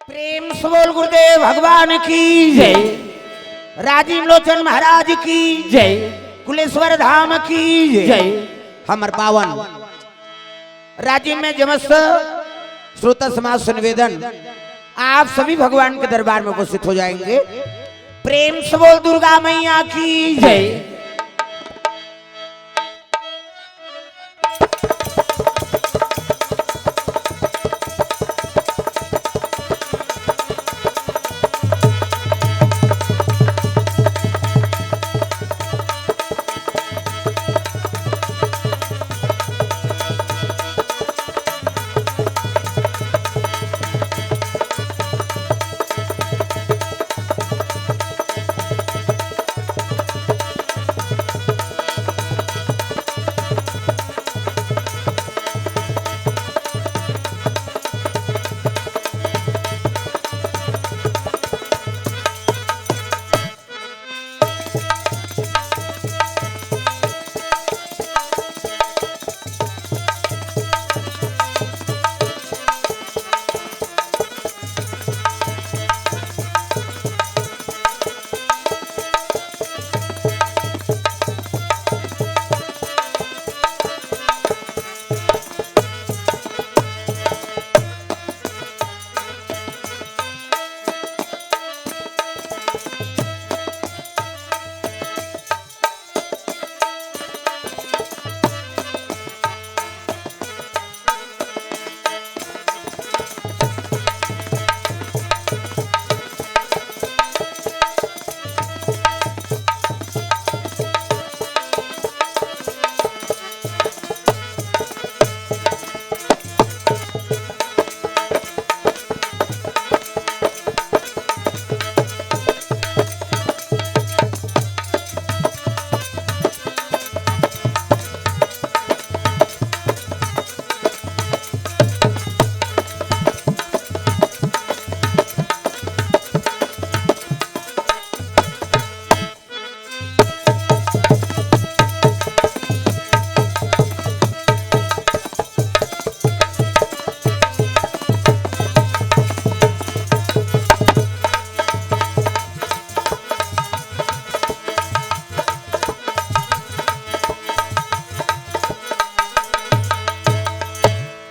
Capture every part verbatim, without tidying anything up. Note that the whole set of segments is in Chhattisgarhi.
प्रेम से बोल गुरुदेव भगवान की जय। राजीव लोचन महाराज की जय। कुलेश्वर धाम की जय। हमर पावन राजीव में जमस्त श्रोता समाज से निवेदन, आप सभी भगवान के दरबार में उपस्थित हो जाएंगे। प्रेम से बोल दुर्गा मैया की जय।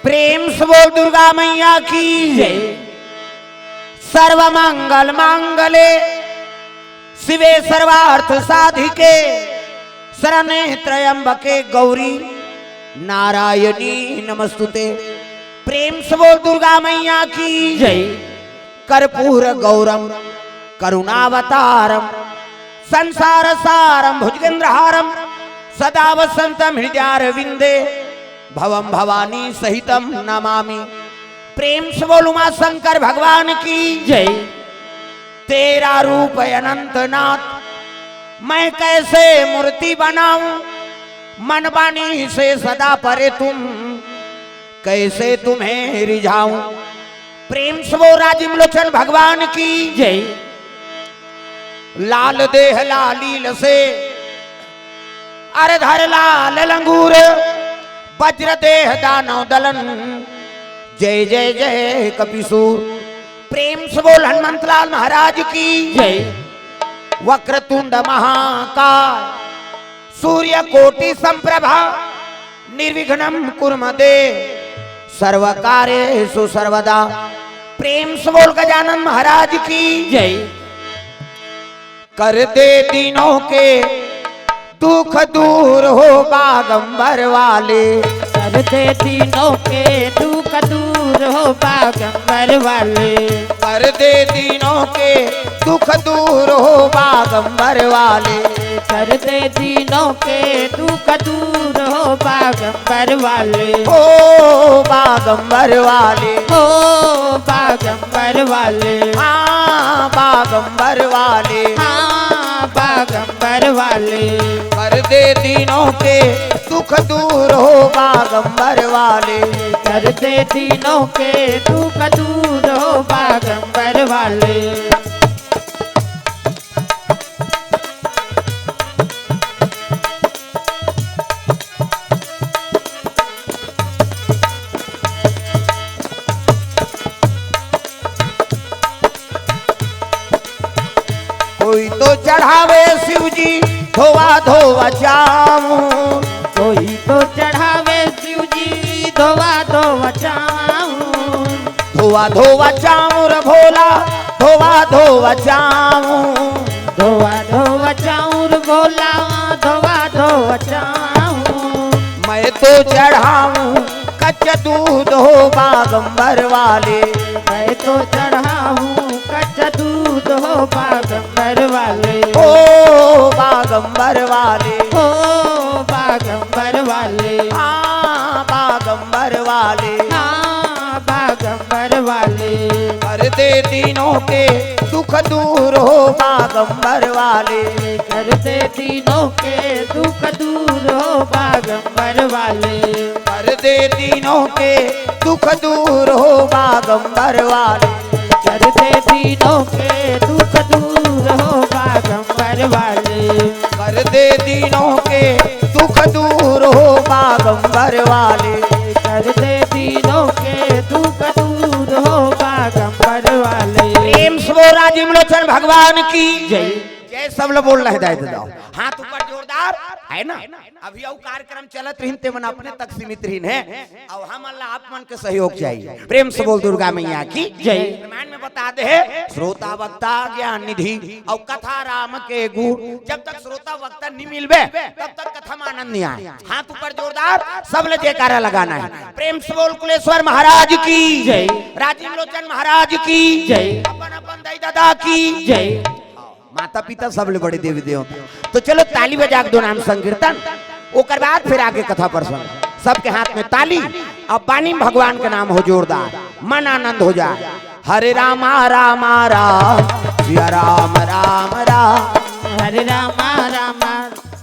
प्रेम से बोल दुर्गा मैया की जय। सर्व मंगल मांगले शिवे सर्वार्थ साधिके शरण्ये त्र्यंबके गौरी नारायणी नमस्तुते। प्रेम से बोल दुर्गा मैया की जय। कर्पूर गौरम करुणावतारम संसार सारम भुजगेंद्रहारम सदा वसंतम हृदयारविंदे भवम भवानी सहितम नमामि। प्रेम से बोल उमा शंकर भगवान की जय। तेरा रूप अनंत नाथ, मैं कैसे मूर्ति बनाऊं? मन वाणी से सदा परे तुम, कैसे तुम्हें रिझाऊं? प्रेम से बोल राजीव लोचन भगवान की जय। लाल देह लालील से अरे धर लाल लंगूर, वज्र देह दानव दलन, जय जय जय कपिसूर। प्रेम से बोल हनुमंत लाल महाराज की जय। वक्रतुंड महाकाय, सूर्य कोटि संप्रभा, निर्विघ्नम कुरु मे देव, सर्व कार्येषु सर्वदा। प्रेम से बोल गजानन महाराज की जय। कर दे दीनों के दुख दूर हो बागंबर वाले। कर दे दीनों के दुख दूर हो बागंबर वाले। कर दे दीनों के दुख दूर हो बागंबर वाले। कर दे दीनों के दुख दूर हो बागंबर वाले। हो बागंबर वाले। हो बागंबर वाले। हाँ बागंबर वाले। हाँ बागंबर वाले। कर दे दीनों के दुख दूर हो बागंबर वाले। कर दे दीनों के दुख दूर हो बागंबर वाले। कोई तो चढ़ावे शिव जी धोवा धोवा चाऊं। कोई तो चढ़ावे शिव जी धोवा धोवा चाऊं। धोवा धोवा चाऊं रे भोला, धोवा धोवा चाऊं। धोवा धोवा चाऊं रे भोला, धोवा धोवा चाऊं। मैं तो चढ़ाऊं कच्चा दूध हो बागंबर वाले। मैं तो चढ़ाऊं कच्चा दूध हो बागंबर वाले। ओ बागंबर वाले। ओ बागंबर वाले। हाँ बागंबर वाले। हाँ बागंबर वाले। कर दे तीनों के दुख दूर हो बागंबर वाले। कर दे तीनों के दुख दूर हो बागंबर वाले। कर दे तीनों के दुख दूर हो बागंबर वाले। कर दे तीनों के दुख दूर हो बागंबर वाले। कर दे तीनों के दुख दूर हो बागंबर वाले। कर दे तीनों के दुख दूर हो बागंबर वाले। प्रेम से बोल राजीव लोचन भगवान की जय। जय। सब लोग बोल रहे दाई दादा। हाथ ऊपर जोरदार है ना। अभी अउ कार्यक्रम चलत रहिन, ते मन अपने तक सीमित रहिन है। अउ हमन ला आप मन के सहयोग चाहिए। प्रेम से बोल दुर्गा मैया की जय। रामायण में बता दे है, श्रोता वक्ता ज्ञान निधि अउ कथा राम के गुण। जब तक श्रोता वक्ता नहीं मिलबे, तब तक कथा में आनंद नहीं आए। हाथ ऊपर जोरदार, सब ले जयकारा लगाना है। प्रेम से बोल कुलेश्वर महाराज की जय। राजीव लोचन महाराज की जय। अपन अपन दाई दादा की जय। माता पिता सब ले बड़े देवी देवता। तो चलो ताली बजा के दो नाम संकीर्तन, ओकर बाद फिर आगे कथा प्रसंग। सबके हाथ में ताली, अब बानी में भगवान के नाम हो जोरदार, मन आनंद हो जाए। हरे रामा रामा राम, सिया राम राम राम। हरे रामा रामा।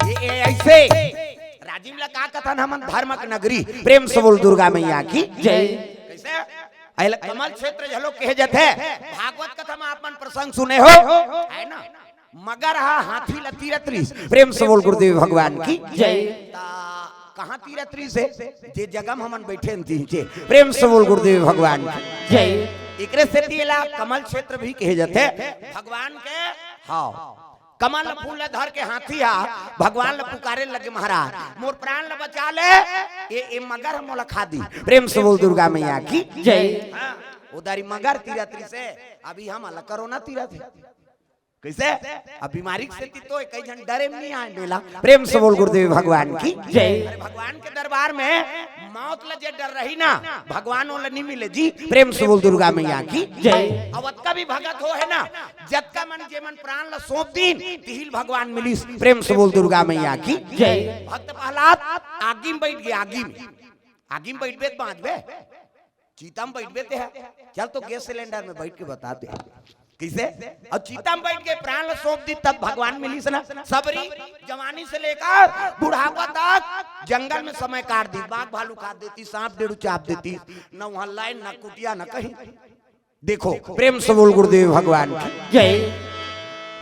ये, ये ऐसे राजीव ला का कथन हमन धर्म के नगरी। प्रेम से बोल दुर्गा मैया की जय। कैसे? अइला कमल क्षेत्र घलो कहे जथे। भागवत कथा में आप मन प्रसंग सुने हो, है ना? मगर हा हाथी ल तीरत रिस। प्रेम से बोल गुरुदेव भगवान की जय। ता कहाँ तीरत रिस हे? जे जगह में हमन बैठे हन तिही चे। प्रेम से बोल गुरुदेव भगवान की जय। एकरे सेती एला कमल क्षेत्र भी कहे जथे। भगवान के, हाँ, कमल फूल ल धर के हाथी हा भगवान ल पुकारे लगे, महाराज मोर प्राण ल बचा ले, ये, ये मगर ह मोला खा दी। प्रेम से बोल दुर्गा मैया की जय। हाँ, उधारी मगर तीरत रिस हे, अभी हमन ला कोरोना तीरत हे। कैसे? अब बीमारी के सेती तो कई झन डरे में नहीं आए मेला। प्रेम से बोल गुरुदेव भगवान की जय। अरे भगवान के दरबार में मौत ला जे डर रही ना, भगवान ओला नहीं मिले जी। प्रेम से बोल दुर्गा मैया की जय। अब अतका भी भगत हो है ना, जतका मन जे मन प्राण ला सौंप दीन, तिही ल भगवान मिलिस। प्रेम से बोल दुर्गा मैया की जय। भक्त प्रहलाद आगी में बैठ गए, आगी में, आगी में बैठबे त बाँचबे। चीता में बैठबे ते है, चल तो गैस सिलेंडर में बैठ के बता दे। कैसे? अब चीता में बैठ के प्राण ल सौंप दी तब भगवान मिलिस ना। सबरी जवानी से लेकर बुढ़ापा तक जंगल में समय काट दी, बाघ भालू काट देती, सांप डेड़ू चाप देती, न वहां लाइन, न कुटिया, न कहीं। देखो, प्रेम से बोल गुरुदेव भगवान की जय।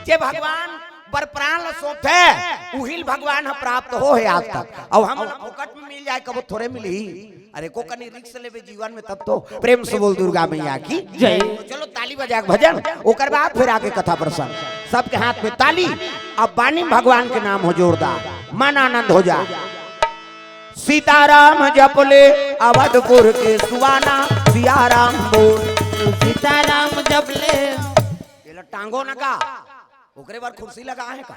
जे भगवान बर प्राण ल सौंपथे, उही ल भगवान ह प्राप्त हो है आज तक। अब हमन फोकट में मिल जाए, कबो थोरे मिलही। अरे, को कनी रिस्क लेबे जीवन में, तब तो। प्रेम से बोल दुर्गा मैया की जय। तो चलो, ताली बजा के भजन, ओकर बाद फिर आगे कथा प्रसंग। सबके हाथ में ताली, अब बानी में भगवान के नाम हो जोरदार, मन आनंद हो जा। सीताराम जप ले अवधपुर के सुवाना, सिया राम बोल। सीताराम जप ले। ये लो टांगो न का, ओकरे बर कुर्सी लगा है का?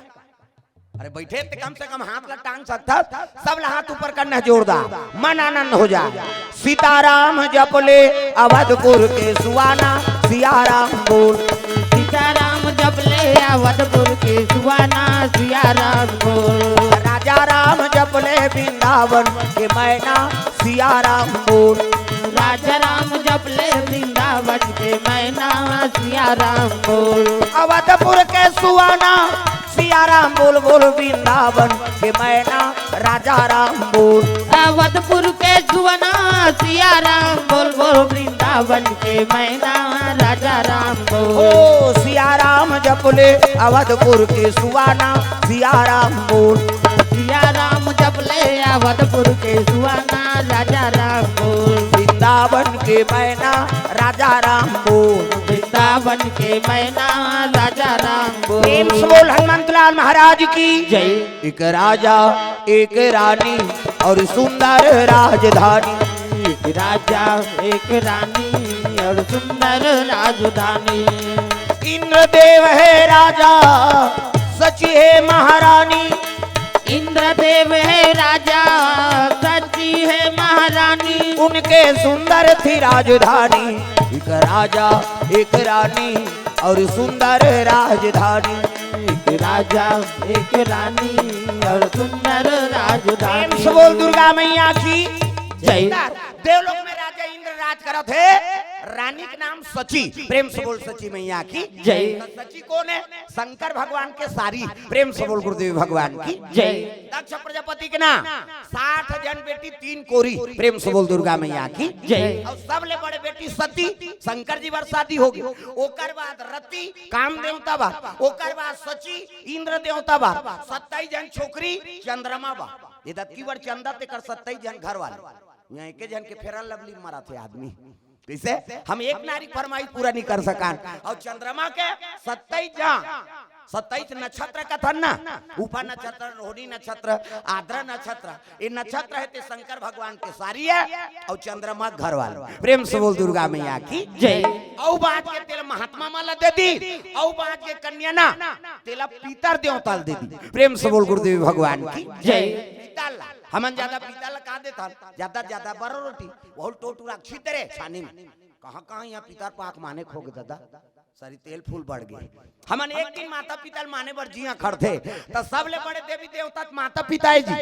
अरे बैठे ते कम से कम हाथ ला टांग सकथस, सब ला हाथ ऊपर करना है जोरदार, मन आनंद हो जाए। सीताराम जप ले अवधपुर के सुवाना, सिया राम बोल। सीताराम जप ले अवधपुर के सुवाना, सिया राम बोल। राजा राम जप ले वृंदावन के मैना, सिया राम बोल। राजा राम जप ले वृंदावन के मैना, सिया राम बोल। अवधपुर के सुवाना, सिया राम बोल बोल वृंदावन के मैना, राजा राम बोल। अवधपुर के सुवाना, सिया राम बोल बोल वृंदावन के मैना, राजा राम बोल। ओ सिया राम जप ले अवधपुर के सुवाना, सिया राम बोल। सिया राम जप ले अवधपुर के सुवाना, राजा राम बोल। वृंदा वृंदावन के मैना राजा राम बोल। वृंदावन के मैना राजा राम बोल। प्रेम से बोल हनुमंत लाल महाराज की जय। एक राजा, एक रानी और सुंदर राजधानी। एक राजा, एक रानी और सुंदर राजधानी। इंद्रदेव है राजा, सची है महारानी। इंद्रदेव है राजा, सची है महारानी। उनके सुंदर थी राजधानी। एक राजा, एक रानी और सुंदर राजधानी। एक राजा, एक रानी और सुंदर राजधानी। प्रेम से बोल दुर्गा मैया की जय। देवलोक में राजा इंद्र राज करत हे, रानी के नाम सची। प्रेम से बोल सची मैया की जय। तो सची कौन है? शंकर भगवान के सारी। प्रेम से बोल गुरुदेव भगवान की जय। दक्ष प्रजापति के ना साठ जन बेटी, तीन कोरी। प्रेम से बोल दुर्गा मैया की जय। और सबले बड़े बेटी सती, शंकर जी बर शादी होगी। ओकर बाद रति काम देवता बा, ओकर बाद सची इंद्र देवता बा, सत्ताईस जन छोकरी चंद्रमा बा। ये दत्ती बर चंदा तेकर सत्ताईस जन घर वाले। यहाँ एक जन के फेरन लवली मारत हे आदमी। कैसे? हम एक नारी के फरमाइश पूरा नहीं कर सकन। और चंद्रमा के सत्ताईस जा, सत्ताईस नक्षत्र कथन ना, उपा नक्षत्र, रोहिणी नक्षत्र, आद्रा नक्षत्र, ये नक्षत्र है ते शंकर भगवान के सारी है और चंद्रमा घर वाले। प्रेम से बोल दुर्गा मैया की जय। औ बाज के तेला महात्मा मन ला दे दी, औ बाज के कन्या ना तेला पितर देवता ला दे दी। प्रेम से बोल गुरुदेव भगवान की जय। पितर ला, हमन ज्यादा पितर ला का देथन? ज्यादा ज्यादा बरो रोटी, बहुत टोटुरा छितरे छानी में। कहाँ कहाँ यहाँ पितर पाक माने खो गे दादा, सारी तेल फूल बढ़ गे। हमन एक दिन माता पिता ल माने बर जिया खड़थे, त सबले बड़े देवी देवता त माता पिता हे जी,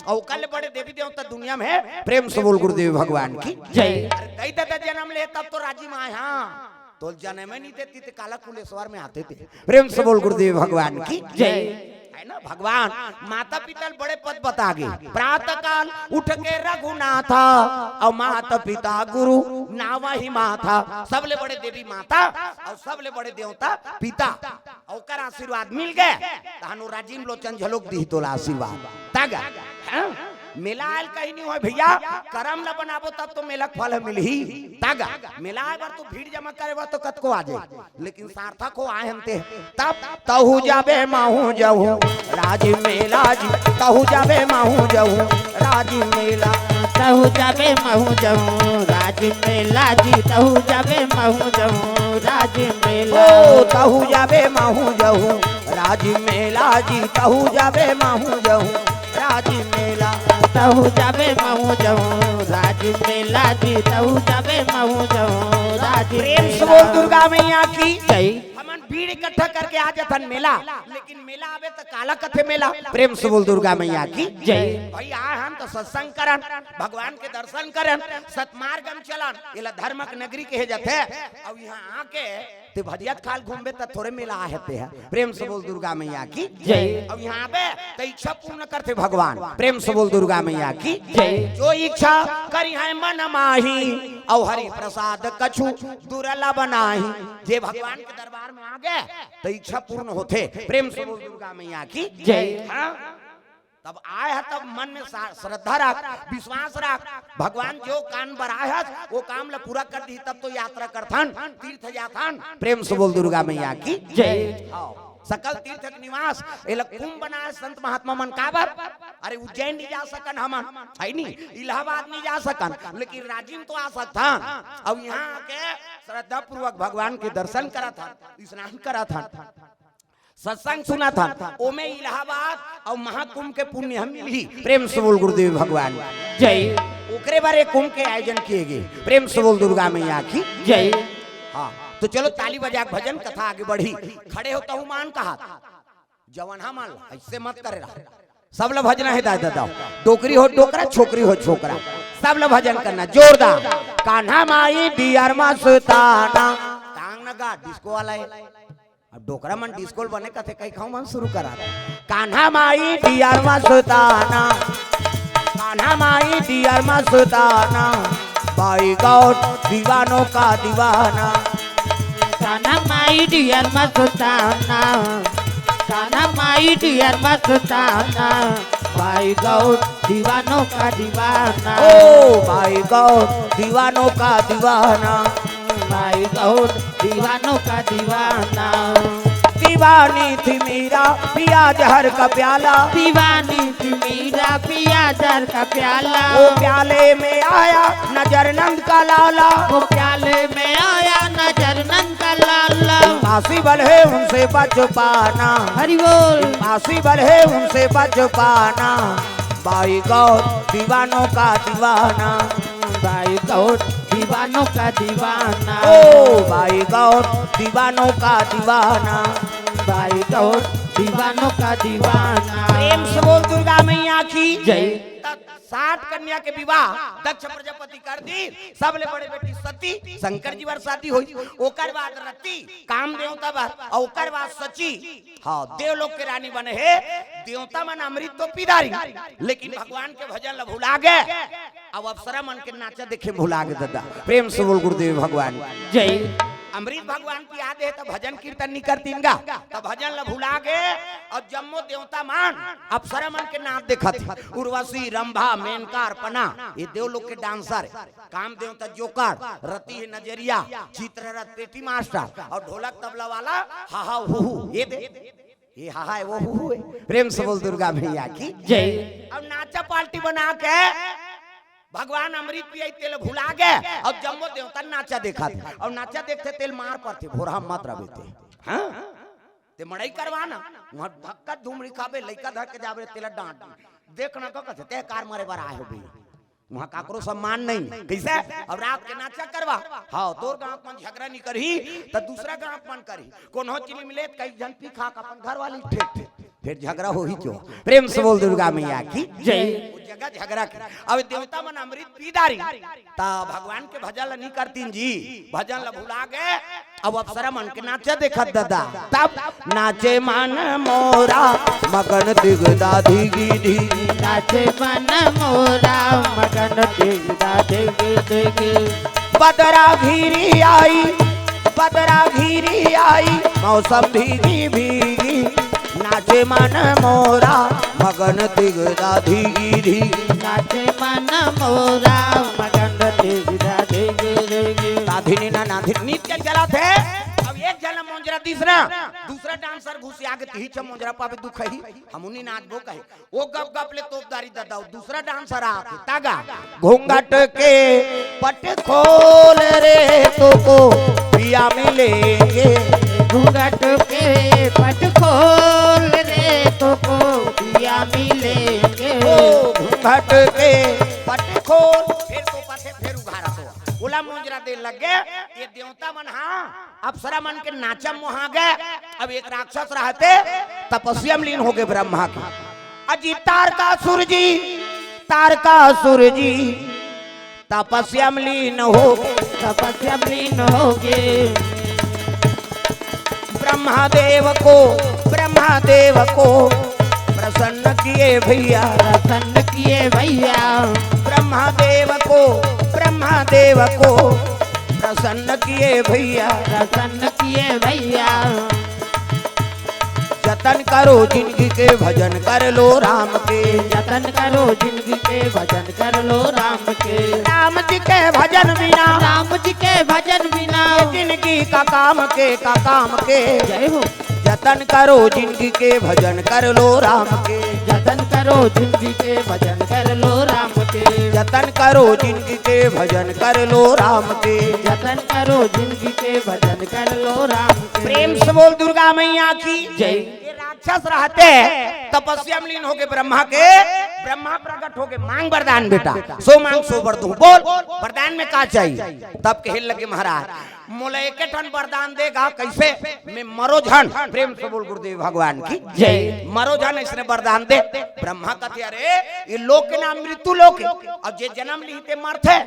अउ ओकर ले बड़े देवी देवता दुनिया में हे। प्रेम से बोल गुरुदेव भगवान की जय। अरे दई ददा जनम ले तब तो राजी में आय, हाँ, तोल जनम नहीं देती ते काला कुलेश्वर में आते थे। प्रेम से बोल गुरुदेव भगवान की जय। है ना, भगवान माता पिता ल बड़े पद बता गे। प्रातः काल उठ के रघुनाथा, अउ माता पिता गुरु नावहि माथा। सबले बड़े देवी माता अउ सबले बड़े देवता पिता। अउ ओकर आशीर्वाद मिल गे, तहन ओ राजीव लोचन झलोक दिही तोला आशीर्वाद। तागा, हाँ? मेला आयल कहीं नहीं होय भैया, करम ल बनाबो तब तो मेला के फल मिलही। तागा, मेला आय बर तो भीड़ जमा करे बर तो कतको आ जाए। लेकिन सार्थक हो आए हम ते। तब तहु जाबे महु जहु राज मेला जी, तहु जाबे महु जहु राज मेला। तहु जाबे महु जहु राज मेला जी, तहु जाबे महु जहु राज मेला। ओ तहु जाबे महु जहु राज मेला जी, तहु जाबे महु जहु राज मेला। तहु जाबे महु जहु राज मेला जी, तहु जाबे महु जहु राज मेला। प्रेम से बोल दुर्गा मैया की जय। हमन भीड़ इकट्ठा करके आ जाथन मेला, लेकिन मेला आवे त काला कथे मेला। प्रेम से बोल दुर्गा मैया की जय। भाई आए हन त सत्संग करन, भगवान के दर्शन करन, सतमार्ग में चलन, एला धर्मक नगरी कहे जाथे। अउ यहाँ आके ते भजिया खाल घूमबे त थोरे मेला आहे ते ह। प्रेम से बोल दुर्गा मैया की जय। अउ यहाँ आबे त इच्छा पूर्ण करथे भगवान। प्रेम से बोल दुर्गा मैया की जय। जो इच्छा करी है मन माही, अउ हरि प्रसाद कछु दुर्लभ नाही। जे भगवान के दरबार में आ गे त इच्छा पूर्ण होथे। प्रेम से बोल दुर्गा मैया की जय। हाँ? तब आय ह, तब मन में सा-, श्रद्धा रख, विश्वास रख, भगवान जो काम बर आय हस, वो काम ला पूरा कर दिही, तब तो यात्रा करथन, तीर्थ जाथन। प्रेम से बोल दुर्गा मैया की जय। हाँ, सकल तीर्थ के निवास, एला कुंभ बनाय संत महात्मा मन काबर? अरे उज्जैन नहीं जा सकन हमन, है नी, इलाहाबाद नहीं जा सकन, लेकिन रांची में तो आ सकथन। अउ यहाँ आके श्रद्धा पूर्वक भगवान के दर्शन करत हन, स्नान करत हन। सत्संग सुनत हन, ओमे इलाहाबाद अउ महाकुंभ के पुण्य हम मिलही। प्रेम से बोल गुरुदेव भगवान जय। ओकरे बर एक कुंभ के आयोजन किए गे। प्रेम से बोल दुर्गा मैया की जय। हाँ, तो चलो ताली बजा के भजन कथा आगे बढ़ी। खड़े हो तहु मान कहा, जवन हमन ऐसे मत करे रहा। सब ला भजना हे दादा दाऊ, डोकरी हो डोकरा, छोकरी हो छोकरा, सब ला भजन करना जोरदार। कान्हा माई डियर मस्ताना, टांग न गा, डिस्को वाला है। अब डोकरा मन डिस्को ल बने कथे, कई खाऊ मन शुरू करा। कान्हा माई डियर मस्ताना, कान्हा माई डियर मस्ताना, बाई गॉड दीवानों का दीवाना। कान्हा माई डियर मस्ताना, कान्हा माई डियर मस्ताना, बाई गॉड दीवानों का दीवाना। ओ माय गॉड, दीवानों का दीवाना। माय गॉड, दीवानों का दीवाना। दीवानी थी मीरा, पिया जहर का प्याला। दीवानी थी मीरा, पिया जहर का प्याला। वो प्याले में आया नजर नंद का लाला। वो प्याले में आया नजर नंद का लाला। पॉसिबल है उनसे बच पाना। हरि बोल। पॉसिबल है उनसे बच पाना। माय गॉड, दीवानों का दीवाना। माय गॉड, दीवानों का दीवाना। ओ माय गॉड, दीवानों का दीवाना। माय गॉड, दीवानों का दीवाना। प्रेम से बोल दुर्गा मैया की जय। साठ कन्या के विवाह दक्ष प्रजापति कर दी, सबले बड़े बेटी सती, शंकर जी बर शादी होई, ओकर बाद रति, काम देवता बर, अउ ओकर बाद सची, हाँ, देवलोक के रानी बने हे। देवता मन अमृत तो पी डारिन, लेकिन भगवान के भजन ल भुला गे। अब अप्सरा मन के नाचा देखे भुला गे दादा। प्रेम से बोल गुरुदेव भगवान जय। अमृत भगवान पिया दे त भजन कीर्तन नहीं करतीन गा, त भजन ल भुला गे। अब जम्मो देवता मन अप्सरा मन के नाच देखत हे। उर्वशी, रंभा, मेनका, अर्पणा, ये देवलोक के डांसर, काम देवता जोकर, रति हे नजरिया, चित्ररथ पेटी मास्टर अउ ढोलक तबला वाला हा हा हू हू। ये दे, ये हा हा है, वो हू हू है। प्रेम से बोल दुर्गा मैया की जय। अब नाचा पार्टी बना के भगवान अमृत पियाई तेल भुला गे, अउ जम्मो देवता नाचा देखत हे। अउ नाचा देखथे तेल मार परथे, भोरहा मत रबे ते। हाँ? ते मड़ई करवा ना, वहाँ धक्का धूम रिखाबे, लइका धर के जाबे, तेला डांट दी। देख ना तो कथे, ते कार मारे बर आए हो बे। वहाँ काकरो सम्मान नहीं। कैसे? अब रात के नाचा करवा। हाँ, तोर गांव मन झगड़ा नहीं करही, त दूसरा गांव मन करही। कोनो चिली मिले, कई झन पी खा के अपन घर वाली ठेक ठेक। फिर झगड़ा होही जो। प्रेम से बोल दुर्गा मैया की जय। वो जगह झगड़ा के। अब देवता मन अमृत पी डारी, त भगवान के भजन ल नहीं करतीन जी, भजन ल भुला गे। अब अप्सरा मन के नाचा देखत दादा, तब नाचे मन मोरा मगन दिगदा धिगी धी। नाचे मन मोरा मगन दिगदा धिगी धिगी। बदरा घिरी आई, बदरा घिरी आई, मौसम भीगी भीगी। नाचे मन मोरा मगन दिगदा धिगी धी। नाचे मन मोरा मगन दिगदा धिगी धिगी। साधिनी ना नाधिनी नृत्य चलत हे। अब एक झन मोंजरा तीसरा, दूसरा डांसर घुसिया गे, तिही छ मोंजरा पाबे दुखही, हमुनी नाचबो कहे। वो गप गप ले तोप डारी दादा, वो दूसरा डांसर आके तागा। घूंघट के पट खोल रे, तोको पिया मिलेंगे। घूंघट के पट खोल रे, तोको पिया मिलेंगे। ओ घूंघट के पट खोल, फिर तो पाछे फिर उघारा तो। ओला मोंजरा दे लग गे, ये देवता मन हा अप्सरा मन के नाचा मोहा गे। अब एक राक्षस रहते, तपस्या में लीन हो गे ब्रह्मा के। अजी तारकासुर जी, तारकासुर जी, तपस्या में लीन हो, तपस्या में लीन हो गे। ब्रह्मा देव को, ब्रह्मा देव को प्रसन्न किए भैया। प्रसन्न किए भैया। ब्रह्मा देव को, ब्रह्मा देव को प्रसन्न किए भैया। प्रसन्न किए भैया। जतन करो जिंदगी के, भजन कर लो राम के। जतन करो जिंदगी के, भजन कर लो राम के। राम जी के भजन बिना, राम जी के भजन बिना, ये जिंदगी का काम के, का काम के। जय हो। जतन करो जिंदगी के, भजन कर लो राम के। जतन करो जिंदगी के, भजन कर लो राम के। जतन करो जिंदगी के, भजन कर लो राम के। जतन करो जिंदगी के, भजन कर लो राम के। प्रेम से बोल दुर्गा मैया की जय। ये राक्षस रहते तपस्या में लीन हो गे ब्रह्मा के, ब्रह्मा प्रकट हो गे, मांग वरदान बेटा, सो मांग सो वर दूं। बोल, वरदान में का चाहिए? तब कहे लगे महाराज, मोला एके ठन वरदान दे गा, कैसे? मैं मरो झन। प्रेम से बोल गुरुदेव भगवान की जय। मरो झन, इसने वरदान दे। ब्रह्मा कथे, अरे, ये लोक के नाम मृत्यु लोक हे, अउ जे जन्म लिही ते मरथे,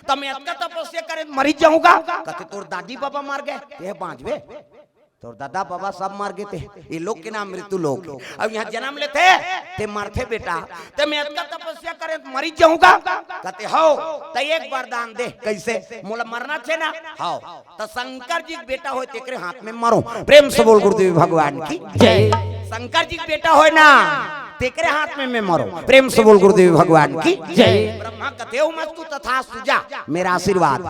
त मैं अतका तपस्या करे मरी जाहूं गा। कथे, तोर दादी बाबा मर गे, ते बांचबे? तोर दादा बाबा सब मर गे ते, ये लोक के नाम मृत्यु लोक हे। अब यहाँ जन्म लेथे, ते मरथे बेटा, ते मैं अतका तपस्या करे मरी जाहूं गा। कथे, हव, त एक वरदान दे, कैसे? मोला मरना छे ना? हव। त शंकर जी के बेटा होय तेकरे हाथ में मरो। प्रेम से बोल गुरुदेव भगवान की जय। शंकर जी के बेटा होय ना, तेकरे हाथ में मैं मरो। प्रेम से बोल गुरुदेव भगवान की जय। ब्रह्मा कथे, "ओम अस्तु तथास्तु, जा, मेरा आशीर्वाद।"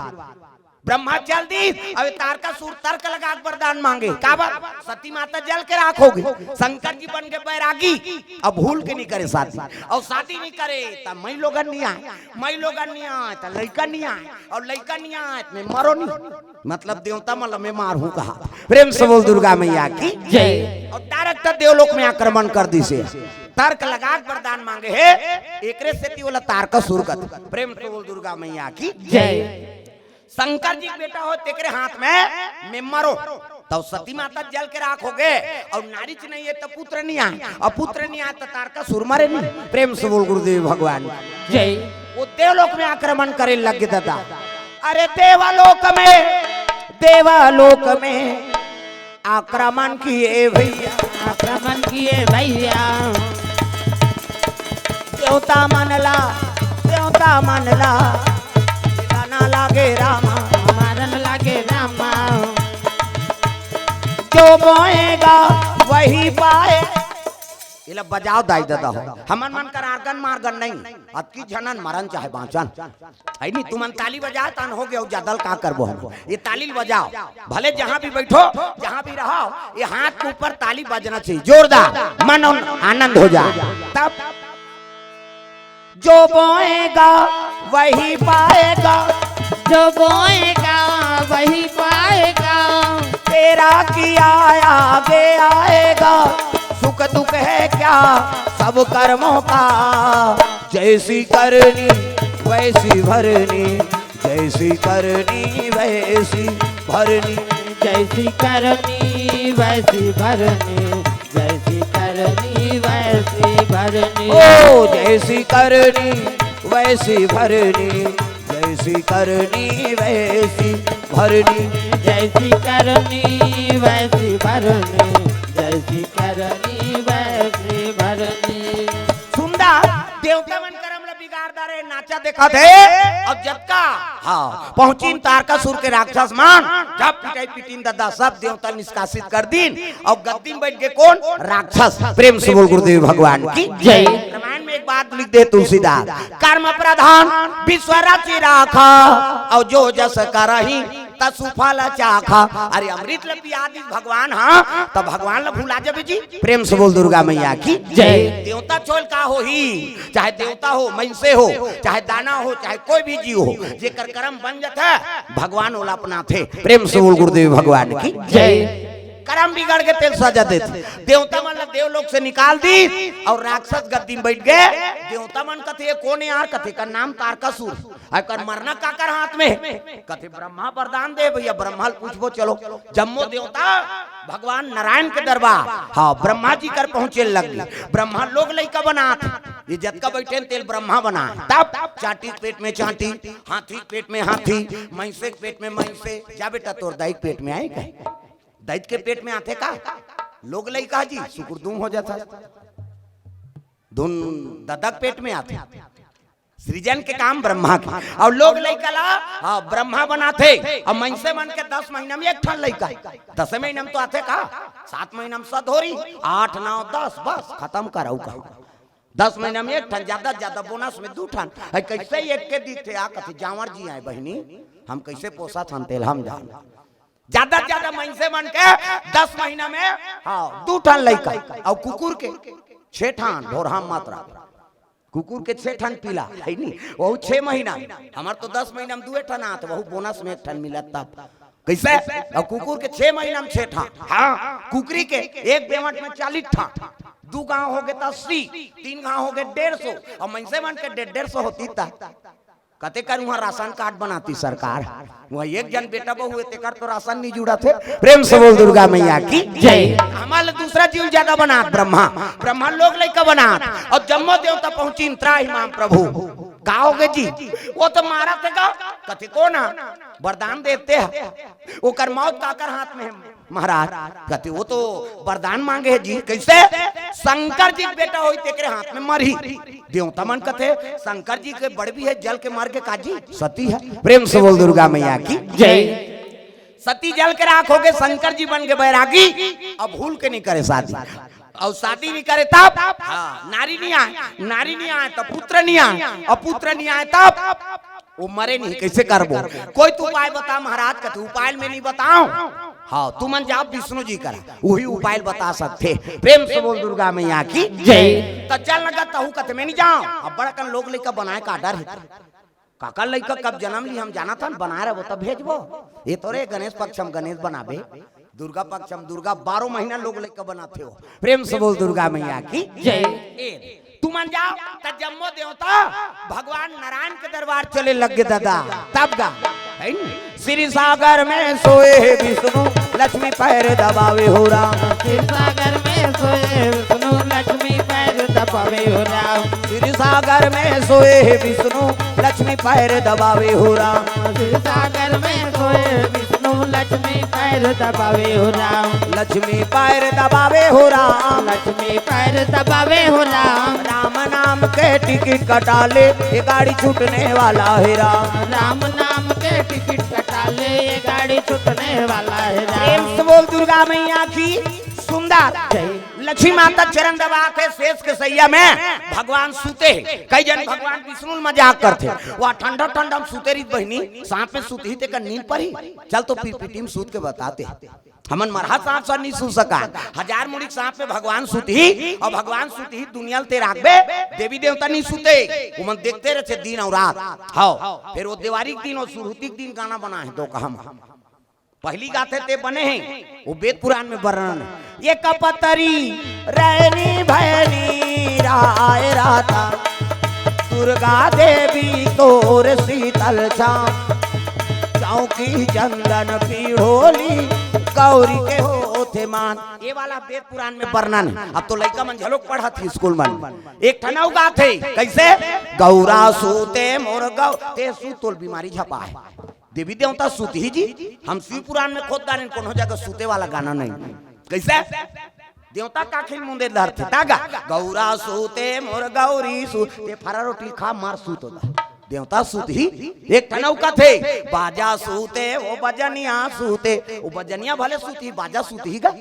ब्रह्मा चल दिस, अब तारकासुर तर्क लगा के वरदान मांगे, काबर? सती माता जल के राख हो गई, शंकर जी बन के बैरागी, अब भूल के नहीं करे शादी, अउ शादी नहीं करे त मई लोगन नहीं आए, मई लोगन नहीं आए त लइका नहीं आए, अउ लइका नहीं आए त मैं मरो नहीं, मतलब देवता मन ल मैं मारहूं कहा। प्रेम से बोल दुर्गा मैया की जय। अउ डायरेक्ट देवलोक में आक्रमण कर दिस, तर्क लगा के वरदान मांगे हे, एकरे सेती ओला तारकासुर कथे। प्रेम से बोल दुर्गा मैया की जय। शंकर जी के बेटा हो, तेकरे हाथ में मैं मरो, तब सती माता जल के राख हो गए, अउ नारी च नहीं है तो पुत्र नहीं आए, अउ पुत्र नहीं आए तो तारकासुर मरे नहीं। प्रेम से बोल गुरुदेव भगवान जय। वो देवलोक में आक्रमण करे लग गए दादा। अरे देवलोक में, देवलोक में आक्रमण किए भैया, आक्रमण किए भैया। देवता मन ला, देवता मन ला, मिलना लागे रामा, मारन लागे रामा। जो बोएगा वही पाए। एला बजाओ दाई ददा हो, हमन मन कर आर्गन मार्गन नहीं, अतकी झनन मरन चाहे बाँचन। है नहीं, तुमन ताली बजाओ, तन हो गया, ज्यादा का करबो हम। ये ताली बजाओ, भले जहाँ भी बैठो, जहाँ भी रहो, ये हाथ के ऊपर ताली बजना चाहिए, जोरदार, मन आनंद हो जाए। तब जो बोएगा वही पाएगा, जो बोएगा वही पाएगा। तेरा किया आगे आएगा, सुख दुख है क्या सब कर्मों का। जैसी करनी वैसी भरनी, जैसी करनी वैसी भरनी। जैसी करनी वैसी भरनी, जैसी करनी वैसी भरनी। ओ जैसी करनी वैसी भरनी, जैसी करनी वैसी भरनी। जैसी करनी वैसी भरनी, जैसी करनी वैसी भरनी। सुंदर देवता मन करम ला बिगाड़ डारे, नाचा देखत हे। अब जतका, हाँ, पहुंचिन तारकासुर के राक्षस मन, जब पिटाई पिटिन ददा, सब देवता निष्कासित कर दिन, अउ गद्दी में बैठ के कोन? राक्षस। प्रेम से बोल गुरुदेव भगवान की जय। रामायण में एक बात लिख दे तुलसीदास, कर्म प्रधान विश्व रचि राखा, अउ जो जस करही तसु फल चाखा। अरे अमृत ल पिया दिस भगवान, हाँ, त भगवान ल भुला जाबे जी। प्रेम से बोल दुर्गा मैया की जय। देवता छोल का होही, चाहे देवता हो, मइनसे हो, चाहे दानव हो, चाहे कोई भी जीव हो, जेकर करम बन जाथे, भगवान ओला अपनाथे। प्रेम से बोल गुरुदेव भगवान की जय। करम बिगड़ गे तेला सजा देथे। देवता मन ला देवलोक से निकाल दिस, अउ राक्षस गद्दी में बैठ गे। देवता मन कथे, "ये कोन हे यार?" कथे, "एकर नाम तारकासुर, अउ एकर मरना काकर हाथ में?" कथे, "ब्रह्मा वरदान दे भैया, ब्रह्मा ल पूछबो, चलो।" जम्मो देवता भगवान नारायण के दरबार, हाँ, ब्रह्मा जी कर पहुंचे लग गे। ब्रह्मा लोग लइका बनात, ये जतका बैठे तेला ब्रह्मा बनाए। तब चांटी के पेट में चांटी, हाथी के पेट में हाथी, मइनसे के पेट में मइनसे। जा बेटा, तोर दाई के पेट में आए का? दाई के पेट में आथे का? लोग लइका जी, सुकुरदुम हो जाथा। धुन ददा के पेट में आथे। सृजन के काम ब्रह्मा के, अउ लोग लइका ला, हाँ, ब्रह्मा बनाथे। अउ मइनसे मन के दस महीना में एक ठन लइका, दस महीना में तो आथे का, सात महीना में सधोरी, आठ, नौ, दस, बस खतम कर, अउ का। दस महीना में एक ठन, ज्यादा से ज्यादा बोनस में दू ठन। है कैसे एक के दिथे, आ कथे, "जांवर जी आए बहिनी, हम कैसे पोसत हन तेला हम जान।" ज्यादा से ज्यादा मइनसे मन के दस महीना में, हाँ, दू ठन लइका, अउ कुकुर के छे ठन, ढोरहा मात्रा। कुकुर के छे ठन पिला, है नी? वहू छे महीना। हमर तो दस महीना में दुए ठन आत, वहू बोनस में एक ठन मिलत तब। कैसे? अउ कुकुर के छे महीना में छे ठन। हाँ, कुकरी के एक बेवंट में चालीस ठन। दू गांव हो गे त अस्सी, तीन गांव हो गे डेढ़ सौ, अउ मइनसे मन के डेढ़, डेढ़ सौ होतिस त कते कर उहाँ राशन कार्ड बनातिस सरकार। उहाँ एक जन बेटा बहू हे, तेकर तो राशन नहीं जुड़त हे। प्रेम से बोल दुर्गा मैया की जय। हमर ले दूसरा जीव ज्यादा बनात ब्रह्मा, ब्रह्मा लोग लइका बनात। अउ जम्मो देवता पहुंचिन, "त्राहि माम प्रभु।" का हो गे जी? वो तो मारत हे का? कथे, "कोन हा?" "वरदान देथे हा।" "ओकर मौत काकर हाथ में हे महाराज?" कथे, "वो तो वरदान मांगे हे जी।" "कैसे?" "शंकर जी के बेटा होही, तेकरे हाथ में मरही।" देवता मन कथे, "शंकर जी के बड़बी हे, जल के मर गे का जी?" "सती हे।" प्रेम से बोल दुर्गा मैया की जय। सती जल के राख हो गे, शंकर जी बन गे बैरागी, अब भूल के नहीं करे शादी। अउ शादी नहीं करे तब, हाँ, नारी नहीं आए, नारी नहीं आए तब पुत्र नहीं आए, अउ पुत्र नहीं आए तब वो मरे नहीं, कैसे करबो? कोई तो उपाय बता महाराज। कथे उपाय ल मैं नहीं बताओं। हाँ, तुमन जाओ विष्णु जी करा, वही उपाय ल बता सकथे। प्रेम से बोल दुर्गा मैया की जय। त चल लगा तहू कथे मैं नहीं जाओं। अब बड़ा कन लोग लइका बनाए का डर हे। काकर लइका कब जन्म ली हम जानत हन, बनाए रहो तब भेजबो। ये तोरे गणेश पक्ष हम गणेश बनाबे, दुर्गा पक्ष हम दुर्गा, बारह महीना लोग लइका बनाथे हो। प्रेम से बोल दुर्गा मैया की जय। ए, तुमन जाओ त जम्मो देवता भगवान नारायण के दरबार चले लग गे दादा। तब गा, है नी? श्री सागर में सोए हे विष्णु, लक्ष्मी पैर दबावे हो राम। क्षीर सागर में सोए विष्णु, लक्ष्मी पैर दबावे हो राम। श्री सागर में सोए हे विष्णु, लक्ष्मी पैर दबावे हो राम। क्षीर सागर में सोए विष्णु, लक्ष्मी पैर दबावे हो राम। लक्ष्मी पैर दबावे हो राम। लक्ष्मी पैर दबावे हो राम। राम नाम के टिकट कटा ले, ये गाड़ी छूटने वाला है राम। राम नाम के टिकट कटा ले, ये गाड़ी छूटने वाला है राम। प्रेम से बोल दुर्गा मैया की। सुंदर जय। लक्ष्मी माता चरण दबाथे शेष के सैया में, भगवान सूते। कई जन भगवान विष्णु ल मजाक करथे, वो ठंडा ठंडा में सूते रहित बहिनी, सांप में सूतही तेकर नींद परही। चल तो पीपीटी में सूत के बताते। हमन मरहा सांप सन नहीं सूत सका, हजार मुड़ी के सांप में भगवान सूतही, अउ भगवान सूतही दुनिया ल ते राखबे, देवी देवता नहीं सूते, ओमन देखते रहिथे दिन अउ रात। हव, फेर वो देवारी के दिन अउ सुरहुती के दिन गाना बनाए हे दो कहम। पहली गाथे ते बने हे, वो वेद पुराण में वर्णन हे। एक पतरी रैनी भैनी राय राता, दुर्गा देवी तोर शीतल छाँव, चौकी चंदन पीढ़ोली गौरी के होथे मान। ये वाला वेद पुराण में वर्णन हे। अब तो लइका मन झलोक पढ़त हे स्कूल मन। एक ठन अउ गाथे, कैसे? गौरा सूते मोर गौ, ते सूत तोल बीमारी झपाए। देवी देवता सूतही जी, हम शिव पुराण में खोद डारेन, कोनो जगह सूते वाला गाना नहीं। कैसे? देवता काखिल मुंदे धरथे, तागा, गौरा सूते मोर गौरी सूते, फरा रोटी खा मार सूत होता। देवता सूतही, एक ठन अउ कथे, बाजा सूते, वो बजनिया सूते, वो बजनिया भले सूतही, बाजा सूतही गा।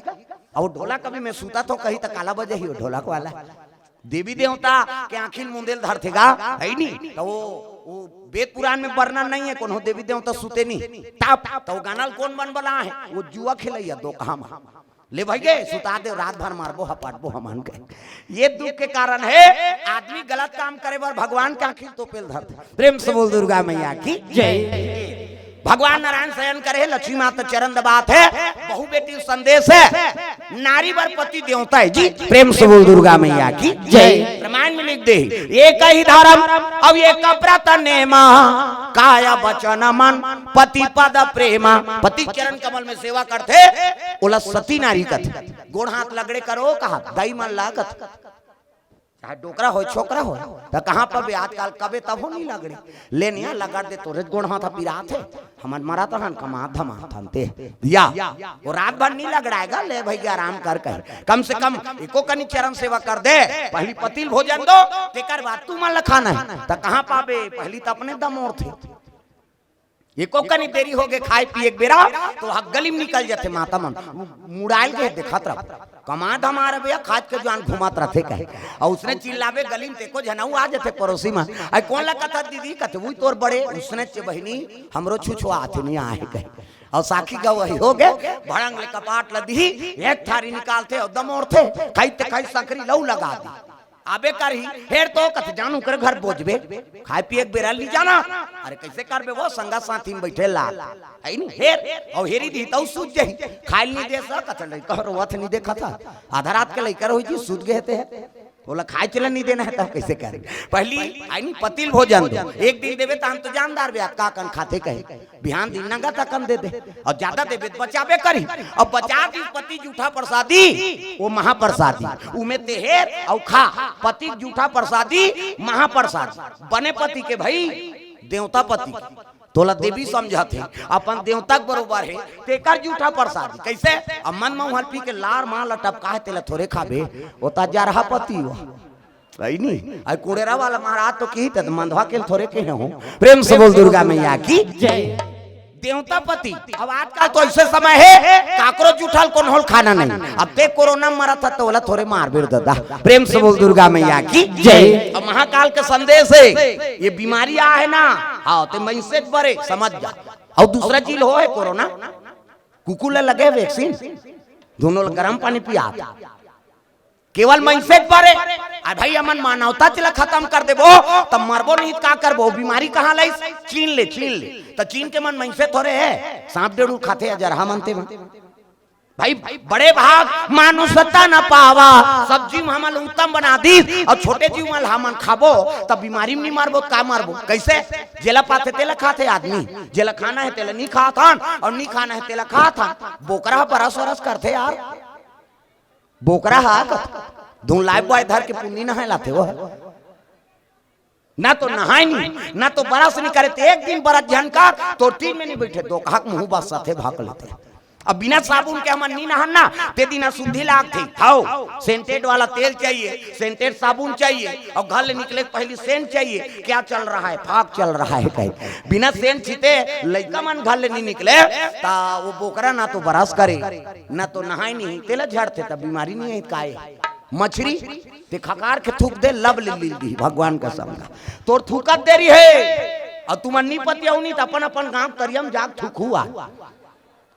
अउ ढोलक अभी मैं सूता तो कही त काला बजही वो ढोलक वाला। देवी देवता के आँखी ल मुंदे ल धरथे गा, है नी? त वो, वो वेद पुराण में वर्णन नहीं हे, कोनो देवी देवता सूते नहीं। तब, त वो गाना ल कोन मन बलाए हे? वो जुआ खेलइया दो कहम। ले भाई गे, सुता दे, रात भर मारबो, हपाटबो हमन के। ये दुख के कारण हे, आदमी गलत काम करे बर भगवान के आँखी ल तोपे ल धरथे। प्रेम से बोल दुर्गा मैया की जय। भगवान नारायण शयन करे हे, लक्ष्मी माता चरण दबात हे, बहू बेटी संदेश हे, नारी बर पति देवता हे जी। प्रेम से बोल दुर्गा मैया की जय। रामायण में लिख दे, एक ही धर्म अउ एक व्रत नेमा, काय वचन मन पति पद प्रेमा। पति चरण कमल में सेवा करथे, ओला सती नारी कथे। गोड़ हाथ लगड़े करो कहा, दाई मन ला कथे। चाहे डोकरा होय, छोकरा होय, त कहाँ पाबे? आजकल कबे तभो नहीं लगड़े। ले निया लगड़ दे, तोरे गोड़ हाथ पिरात हे। हमन मरत हन, कमात धमात हन ते। या, वो रात भर नहीं लगड़ाए गा, ले भैया आराम कर कहे। कम से कम एको कनी चरण सेवा कर दे, पहली पति ल भोजन दो, तेकर बाद तुमन ल खाना हे। त कहाँ पाबे? पहली त अपने दमोर थे। एको कनी देरी होगे खाए पिए के बेरा, त हा गली में निकल जाथे माता मन। मुड़ाइल के देखत रह, कमा धमा रहे भैया, खाज के जुआन घुमत रथे कहे। अउ उसने चिल्लाबे गली में, तेको झन अउ आ जाथे पड़ोसी मन। अइ कोन ला कथा दीदी? कथे, "उही तोर बड़े।" उसने चे बहिनी, "हमरो छुछुआ आथे नहीं आहे," कहे। अउ साखी गवही होगे, भड़ंग ले कपाट ल दिही, एक थारी निकालथे अउ दमोरथे, खाई ते खाई सकरी लऊ लगा दी। आबे करही, हेर तो कथे, "जानू कर घर बोझबे, खाए पिए के बेरा ली जाना।" अरे कैसे करबे वो, संगा साथी में बैठे लाल, है नी? हेर, अउ हेरी दी तउ सूझ जाही। खाए नहीं दे सक, कथे, "लइका रोवत नहीं देखा था, आधा रात के लइका रोही जी, सूझ गए थे।" बोला, "खाए चले नहीं देना है तब कैसे करे?" पहली आई नी पतिल भोजन दो, एक दिन देबे त हम तो जानदार बे, का कन खाथे कहे। बिहान दिन नंगा तकन दे दे, अउ ज्यादा देबे त बचाबे करी। अब बचा दी पति जूठा प्रसादी, वो महाप्रसादी, उमे तेहेर अउ खा। पति जूठा प्रसादी, महाप्रसादी। बने पति के भाई, देवता पति के। तोला देवी समझत हे, अपन देवता के बरोबर हे, तेकर जूठा प्रसादी। कैसे? अब मन म उहल पी के लार मां ल टपका हे, तेला थोरे खाबे, वो त जरहा पति हो। सही नी? अउ कुड़ेरा वाला महाराज तो किही त मंधवा के थोरे कहे हो। प्रेम से बोल दुर्गा मैया की जय। देवता पति। अब आजकल तो ऐसे समय हे, काकरो जूठा कोन होल खाना नहीं। अब ते कोरोना में मरत ह, त ओला थोरे मारबे रे ददा। प्रेम से बोल दुर्गा मैया की जय। अब महाकाल के संदेश हे, ये बीमारी आ हे ना, हाँ, ते मइनसे बर ए, समझ जा। अउ दूसरा चीज हो हे कोरोना, कुकुर ला लगे vaccine, दूनों ला गरम पानी पियात। केवल मइनसे बर ए। अरे भाई, हमन मानवता ला खतम कर देबो, त मरबो नहीं, त का करबो? बीमारी कहाँ लइस? चीन ले, चीन ले। त चीन के मन मइनसे थोरे हे, सांप डेड़ू खाथे, अजरहा मनते मन। भाई, बड़े भाग मानुषता न पावा, सब जीव हमन ला उत्तम बना दीस, अउ छोटे जीव मन ला हमन खाबो, त बीमारी में नहीं मरबो, त का मरबो? कइसे? जेला पाथे तेला खाथे आदमी, जेला खाना हे तेला नहीं खात हन, अउ नहीं खाना हे तेला खात हन। बोकरा ह बरस वरस करथे यार, बोकरा ह धुन लाइफबॉय धर के पुन्नी नहाय लाथे वो। ना तो नहाय नहीं, ना तो बरस नहीं करे, ते एक दिन बरस झन कर, तो टीन में नहीं बइठे, दोकहा के मुंह बस साथे भाक लेथे। अब बिना साबुन के हमन नहीं नहान ना, ते दिन अशुद्धि लागथे। हव, scented वाला तेल चाहिए, scented साबुन चाहिए, अउ घर ले निकले के पहिली scent चाहिए। क्या चल रहा है? फाग चल रहा है कहे। बिना scent छिते लइका मन घर ले नहीं निकले, त वो बोकरा ना तो बरस करे, ना तो नहाय नहीं, तेला झड़थे, त बीमारी नहीं हे, त काय? मछरी, ते खकार के थूक दे, लब ले लील दिही, भगवान कसम का। तोर थूकत देरी हे, अउ तुमन नी पतियाऊ नी, त अपन अपन गांव तरिया में जाके थूकहू आ।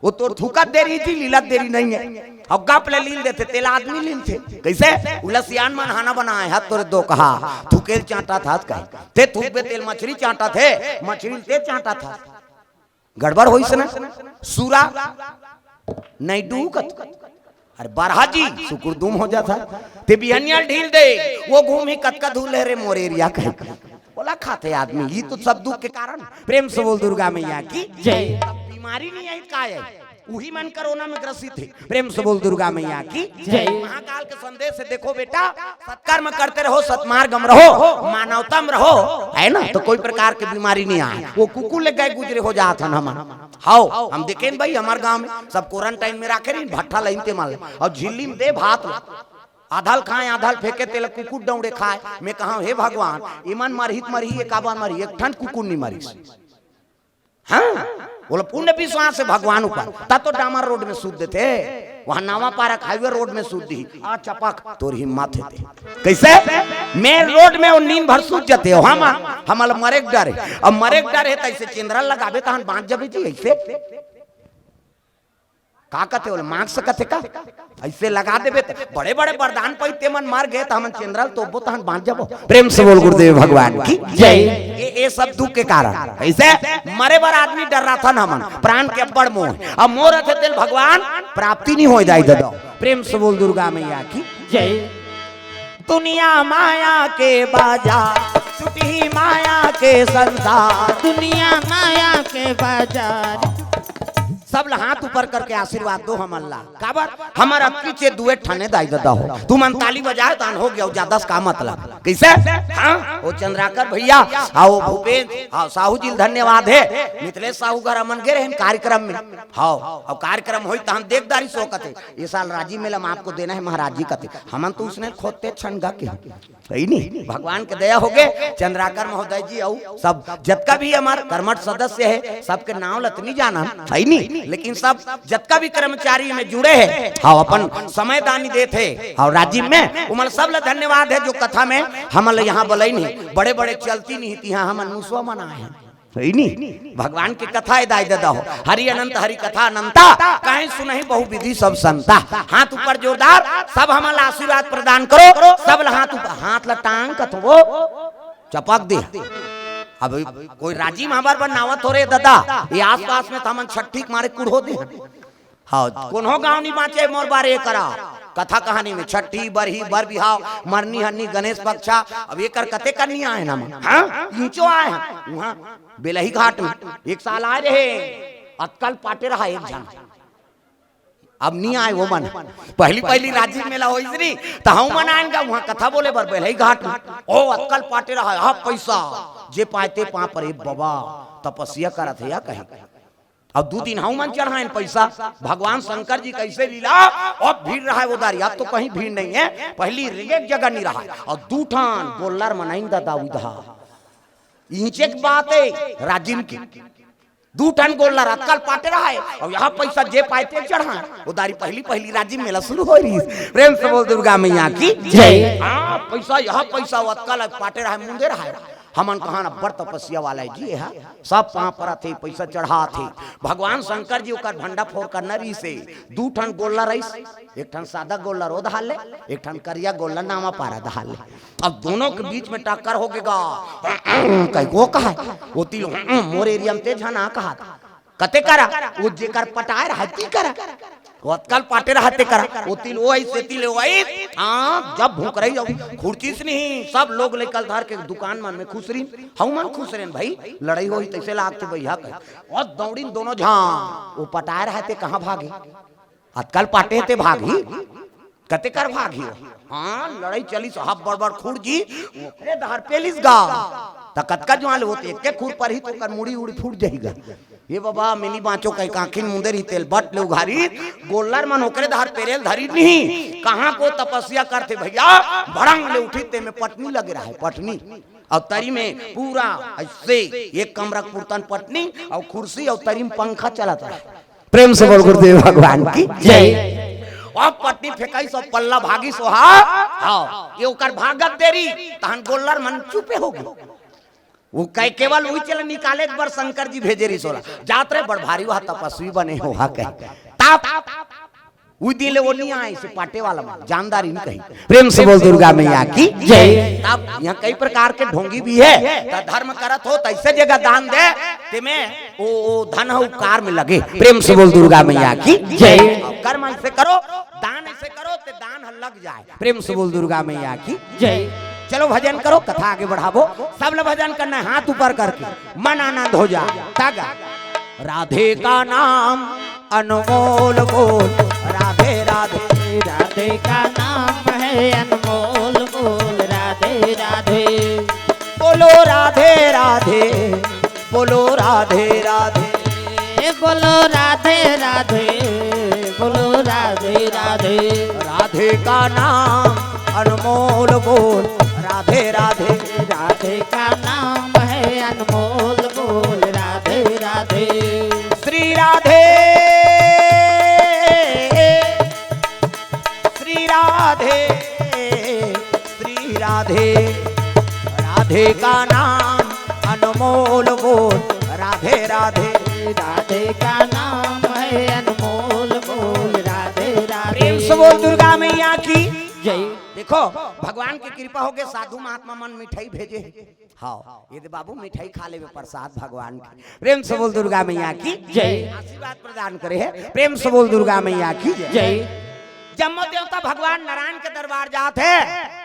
वो तोर थूकत देरी थी, लीलत देरी नहीं हे। अउ गप ले लील देथे, तेला आदमी लीलथे। कइसे? उला सियान मन हाना बनाए, हाथ तोरे दोकहा, थूकेल चांटत हस कहे। ते थूकबे तेल मछरी चांटथे, मछरी ल ते चांटत हस। गड़बड़ होइस ना, सूरा नहीं डूकत। अरे बरहा जी, सुकुर दुम हो जात हे। ते बिहनिया ल ढील दे, वो घूमही कतका धूल हे रे मोर एरिया कहे। ओला खाथे आदमी, ये तो सब दुख के कारण। प्रेम से बोल दुर्गा मैया की जय। अब बीमारी नहीं हे, त काय हे? उही मन कोरोना में ग्रसित हे। प्रेम से बोल दुर्गा मैया की जय। महाकाल के संदेश हे, देखो बेटा, सत्कर्म करते रहो, सतमार्ग में रहो, मानवता में रहो, है ना, तो कोई प्रकार के बीमारी नहीं आए। वो कुकुर ले गए गुजरे हो जात हन हमन। हव, हम देखेन भाई, हमर गांव में सब quarantine में राखे रहिन, भट्ठा लाइन ते मन ल, अउ झिल्ली में दे भात ल, आधा ल खाए, आधा ल फेंके, तेला कुकुर डौड़े खाए। मैं कहा, हे भगवान, इमन मरही त मरही, एकाबर मरही, एक ठन कुकुर नहीं मरिस। हाँ, बोला पूर्ण विश्वास हे भगवान ऊपर, त तो डामर रोड में सूत देथे, वहां नावा पारक highway road में सूत दिही। आ चपक, तोर हिम्मत हे ते। कइसे? Main road में वो नींद भर सूत जाथे हो, हम, हमला मरे के डर हे। अब मरे के डर हे, त अइसे चेंदरा लगाबे, तहन बांच जाबे जी, अइसे। का कथे ओला, मास्क कथे का? अइसे लगा देबे त बड़े-बड़े वरदान पाई, ते मन मर गे त हमन चेंदरा ल तोपबो तहन बांच जाबो। प्रेम से बोल गुरुदेव भगवान की जय। ये, ये सब दुख के कारण। अइसे मरे बर आदमी डर्राथन हमन, प्राण के अब्बड़ मोह। अब मोह रथे तेल भगवान प्राप्ति नहीं होय दाई ददा। प्रेम से बोल दुर्गा मैया की जय। दुनिया माया के बाजार, छुटही माया के संसार। दुनिया माया के बाजार। सब ला हाथ ऊपर करके आशीर्वाद दो हमन ला। काबर? हमर अक्की चे दुए ठने दाई ददा हो। तुमन ताली बजाए तहन हो गया, ज्यादा से का मतलब? कइसे? हाँ, वो चंद्राकर भैया, हाँ, वो भूपेश, हाँ, साहू जी ल धन्यवाद हे। मिथिलेश साहू घर हमन गे रहेन कार्यक्रम में। हाँ, अब कार्यक्रम होई तहन देख डारिस ओ कथे, ये साल राजीव मेला में आपको देना है महाराज जी कथे। हमन तो उसने खोदते छनगा के। सही नहीं, भगवान के दया होगे, चंद्राकर महोदय जी अउ सब जतका भी हमर कर्मठ सदस्य हे, सबके नाव ल त नहीं जानन, सही नहीं, लेकिन सब जतका भी कर्मचारी में जुड़े हे, हाँ, अपन समय दानी देत हे, हाँ, राजीव में, उमन सब ल धन्यवाद हे जो कथा में हमन ल यहाँ बलइन हे। बड़े-बड़े चलती नहीं तिहाँ हमन मुसवा मन आए हन। सही नहीं? भगवान के कथा ए दाई ददा हो। हरि अनंत हरि कथा अनंता, काहे सुनही बहु विधि सब संता। हाथ ऊपर जोरदार, सब हमन ला आशीर्वाद प्रदान करो, सब ला हाथ ऊपर, हाथ ला टांग कथो वो चपक दे। अब कोई राजीव हमर बर नावा थोरे ददा, ये आसपास में त हमन छट्ठी के मारे कुढ़ो दे। हाँ, कोनो गांव नहीं बांचे मोर बर ए करा। कथा कहानी में छट्ठी, बरही, बर बिहाव, मरनी हरनी, गणेश पक्षा, अब एकर कते करनी आए ना मन। हाँ, इंचो आए हैं। वहाँ बेलही घाट में एक साल आए रहे, अक्कल पाटे रहा एक झन। अब नहीं आए वो मन। पहली पहली राजीव मेला होइस नी, त हम मन आएन गा वहाँ कथा बोले बर बेलही घाट में। ओ अक्कल पाटे रहा, हाँ पैसा, जे पाए ते पाप रे बाबा, तपस्या करत हे या कहीं। अब दू दिन हऊ मन चढ़ाएन पैसा, भगवान शंकर जी कइसे लीला, अब भीड़ रहा है वो दारी, अब तो कहीं भीड़ नहीं है, पहली एक जगह नहीं रहा है। और दू ठान गोल्लर मनाइन दा दाऊ दहा। इंचे के बात है राजिम की। दू ठन गोल्लर अतका ल पाटे रहय, अउ यहा पैसा जे पाय ते चढ़ाय। ओ दारी पहली पहली राजिम मेला शुरू होय रहिस। प्रेम से बोल दुर्गा मैया की जय। हाँ, पैसा, यहा पैसा अतका ल पाटे रहय, मुंदे रहय। हमन कहा अब्बड़ तपस्या वाला हे जी, एहा सब पाँव परत हे, पैसा चढ़ात हे। भगवान शंकर जी ओकर भंडा फोर करना रहिसे। दू ठन गोल्लर रहिस, एक ठन सादा गोल्लर ओ दहाल ले, एक ठन करिया गोल्लर नावा पारा दहाल ले। अब दोनों के बीच में टक्कर हो गे गा। कहि को कहा, ओ तिल मोर एरिया में ते झना कहा। कते करा, ओ जेकर पटाय रहय ती करा। ओ अतका ल पाटे रहय ते करा। ओ तिल ओ आइस, ए तिल ओ आइस। हाँ, जब भूख रही, अब खुर्चीस नहीं, सब लोग लइका ल धर के दुकान मन में खुसरिन। हऊ मन खुसरेन भाई, लड़ई होही तइसे लागथे भैया कहे। ओ दौड़िन दोनों झन, ओ पटाय रहय ते कहाँ भागे? अतका ल पाटे ते भागही, कते कर भागही? हाँ, लड़ई चलिस, हब बड़ बड़ खुर जी, ओकरे डहर पेलिस गा। त कतका जुआर ले होते, एके खुर परही त ओकर मुड़ी उड़ी फूट जाही गा। ए बाबा, मिनी बाँचो कहि काँखिन मुंदे रही तेल बट ले उघारी, गोल्लर मन ओकरे डहर पेरे ल धरी नहीं। कहाँ को तपस्या करथे भैया, भड़ंग ले उठी ते में पटनी लगे रहय, पटनी। अउ तरी में पूरा अइसे एक कमरा के पुरतन पटनी अउ खुर्सी अउ तरी में पंखा चलत रहय। प्रेम से बोल गुरुदेव भगवान की जय। अब पटनी फेंकाइस अउ पल्ला भागिस ओहा। हाँ, ए ओकर भागत देरी, तहन गोल्लर मन चुपे हो गे। ओ कहे केवल उही चले निकाले बर शंकर जी भेजे रहिस ओला। जात रहे बड़ भारी ओहा तपस्वी बने हे ओहा कहे। तब उही दिन ले ओ नी आइस पाटे वाला मन, जानदारी नी कही। प्रेम से बोल दुर्गा मैया की जय। तब इहाँ कई प्रकार के ढोंगी भी हे, त धर्म करत हो त अइसे जगह दान दे, तेमे ओ, ओ धन ह उपकार में लगे। प्रेम से बोल दुर्गा मैया की जय। अउ कर्म अइसे करो, दान अइसे करो, ते दान ह लग जाय। प्रेम से बोल दुर्गा मैया की जय। चलो भजन करो, कथा आगे बढ़ाबो। सब ल भजन करना हे, हाथ ऊपर करके मन आनंद हो जाय। तागा राधे का नाम अनमोल बोल, राधे राधे। राधे का नाम है अनमोल बोल, राधे राधे। बोलो राधे राधे, बोलो राधे राधे। ए बोलो राधे राधे, बोलो राधे राधे। राधे का नाम अनमोल बोल, राधे राधे। राधे का नाम है अनमोल बोल, राधे राधे। श्री राधे, श्री राधे, श्री राधे। राधे का नाम अनमोल बोल, राधे राधे। राधे का नाम है अनमोल बोल, राधे राधे। प्रेम से बोल दुर्गा मैया की जय। देखो, भगवान की कृपा होगे, साधु महात्मा मन मिठाई भेजे हे। हाँ, ए दे बाबू, मिठाई खा लेबे, प्रसाद भगवान के। प्रेम से बोल दुर्गा मैया की जय। आशीर्वाद प्रदान करे हे। प्रेम से बोल दुर्गा मैया की जय। जम्मो देवता भगवान नारायण के दरबार जात हे।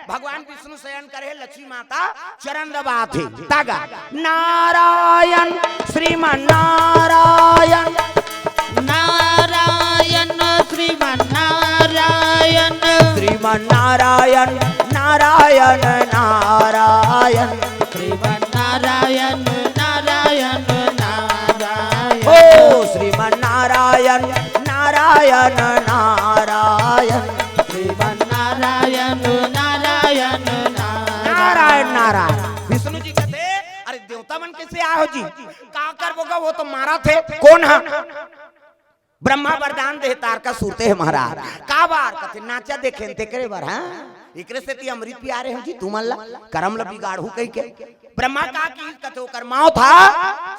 भगवान विष्णु शयन करे हे, लक्ष्मी माता चरण दबात हे। तागा नारायण, श्रीमन नारायण। नारायण, श्रीमन नारायण। श्रीमन नारायण, नारायण, नारायण। श्रीमन नारायण, नारायण, नारायण। ओ श्रीमन नारायण, नारायण, नारायण। श्रीमन नारायण, नारायण, नारायण। नारायण, नारायण। विष्णु जी कथे, अरे देवता मन कइसे आय हो जी? का करबो गा, ओ तो मारत हे। कोन ह? ब्रह्मा वरदान देहे, तारकासुर ते हे महाराज। का बर? कथे नाचा देखेन तेकरे बर, हाँ? एकरे सेती अमृत पियारे हँव जी तुमन ला, करम ला बिगाड़हू कहिके। ब्रह्मा का किहिस कथे ओकर मौत ह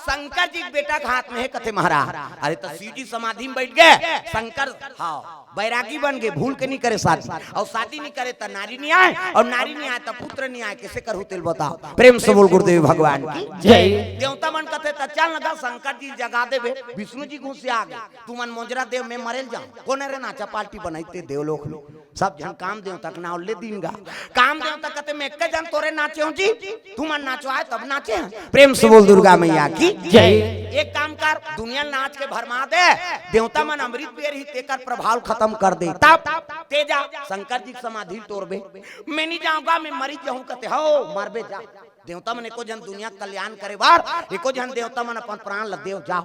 शंकर जी के बेटा के हाथ में हे कथे महाराज। अरे त शिव जी समाधि में बइठ गे, शंकर, हाँ, बैरागी बन गे, भूल के नी करे शादी, अउ शादी नी करे त नारी नी आय, अउ नारी नी आय त पुत्र नी आय, कइसे करहू तेला बताव। प्रेम से बोल गुरुदेव भगवान की जय। देवता मन कथे त चल न गा शंकर जी जगा देबे, विष्णु जी घुसिया गे। तुमन मोजरा देव, मैं मरेल जाँव। कोन रे नाचा पार्टी बनाइस ते देवलोक में? सब झन काम देवता के नाव ले दिन गा। काम देवता कथे मैं एक्के झन तोरे नाचे हँव जी, तुमन नाचवाय तब नाचे हँव। प्रेम से बोल दुर्गा मैया की जय। एक काम कर, दुनिया नाच के भरमा दे, देवता मन अमृत पिए रही, तेकर प्रभाव खतम कर दे। तब ते जा शंकर जी के समाधि ल टोरबे। मैं नी जाँव गा, मैं मरिच जाहूँ कथे, हव मरबे जा। देवता मन एको झन दुनिया के कल्याण करे बर, एको झन देवता मन अपन प्राण ल देव जा।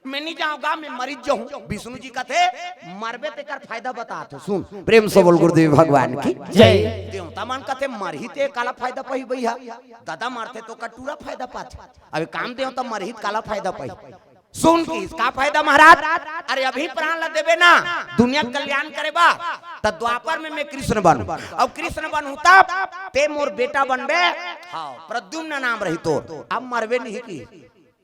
मैं नी जाँव गा, मैं मरिच जाहूँ। विष्णु जी कथे, मरबे तेकर फायदा बतात हँव, सुन। प्रेम से बोल गुरुदेव भगवान की जय। देवता मन कथे, मरही ते काला फायदा पाही भैया? ददा मरथे त ओकर टूरा फायदा पाथे। अब काम देवता मरही त काला फायदा पाही? सुन किहिस, का फायदा महाराज? अरे अभी प्राण ला देबे ना, दुनिया के कल्याण करे बर, त द्वापर में मैं कृष्ण बनहूं, अउ कृष्ण बनहूं तब ते मोर बेटा बनबे। हाँ, प्रद्युम्न नाम रही तोर। अब मरबे नहीं कि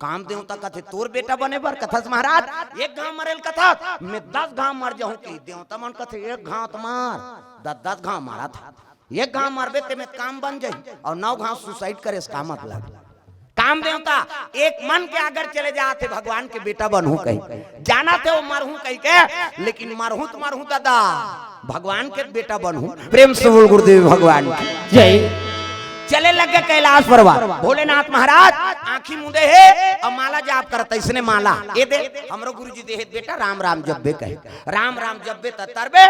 काम देवता कथे तोर बेटा बने बर कथस महाराज, एक घांव मरे ल कथस, मैं दस घांव मर जाहूं कि देवता मन कथे एक घांव त मर, दस दस घांव मरत हे, एक घांव मरबे ते में काम बन जाही, अउ नौ घांव suicide करे से का मतलब? काम देवता एक मन के आगर चले जात हे, भगवान के बेटा बनहूं कही, जानत हे वो मरहूं कही के, लेकिन मरहूं त मरहूं दादा, भगवान के बेटा बनहूं। प्रेम से बोल गुरुदेव भगवान की। जय। चले लग गे कैलाश पर्वत। भोलेनाथ महाराज आंखी मूंदे हे अउ माला जाप करत, इसने माला ए दे, हमरो गुरुजी दे हे बेटा, राम राम जब्बे कहे, राम राम जब्बे त तरबे,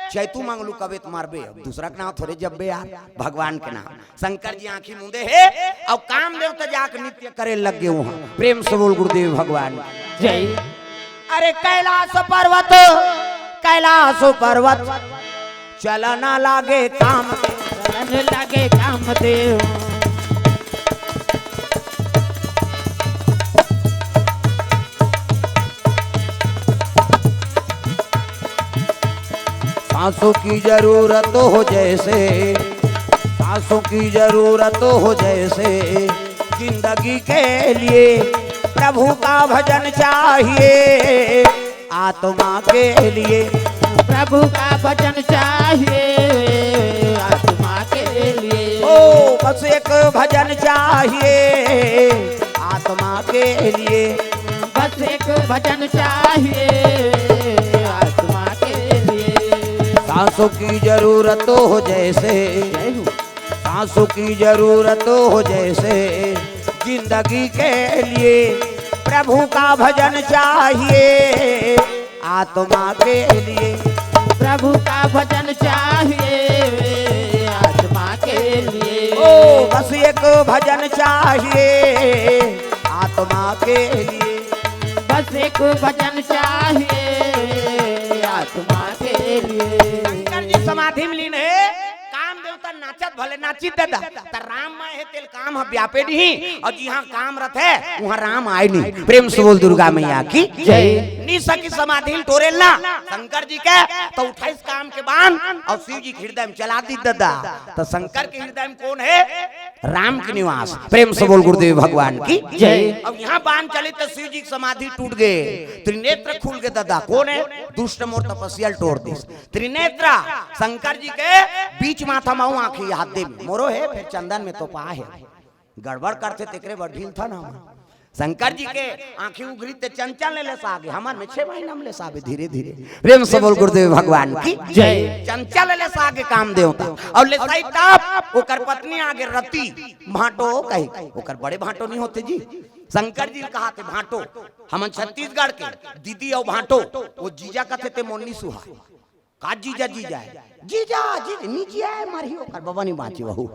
चैतू मंगलू कबे त मरबे। अब दूसरा के नाम थोरे जब्बे यार, भगवान के नाम। शंकर जी आंखी मूंदे हे अउ काम देवता जाके नृत्य करे लग गे उहां। प्रेम से बोल गुरुदेव भगवान की। जय। अरे कैलाश पर्वत, कैलाश पर्वत, चलना लागे काम, चलन लागे कामदेव। सांसों की जरूरत हो जैसे, सांसों की जरूरत हो जैसे, जिंदगी के लिए प्रभु का भजन चाहिए, आत्मा के लिए। प्रभु का भजन चाहिए, आत्मा के लिए। ओ, बस एक भजन चाहिए, आत्मा के लिए। बस एक भजन चाहिए, आत्मा के लिए। सांसों की जरूरत हो जैसे, जय हो। सांसों की जरूरत हो जैसे, जिंदगी के लिए प्रभु का भजन चाहिए, आत्मा के लिए। प्रभु का भजन चाहिए, आत्मा के लिए। ओ, बस एक भजन चाहिए, आत्मा के लिए। बस एक भजन चाहिए, आत्मा के लिए। शंकर जी समाधि में लीन हे, काम देवता नाचत भले नाचित दादा, त राम माय हे तेल काम ह व्यापे नहीं, अउ जिहां काम रथे उहां राम आय नहीं। प्रेम से बोल दुर्गा मैया की जय। निशा की समाधि ल टोरेल ना शंकर जी के, त उठाइस काम के बान अउ शिव जी के हृदय में चला दीस दादा। त शंकर के हृदय में कोन हे? राम के निवास। प्रेम से बोल गुरुदेव भगवान की जय। अब इहां बान चले त शिव जी के समाधि टूट गे, त्रिनेत्र खुल गे दादा। कोन हे? दुष्ट मोर तपस्या ल टोर दीस। त्रिनेत्र शंकर जी के बीच माथा म आंखी हाथ दे मोरो हे, फेर चंदन में तोपा हे। गड़बड़ करथे तेकरे बर ढीलथन हमन। शंकर जी के आंखी उघरी ते चंचल ले लेसा गे, हमन में छह महीना में लेसाबे धीरे धीरे। प्रेम से बोल गुरुदेव भगवान की जय। चंचल ले लेसा गे काम देवता अउ लेसाई तब ओकर पत्नी आगे रति भांटो कही, ओकर बड़े भांटो नहीं होते जी, शंकर जी कहाथे भांटो। हमन छत्तीसगढ़ के दीदी अउ भांटो, वो जीजा कथे ते मोन्नी सुहा। का जीजा, जीजा हे? जीजा, जीजा, नी जिया हे, मरही ओकर बबा नी बांचे वहू।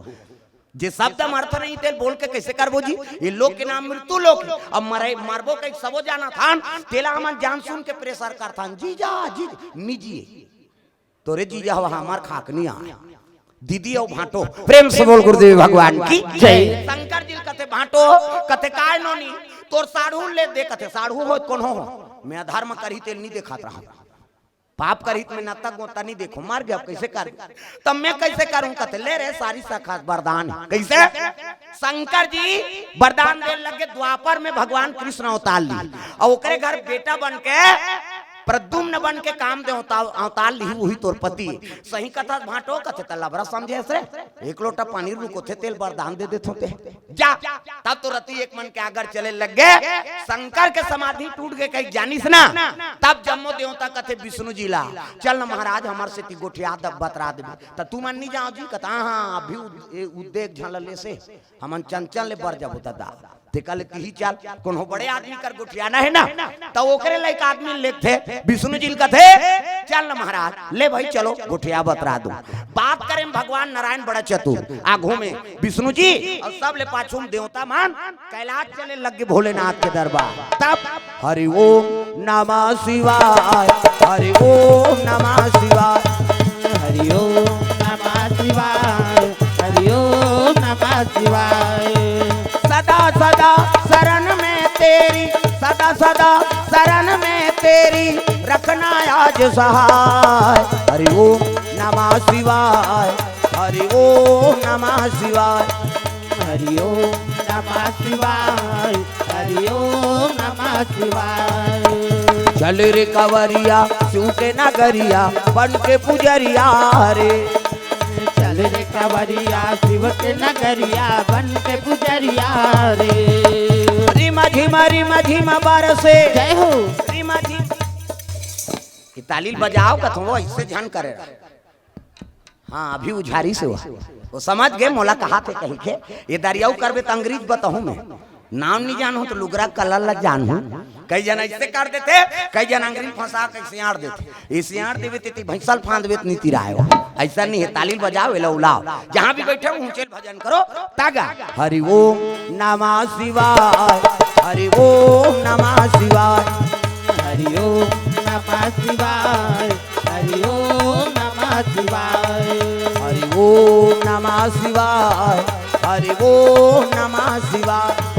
जे शब्द म अर्थ नहीं तेल बोल के कैसे करबो जी? ये लोक के नाम मृत्यु लोक हे। अब मरे, मरबो कई सबो जानथन, तेला हमन जान सुन के pressure करथन। जीजा, जीजा, नी जिये। तोरे जीजा हवा हमर खाक नी आय। दीदी अउ भांटो, प्रेम से बोल गुरुदेव भगवान की जय। शंकर जी कथे भांटो, कथे काय नोनी, तोर साढ़ू ले दे, कथे साढ़ू हो कोनो हो, मैं अधर्म करही तेल नी देखात रहा। पाप करही त मैं नत्ता गोता नहीं देखो, मर गया, अब कैसे कर? तब मैं कैसे करूं? कथे ले रे, सारी सखा वरदान हे। कैसे? शंकर जी वरदान दे लगे, द्वापर में भगवान कृष्ण अवतार ली, अउ ओकरे घर बेटा बन के, प्रद्युम्न बन के काम दे अवता-, अवतार ली, वही तोर पति। सही कथा भांटो कथे त लबरा समझे रे, एक लोटा पानी रुकोथे तेल वरदान दे देथों ते। जा, तब तो रति एक मन के आगर चले लग गे। शंकर के समाधि टूट गे कही जानिस ना, तब जम्मो देवता कथे विष्णु जी ला, चल न महाराज, हमर सेती गोठिया दब बतरा देबे। त तुमन नी जाओ जी? कथा हाँ, अभी उद-, ए, उद्देक झन ले से, हमन चंचल ले बर जबो दादा। ते कले तिही चल, कोनो बड़े आदमी कर गोठियाना हे ना, त ओकरे लायक आदमी लेथे। विष्णु जी ल कथे, चल न महाराज, ले भाई चलो, गोठिया बतरा दो। बात करे में भगवान नारायण बड़ा चतुर, आघू में विष्णु जी अउ सबले पाछू में देवता मन। कैलाश चले लग गे भोलेनाथ के दरबार। तब हरि ओम नमः शिवाय, हरि ओम नमः शिवाय। हरि ओम नमः शिवाय, हरि ओम नमः शिवाय। सदा सदा शरण में तेरी, सदा सदा तरन में तेरी रखना आज सहाय। हरि ओम नमः शिवाय, हरि ओम नमः शिवाय। हरि ओम नमः शिवाय, हरि ओम नमः शिवाय। चल रे कवरिया शिव के नगरिया बन के पुजरिया रे। चल रे कवरिया शिव के नगरिया बन के पुजरिया रे। रिमा झिमा रिमा झिमा बरसे। जय हो। रिमा झिमा। ये ताली ल बजाव कथों, अइसे झन करे रहा। हाँ, अभी उझारी से हुआ। वो समझ गए मोला कहाथे कहिके। ये दरियाऊ करबे त अंग्रेज बताहूँ मैं। नाम नहीं जानहूँ त लुगरा कलर ला जानहूँ। कई जन अइसे कर देथे, कई जन अंग्रेज फंसा के सियाड़ देथे। ये सियाड़ देवे तेती भैंसा ल फांद देवे त नीति राय हो। अइसा नहीं हे, ताली ल बजाव, एला उलाव। जहाँ भी बैठे हो, ऊंचे भजन करो, तागा। हरि ओम नमः शिवाय, हरि ओम नमः शिवाय। हरि ओम नमः शिवाय, हरि ओम नमः शिवाय। हरि ओम नमः शिवाय, हरि ओम नमः शिवाय।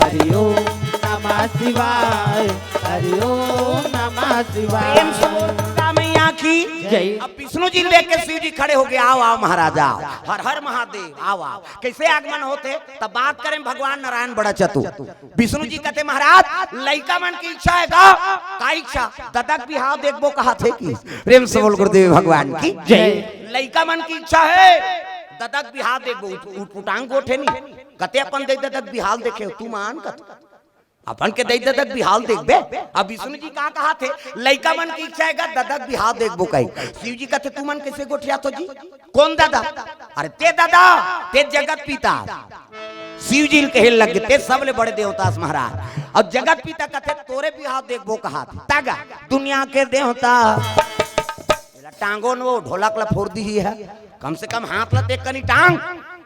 हरि ओम नमः शिवाय, हरि ओम नमः शिवाय। प्रेम से बोल दुर्गा मैया की जय। अब विष्णु जी ल देख के शिव जी खड़े हो गए, "आओ, आओ महाराज, आओ। हर हर महादेव, आओ, आओ।" कइसे आगमन होथे? तब बात करें भगवान नारायण बड़ा चतुर। विष्णु जी कथे, "महाराज, लइका मन की इच्छा हे का?" "का इच्छा?" "ददा के बिहाव देखबो कहाथे कि।" प्रेम से बोल गुरुदेव भगवान की जय। "लइका मन की इच्छा हे, ददा के बिहाव देखबो।" उठ-, उठपुटांग गोठे नहीं। कथे, "अपन दई ददा के बिहाव देखे हो, तुमन कथे।" अपन के दई ददा के बिहाव देखबे। अब विष्णु जी का कहाथे, लइका मन की इच्छा हे गा, ददा के बिहाव देखबो कही। शिव जी कथे, "तुमन कइसे गोठियाथो जी? कोन ददा?" "अरे ते ददा, ते जगत पिता।" शिव जी ल कहे लग गे, "ते सबले बड़े देवता अस महाराज।" अउ जगत पिता कथे, "तोरे बिहाव देखबो कहाथे।" तागा, दुनिया के देवता। एला टांगो न, वो ढोलक ला फोर दिही हे। कम से कम हाथ ला देख कनी टांग।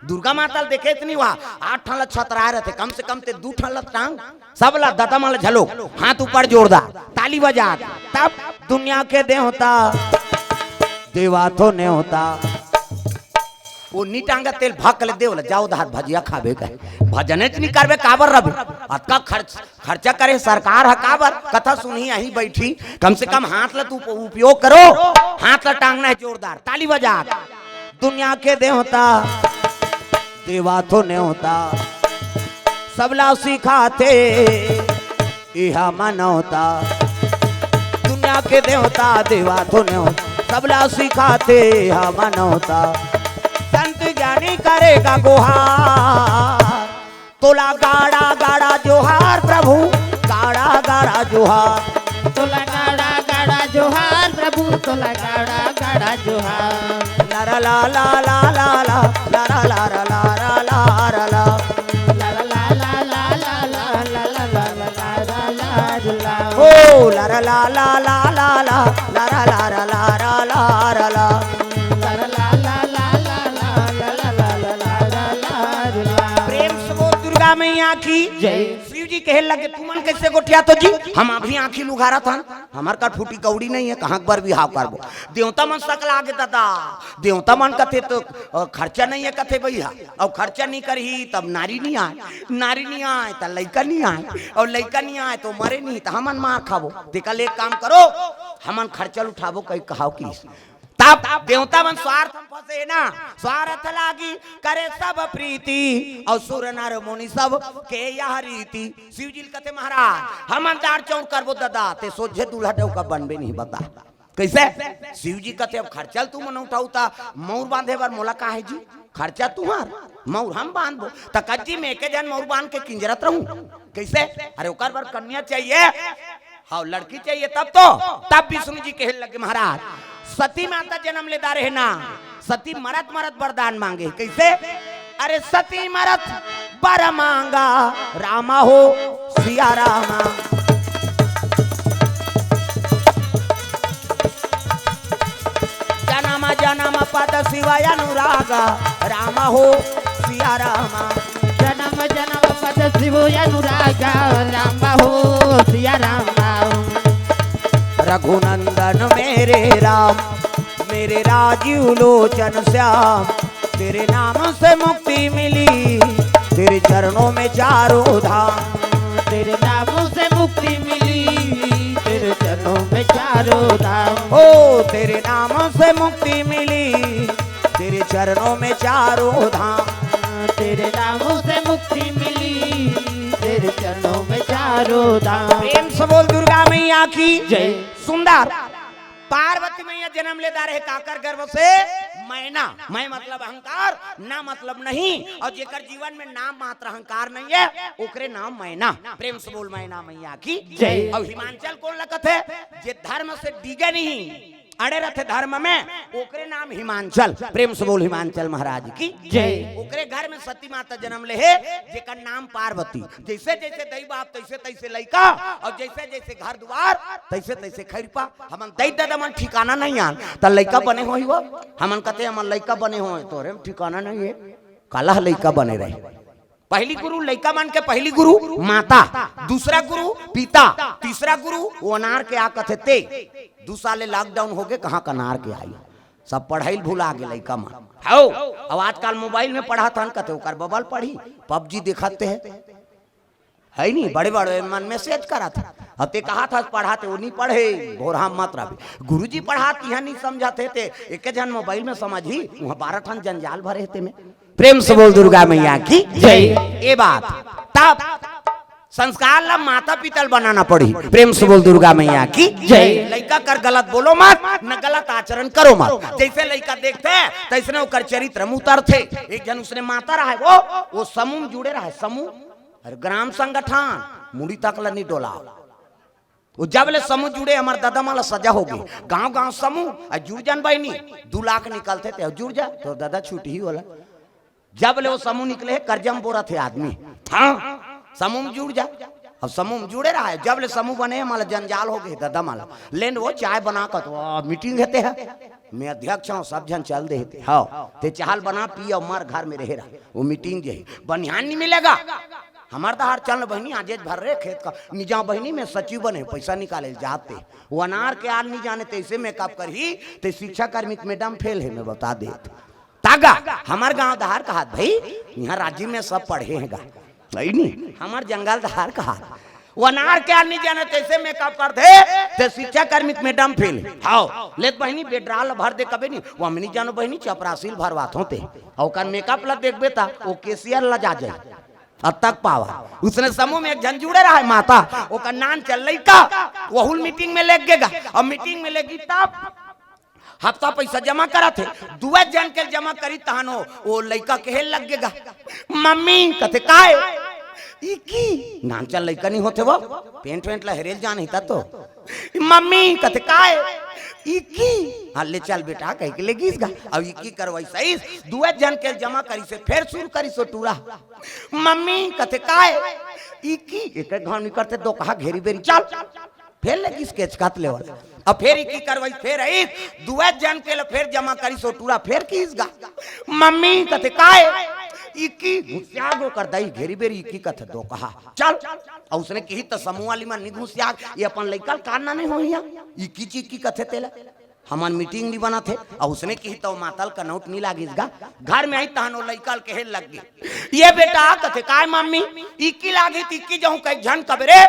दुर्गा माता ल देखे इतनी हुआ, आठ ठन ला छतराए रहथे, कम से कम ते दू ठन ला टांग। सब ला ददा मन ला झलो, हाथ ऊपर जोरदार, ताली बजा। तब दुनिया के देवता, देवा थो नेवता। वो नी टांगा तेल भक ले देव ला, जाओ दहात भजिया खाबे कहे। भजनेच नी करबे, काबर रबे? अतका खर्च, खर्चा करे सरकार ह काबर? कथा सुनही अही बैठी, कम से कम हाथ ला तू उप-, उपयोग करो, हाथ ला टांगना हे जोरदार, ताली बजा। दुनिया के देवता, देवा थो नेवता, सबला सिखाथे इहा मनौता। दुनिया के देवता, देवा थो नेवता, सबला सिखाथे इहा मनौता। संत ज्ञानी करेगा गुहार, तोला गाड़ा गाड़ा जोहार प्रभु, गाड़ा गाड़ा जोहार। तोला गाड़ा गाड़ा जोहार प्रभु, तोला गाड़ा गाड़ा जोहार। ला ला ला ला ला ला ला, ला ला ला ला ला ला ला ला ला। ला ला ला ला ला ला ला ला ला ला ला ला। ओ ला ला ला ला ला ला ला, ला ला ला ला ला ला ला ला। ला ला ला ला ला ला ला ला ला ला ला ला ला। प्रेम से बोल दुर्गा मैया की जय। शिव जी कहे लगे, "तुमन कइसे गोठियाथो जी? हम अभी आँखी ल उघारत हन, हमर करा फूटी कौड़ी नहीं हे, कहाँ के बर बिहाव करबो?" देवता मन सकला गे ददा, देवता मन कथे तो, अ, खर्चा नहीं हे कथे भैया, अउ खर्चा नहीं करही तब नारी नहीं आय, नारी नहीं आय त लइका नहीं आय, अउ लइका नहीं आय तो मरे नहीं त हमन मार खाबो। तेकर ले एक काम करो, हमन खर्चा ल उठाबो कही कहाव कि। तब देवता मन स्वार्थ म फंसे हे ना, स्वार्थ लागी करे सब प्रीति, अउ सुर नर मुनि सब के यह रीति। शिव जी ल कथे, "महाराज, हमन दार चौर करबो ददा, ते सोझे दूल्हा डौका बनबे नहीं बता।" कइसे? शिव जी कथे, "अब खर्चा ल तुमन उठाहू त मउर बांधे बर मोला का हे जी? खर्चा तुंहर, मउर हम बांधबो।" त कज्जी में एके झन मउर बांध के किंजरत रहूं। कइसे? अरे ओकर बर कन्या चाहिए। हव, लड़की चाहिए तब तो। तब विष्णु जी कहे लगे, "महाराज, सती माता जनम ले दारे हे ना, सती मरत मरत वरदान मांगे।" कइसे? अरे सती मरत बर मांगा, रामा हो सिया रामा। जनम जनम पद शिव अनुरागा, रामा हो सिया रामा। जनम जनम पद शिव अनुरागा, राम हो सिया राम। रघुनंदन मेरे राम, मेरे राजीव लोचन श्याम, तेरे नाम से मुक्ति मिली, तेरे चरणों में चारों धाम। तेरे नाम से मुक्ति मिली, चारों धाम। ओ तेरे नाम से मुक्ति मिली, तेरे चरणों में चारों धाम। तेरे नामों से मुक्ति मिली, तेरे चरणों में चारों धाम। प्रेम से बोल दुर्गा मैया की जय। सुंदर। पार्वती मैया जन्म ले डारे हे काकर गर्भ से? मैना। मैं मतलब अहंकार, ना मतलब नहीं। और जेकर जीवन में नाम मात्र अहंकार नहीं है, ओकरे नाम मैना। प्रेम से बोल मैना मैया की जय। और हिमांचल कोन ला कथे? जे धर्म से डिगे नहीं, अड़े रथे धर्म में, ओकरे नाम हिमांचल। प्रेम से बोल हिमांचल महाराज की जय। ओकरे घर में सती माता जन्म ले हे, जेकर नाम पार्वती। जैसे जैसे दई बाप, तैसे तैसे लइका, और जैसे जैसे घर दुआर, तैसे तैसे खैरपा। हमन दई ददा मन ठिकाना नहीं आन, त लइका बने होही वो। हमन कथे हमन लइका बने होही, तोरे में ठिकाना नहीं है। काला लइका बने रहे। पहली गुरु लइका मन के, पहली गुरु माता, दूसरा गुरु पिता, तीसरा गुरु वो अनार के आ कथे ते। दू साल ले lockdown होगे, कहाँ का अनार के आई, सब पढ़ाई भुला गे लइका मन। हौ, अब आजकल मोबाइल में पढ़त हन कथे, ओकर बबल पढ़ी, पबजी देखत हे, है नी? बड़े बड़े मन मैसेज करत हे, अब ते कहा था पढ़ाते, वो नहीं पढ़े, भोरहा मत रहे। गुरुजी पढ़ात यहाँ नहीं समझत हे, ते एक जन मोबाइल में समझी, वहाँ बारह ठन जंजाल भरे हे ते में। प्रेम से बोल दुर्गा मैया की जय। ये बात तब संस्कार ला माता पिता ल बनाना पड़ी। प्रेम से बोल दुर्गा मैया की जय। लइका कर गलत बोलो मत, न गलत आचरण करो मत। जैसे लइका देखते, तैसने ओकर चरित्र में उतरथे। एक जन उसने माता रहे, वो, वो समूह में जुड़े रहे, समूह। अरे ग्राम संगठन, मुड़ी तक ला नहीं डोलाव। वो जब ले समूह जुड़े, हमर ददा मन ला सजा होगे। गांव गांव समूह, आ जुड़ जान बहिनी, दू लाख निकलथे ते, जुड़ जा, तोर ददा छूटही ओला। जब ले वो समूह निकले हे, कर्जा में बोरत हे आदमी। हाँ, समूह में जुड़ जा। अब समूह में जुड़े रहा है, जब ले समूह बने हे, हमर ला जंजाल होगे, ददा मन ला। लेन वो चाय बना कर तो, आ, मीटिंग हेते हे। मैं अध्यक्ष हूँ, सब जन चल दे हेते। हाँ, ते चाय ल बना, पी और मर, घर में रहे रहा। वो मीटिंग जे हे, बनिहान नहीं मिलेगा। हमर दहार चल बहिनी, आजेच भर रे खेत का निजा बहिनी में सचिव बने, पैसा निकाले जाते। वो अनार के आल नहीं जाने, तैसे मेकअप करही, ते शिक्षा कर्मी के मैडम फेल हे, मैं बता देत। तागा, हमर गांव दहार कहात भाई, यहाँ राजी में सब पढ़े हे गा। नहीं, नहीं, हमर जंगल दहार कहात। वो अनार के आल नहीं जाने, तैसे मेकअप करथे, ते शिक्षा कर्मी के मैडम फेल हे। हाव, लेत बहिनी, बेडराल भर दे कबे नहीं, वो हम नहीं जानो बहिनी, चपरासी ल भरवात होते। और ओकर मेकअप ला देखबे ता, वो केशियर ला जा जाए। अतक पावर। उसने समूह में एक झन जुड़े रहा है माता, ओकर नान चल लइका, वहुल मीटिंग में लेग गेगा। अब मीटिंग में लेगी तब हफ्ता पैसा जमा करत हे, दुए झन के जमा करी तहन ओ, ओ लइका कहे लग गेगा, "मम्मी," कथे, "काय?" "ई की?" नान चल लइका नहीं होथे वो, पेंट वेंट ला हेरेल जान ही ता तो। "मम्मी," कथे, "काय?" "ई की?" "हाँ, ले चल बेटा," कह के ले गीस गा। अब ई की करवाई सही, दुए झन के जमा करी से फेर शुरू करी सो टूरा। "मम्मी," कथे, "काय?" "ई की?" एक एक घाव निकलते दो कहा घेरी बेरी, "चल।" फेर लगिस केचकात लेवल। अब फेर इकी करवाई, फेर आई, दुए जन के ल फेर जमा करी सो टूरा, फेर किस गा, "मम्मी," कथे, "काय?" इकी घुसिया गो कर दई घेरी बेरी, इकी कथे दो कहा, "चल।" और उसने कही तो समूह वाली मन नहीं घुसिया, ये अपन लइका ल कान ना नहीं होइया, इकी चीज की कथे तेला। हमन मीटिंग नहीं बनत हे, और उसने कही तो मातल कनौट नहीं लागिस गा। घर में आई तहन वो लइका ल कहे लग गे, "ये बेटा," कथे, "काय मम्मी?" "इक्की लागी त इक्की जहूँ कई झन कबे रे।"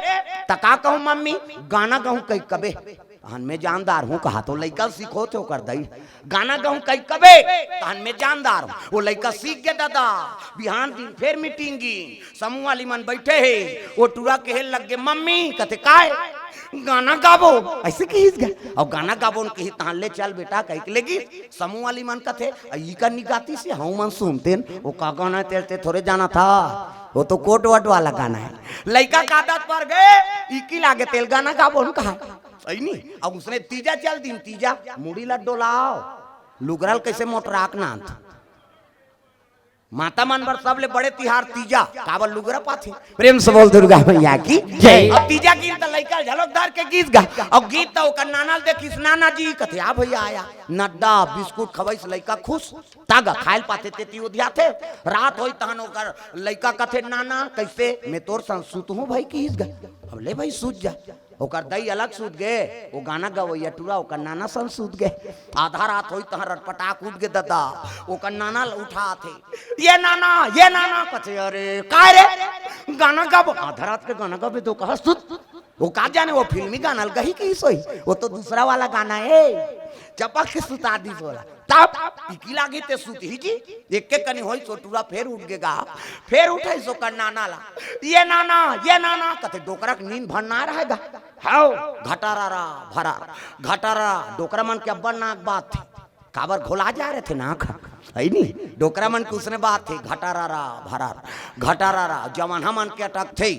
"त का कहूँ मम्मी?" "गाना गहूँ कई कबे।" "तहन मैं जानदार हूँ," कहा तो लइका सीखो थे ओकर दई। "गाना गहूँ कई कबे, तहन मैं जानदार हूँ।" वो लइका सीख गे दादा। बिहान दिन फेर मीटिंग गी। समूह वाली मन बैठे हे, वो टूरा कहे लग गे, "मम्मी," कथे, "काय?" "गाना गाबो।" ऐसे कहिस गा। और गाना गाबो न कही, "तहां ले चल बेटा," कह के लेगी। समूह वाली मन कथे, "आ, ई का निगाती से हऊ मन सुनते न, वो का गाना है, तेरे ते थोड़े जाना था, वो तो कोट वट वाला गाना है।" लइका का आदत पर गए, इकी लागे तेल गाना गाबो न कहा। सही नहीं। अब उसने तीजा चल दिन, तीजा, मुड़ी लड्डो लाओ, लुगरल कैसे मोटराक नाथ। माता मन बर सबले बड़े तिहार तीजा, काबर लुगरा पाथे। प्रेम से बोल दुर्गा मैया की जय। अब तीजा गीत त लइका झलक धर के गीत गा, अब गीत त ओकर नाना ल देखिस, "नाना जी," कथे, "आ भैया आया।" नड्डा बिस्कुट खवइस, लइका खुश। तागा खायल पाथे तेती उधियाथे। रात होई तहन ओकर लइका कथे, "नाना, कैसे मैं तोर संग सुत हूँ भाई?" किस गा। अब ले भाई सुत जा। ओकर दई अलग सूत गे, वो गाना गवैया टूरा ओकर नाना सन सूत गे। आधा रात होई तहां रटपटाक उठ गे ददा, ओकर नाना ल उठाथे, "ये नाना, ये नाना," कथे, "अरे काय रे?" "गाना गाबो।" "आधा रात के गाना गाबे दो कहा सुत।" वो का जाने, वो फिल्मी गाना ल गही की सोई, वो तो दूसरा वाला गाना है। चपक के सुता दिस बोला, तब इकी लागी ते सुत ही जी। एक के कनी होई, सो टूरा फेर उठ गेगा। फेर उठे सो कर नाना ला, "ये नाना, ये नाना," कथे, "डोकरा के नींद भर ना रहेगा।" हाओ, घटारा रा भरा, घटारा, डोकरा मन के अब्बड़ नाक बात थे। काबर घोला जा रहे थे नाक, है नी? डोकरा मन के उसने बात थे, घटारा रा भरा, घटारा रा, जवान हमन के अटक थे।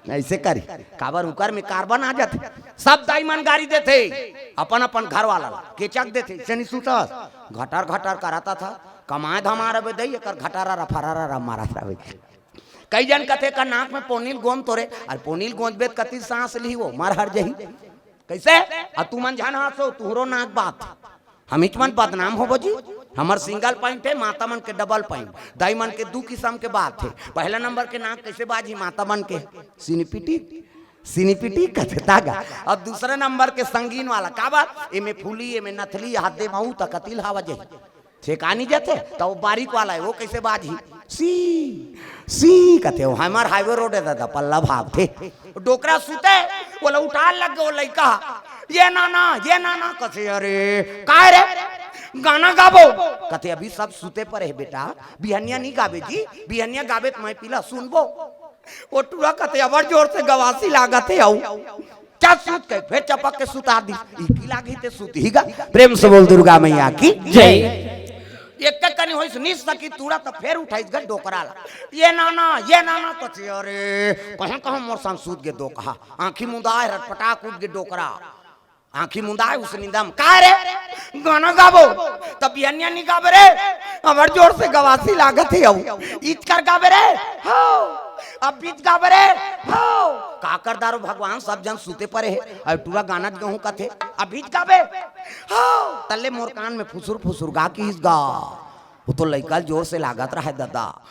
ऐसे करी, काबर उकर में कार्बन आ जाथे। सब दाई मन गारी देथे, अपन अपन घर वाला ला केचक देथे, "चनी सुतस, घटर घटर करता था, कमाए धमार अबे दई, एकर घटारा रा फरारा रा मारा रा बे।" कई जन कथे, "का नाक में पोनील गोंद तोरे।" अरे पोनील गोंद बेत कति सांस ली, वो मर हर जही। कैसे? "आ तू मन झन हासो, तुहरो नाक बात।" हमीच मन बदनाम होबो जी। हमर सिंगल पॉइंट है, माता मन के डबल पॉइंट। दाई मन के दू किसम के बात है। पहला नंबर के नाक कैसे बाजी माता मन के? सिनिपिटी, सिनिपिटी कथे तागा। अब दूसरा नंबर के संगीन वाला, का बात? एमे फूली, एमे नथली, हाथ दे माऊ त कतिल हवा जही। छेकानी जथे, त वो बारीक वाला है, वो कैसे बाजी? सी, सी कथे, वो हमर हाईवे रोड है दादा, पल्ला भाग थे। डोकरा सुते, वो ला उठाए लग गए, वो लइका, "ये नाना, ये नाना," कथे, "अरे, काय रे? गाना गाबो?" कथे, "अभी सब सुते परे है बेटा, बिहनिया नहीं गाबे जी, बिहनिया गाबे त मैं पीला सुनबो।" वो टूरा कथे, "अबर जोर से गवासी लागत है, आऊ।" क्या सूत के, फेर चपक के सुता दी। इकी लागी ते सुत ही गा। प्रेम से बोल दुर्गा मैया की जय। एक कनी होइस निस सकी टूरा, त फेर उठाइस गा डोकरा ला। "ये नाना, ये नाना," कथे, "अरे, कहाँ, कहाँ मोर संग सूत गे डोकहा?" आँखी मुंदाए, रटपटाक उठ गे डोकरा। आँखी मुंदाए, उस निंदम, "का रे? गाना गाबो?" "त बिहनिया नी गाबे रे, अबर जोर से गवासी लागत है, आऊ।" "इचकर गाबे रे?" "हो।" "अब बीच गाबे रे?" "हो।" "का कर दारो भगवान, सब जन सुते परे है, अउ टूरा गाना गहूँ कथे, अब बीच गाबे?" "हो।" तल्ले मोर कान में फुसुर फुसुर गा किस गा। वो तो लइका ल जोर से लागत रहा है दादा।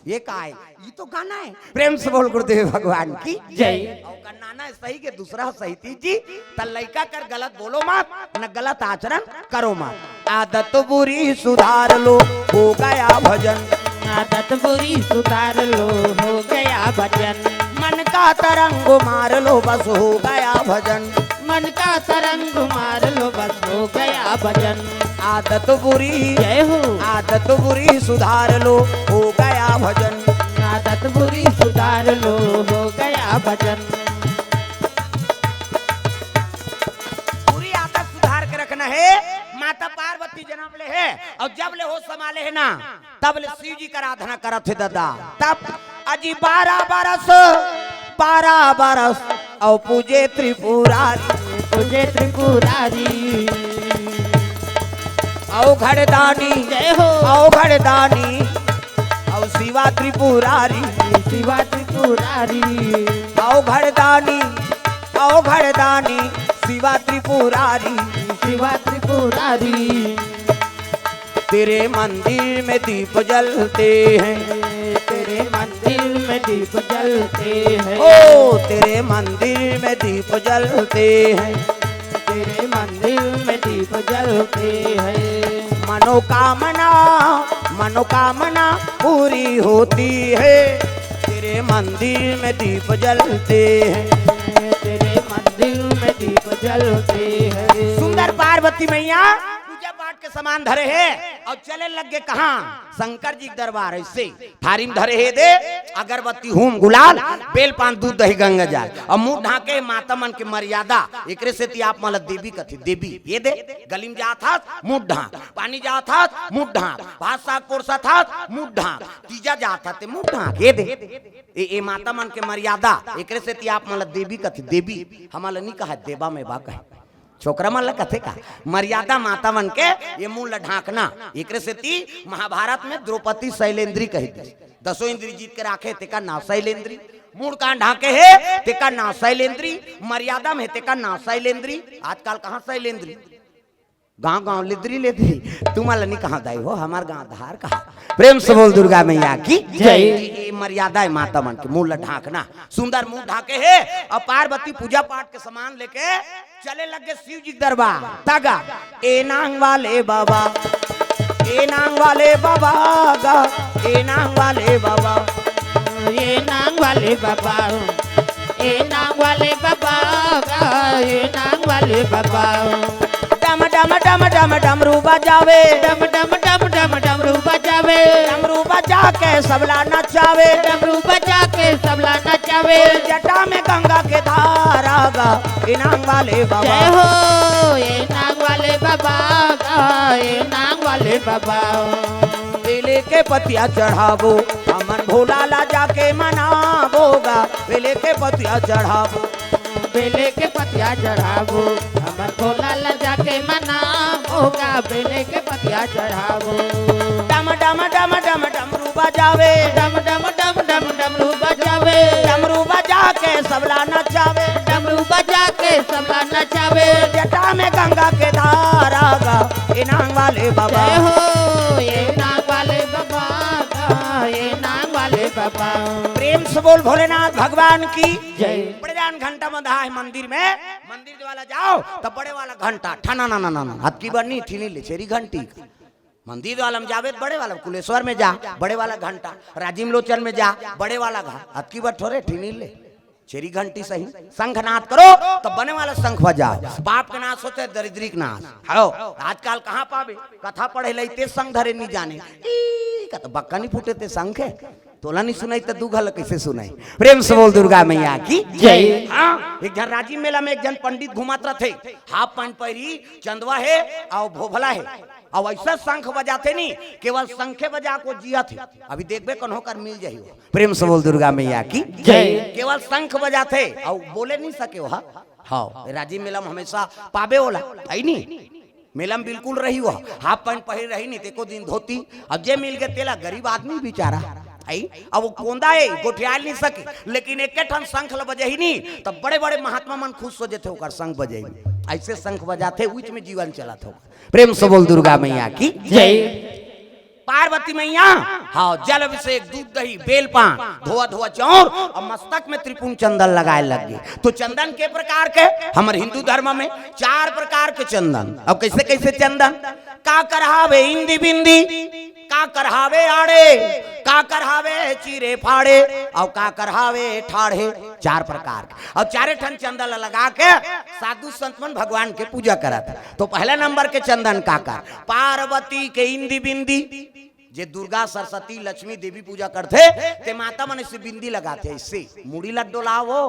ये का है? ये तो गाना है। प्रेम से बोल गुरुदेव भगवान की जय। अउ का नाना है सही के दूसरा सही तीज जी। त लइका कर गलत बोलो मत, न गलत आचरण करो मत। आदत बुरी सुधार लो, हो गया भजन। आदत बुरी सुधार लो, हो गया भजन। मन का तरंग मार लो, बस हो गया भजन। मन का तरंग मार लो, बस हो गया भजन। आदत बुरी, जय हो। आदत बुरी सुधार लो, हो गया भजन। आदत बुरी सुधार लो, हो गया भजन। बुरी आदत सुधार के रखना है। माता पार्वती जनम ले है अउ जब ले होश संभाले है ना, तब ले शिव जी का आराधना करत हे दादा। तब अजी बारह बरस, बारह बरस, अउ पूजे त्रिपुरारी। पूजे त्रिपुरारी। अउ घरदानी, जय हो। अउ घरदानी, अउ शिवा त्रिपुरारी। शिवा त्रिपुरारी। अउ घरदानी, अउ घरदानी, शिवा त्रिपुरारी। शिवा त्रिपुरारी। तेरे मंदिर में दीप जलते हैं। तेरे मंदिर में दीप जलते हैं। ओ, तेरे मंदिर में दीप जलते हैं। तेरे मंदिर में दीप जलते हैं। मनोकामना, मनोकामना पूरी होती है। तेरे मंदिर में दीप जलते हैं। तेरे मंदिर में दीप जलते हैं। सुंदर पार्वती मैया पूजा पाठ के सामान धरे है अउ चले लग गे कहाँ? शंकर जी के दरबार। ऐसे थारी में धरे हे दे, अगरबत्ती, हूम, गुलाल, बेल पान, दूध, दही, गंगा जल, अउ मुंह ढांके। माता मन के मर्यादा, एकरे सेती आप मन ला देवी कथे, देवी। ये दे, गली में जात हस, मुंह ढांक, पानी जात हस, मुंह ढांक, भात साग पोरसत हस, मुंह ढांक, तीजा जात हस ते मुंह ढांक। ये दे, ए, ए माता मन के मर्यादा, एकरे सेती आप मन ला देवी कथे, देवी। हमन ला नी कहा देवा में बा कहे। छोकरा मन ला कथे का? मर्यादा माता मन के, ये मुंह ला ढांकना। एकरे सेती महाभारत में द्रौपदी शैलेंद्री कही दी। दसों इंद्री जीत के राखे, तेका नाव शैलेंद्री। मुंह कान ढांके हे, तेका नाव शैलेंद्री। मर्यादा में हे, तेका नाव शैलेंद्री। आजकल कहाँ शैलेंद्री? गांव गांव लेद्री लेद्री। तुमन ला नी कहा दाई हो, हमार गांव धार कहा। प्रेम से बोल दुर्गा मैया की जय। ये मर्यादा है माता मन के, मुंह ला ढांकना। सुंदर मुंह ढांके हे अउ पार्वती पूजा पाठ के सामान लेके चले लग गे शिव जी के दरबार। तागा, ए नांग वाले बाबा, ए नांग वाले बाबा गा, ए नांग वाले बाबा। ए नांग वाले बाबा, ए नांग वाले बाबा, ए नांग वाले बाबा। डम डम डम डम डमरू बजावे। डम डम डम डम डमरू बजावे। डमरू बजा के सबला नचावे। डमरू बजा के सबला नचावे। जटा में गंगा के धारा गा, ए नांग वाले बाबा। जय हो ए नांग वाले बाबा गा, ए नांग वाले बाबा। बेले के पतिया चढ़ाबो, हमन भोला ला जाके मनाबो गा। बेले के पतिया चढ़ाबो। बेले के पतिया चढ़ाबो, हमन भोला ला जाके मनाबो गा। बेले के पतिया चढ़ाबो। डम डम डम डम डमरू बजावे। डम डम डम डम डमरू बजावे। डमरू बजा के सबला नचावे। डमरू बजा के सबला नचावे। जटा में गंगा के धारा गा, ए नांग वाले बाबा। जय हो ए नांग वाले बाबा गा, ए नांग वाले बाबा। प्रेम से बोल भोलेनाथ भगवान की जय। बड़े जान घंटा बंधा है मंदिर में, मंदिर वाला जाओ तो बड़े वाला घंटा ठना ना ना ना ना, हाथ की बनी ठीनी ले छेरी घंटी। मंदिर वाला में जावे तो बड़े वाला, कुलेश्वर में जा, बड़े वाला घंटा, राजीव लोचन में जा, बड़े वाला घा-, हाथ की बट थोड़े ठीनी ले छेरी घंटी सही। शंखनाद करो तो बने वाला शंख बजाओ। पाप के नाश होते, दरिद्री के नाश। हो, आजकल कहाँ पावे? कथा पढ़े लइते शंख धरे नहीं जाने। ई, का तो बक्का नहीं फूटे ते शंख है। तोला नहीं सुनाई तो दू घल कैसे सुनाई? प्रेम से बोल दुर्गा मैया की जय। हाँ, एक झन राजीव मेला में एक झन पंडित घुमात रथे, हाफ पैंट पहिरी, चंदवा है और भोभला है, और ऐसा शंख बजाथे नहीं, केवल शंखे बजा को जिया थे। अभी देखबे कन्हो कर मिल जाही वो। प्रेम से बोल दुर्गा मैया की जय। केवल शंख बजाथे और बोले नहीं सके वो। हाँ, हाँ, राजीव मेला में हमेशा पाबे ओला, है नहीं? मेला में बिल्कुल रही वो, हाफ पैंट पहिर रही नहीं, तेको दिन धोती। अब जे मिल गए तेला, गरीब आदमी बेचारा, है। अब वो कोंदा है, गोठियाल नहीं सके, लेकिन एक ठन शंख ल बजे ही नहीं, तब बड़े बड़े महात्मा मन खुश हो जाते, ओकर शंख बजे ही नहीं। ऐसे शंख बजाते, उच में जीवन चलत हो। प्रेम से बोल दुर्गा मैया की जय। पार्वती मैया, हाँ, जल अभिषेक, दूध दही, बेल पान, धोआ धोआ चाउर और मस्तक में त्रिपुंड चंदन लगाए लग गए। तो चंदन के प्रकार के, हमर हिंदू धर्म में चार प्रकार के चंदन। अब कैसे कैसे चंदन? का करहावे इंदी बिंदी, का करहावे आड़े, का करहावे चीरे फाड़े, और का करहावे ठाढ़े। चार प्रकार के। और चारे ठन चंदन ल लगा के साधु संत मन भगवान के पूजा करत हे। तो पहला नंबर के चंदन का कर, पार्वती के इंदी बिंदी। जे दुर्गा, सरस्वती, लक्ष्मी, देवी पूजा करथे, ते माता मन से बिंदी लगाथे, ऐसे मुड़ी ला डोलावो।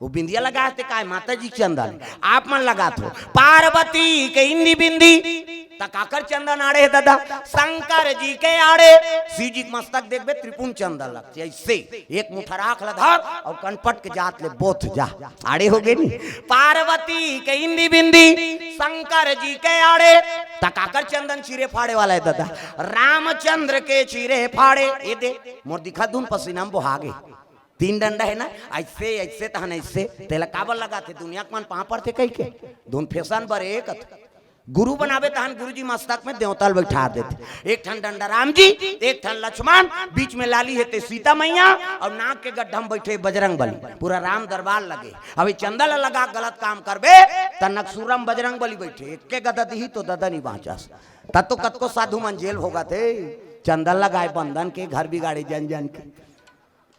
वो बिंदिया लगाथे काय? माता जी के चंदन। आप मन लगाथो पार्वती के इंदी बिंदी, त काकर चंदन आड़े हे दादा? शंकर जी के आड़े। शिव जी के मस्तक देखबे, त्रिपुंड चंदन लगथे ऐसे। एक मुठा राख ल धर और कनपट के जात ले बोथ जा। आड़े हो गे नी? पार्वती के इंदी बिंदी, शंकर जी के आड़े। त काकर चंदन चीरे फाड़े वाला हे दादा? रामचंद्र के चीरे फाड़े। ए दे, मोर दिखा धुन पसीना में बोहा गे। तीन डंडा हे ना, ऐसे, ऐसे तहन ऐसे। तेला काबर लगाथे? दुनिया के मन पाँव पड़थे कहिके। धुन फैशन बर एक गुरु बनाबे तहन गुरुजी मस्तक में देवता ल बैठा देथे। एक ठन डंडा राम जी, एक ठन लक्ष्मण, बीच में लाली हे ते सीता मैया, और नाक के गड्ढा में बैठे बजरंग बली। पूरा राम दरबार लगे। अभी चंदा ल लगा गलत काम करबे, त नकसुरम बजरंग बली बैठे, एक के गदा दिही तो ददा नहीं बाँचस। तब तो कतको साधु मन जेल भोगत हे, चंदा लगाए बंदन के, घर बिगाड़े जन जन के।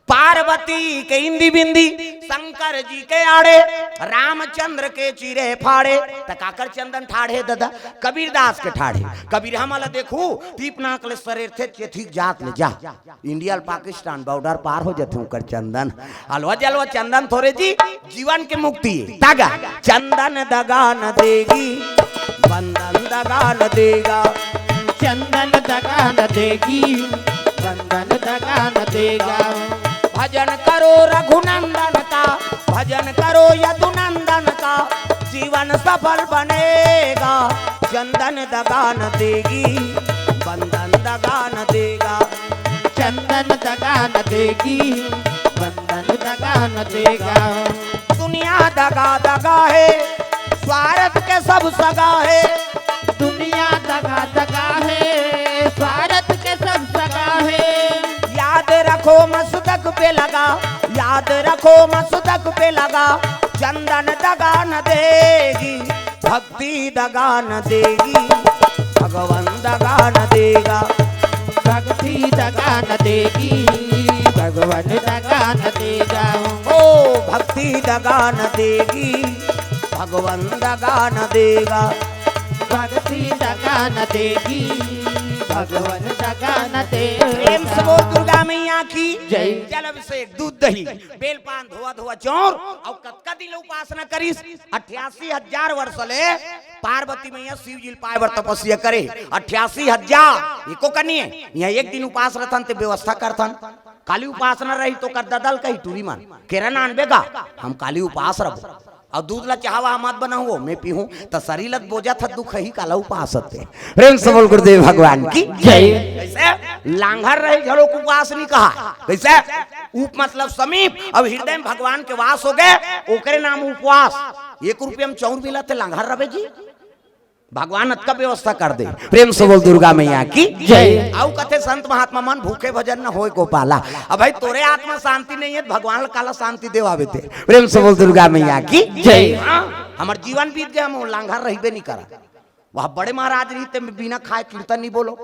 पार्वती के इंदी बिंदी, शंकर जी के आड़े, रामचंद्र के चीरे फाड़े। त काकर चंदन ठाढ़े ददा? कबीरदास के ठाढ़े। कबीर हमला देखू, तीप नाक ले सरेर थे चेथिक जात ले जा। इंडिया ल पाकिस्तान बॉर्डर पार हो जाथे उनकर चंदन। अलवा जलवा चंदन थोरे जी, जीवन के मुक्ति। तागा चंदन दगा न देगी, बंदन दगा न देगा। चंदन दगा न देगी, बंदन दगा न देगा। भजन करो रघुनंदन का, भजन करो यदुनंदन का, जीवन सफल बनेगा। चंदन दगा न देगी, बंदन दगा न देगा। चंदन दगा न देगी, बंदन दगा न देगा। दुनिया दगा दगा है, स्वार्थ के सब सगा है। दुनिया दगा दगा है, स्वार्थ के सब सगा है। याद रखो मस्तक पे लगा, याद रखो मस्तक पे लगा। चंदन दगा न देगी, भक्ति दगा न देगी, भगवान दगा न देगा। भक्ति दगा न देगी, भगवान दगा न देगा। ओ भक्ति दगा न देगी, भगवान दगा न देगा। भक्ति दगा न देगी, भगवान दगा न देगा। प्रेम से बोल दुर्गा मैया की जय। जल अभिषेक, दूध दही, बेलपान, धोआ धोआ चौर, अउ कतका दिन ले उपासना करिस? अठासी हजार वर्ष ले पार्वती मैया शिव जी ल पाए बर तपस्या करे। अठासी हजार, एको कनी हे। इहाँ एक दिन उपास रथन ते व्यवस्था करथन। काली उपासना रही तो कर ददल कही टूरी मन, केरा नानबे गा, हम काली उपास रहो। अउ दूध ला चाहवा मत बनाओ, मैं पीहूं, त शरीर ल बोजत ह दुख ही काला उपास हते। प्रेम से बोल गुरुदेव भगवान की जय। कैसे? लांघर रही घलो उपास नहीं कहा। कैसे? उप मतलब समीप, अब हृदय में भगवान के वास हो गए, ओकरे नाम उपवास। एक रुपया में चौर मिलत हे, लांघर रबे जी। भगवान अतका व्यवस्था कर दे। प्रेम से बोल दुर्गा मैया की जय। अउ कथे संत महात्मा मन, भूखे भजन न होय गोपाला। अब भाई तोरे आत्मा शांति नहीं है, भगवान काला शांति देवावे ते। प्रेम से बोल दुर्गा मैया की जय। हाँ, हमर जीवन बीत गया, हम लांघर रहिबे नहीं करा। वह बड़े महाराज रही ते बिना खाए कीर्तन नहीं बोलो।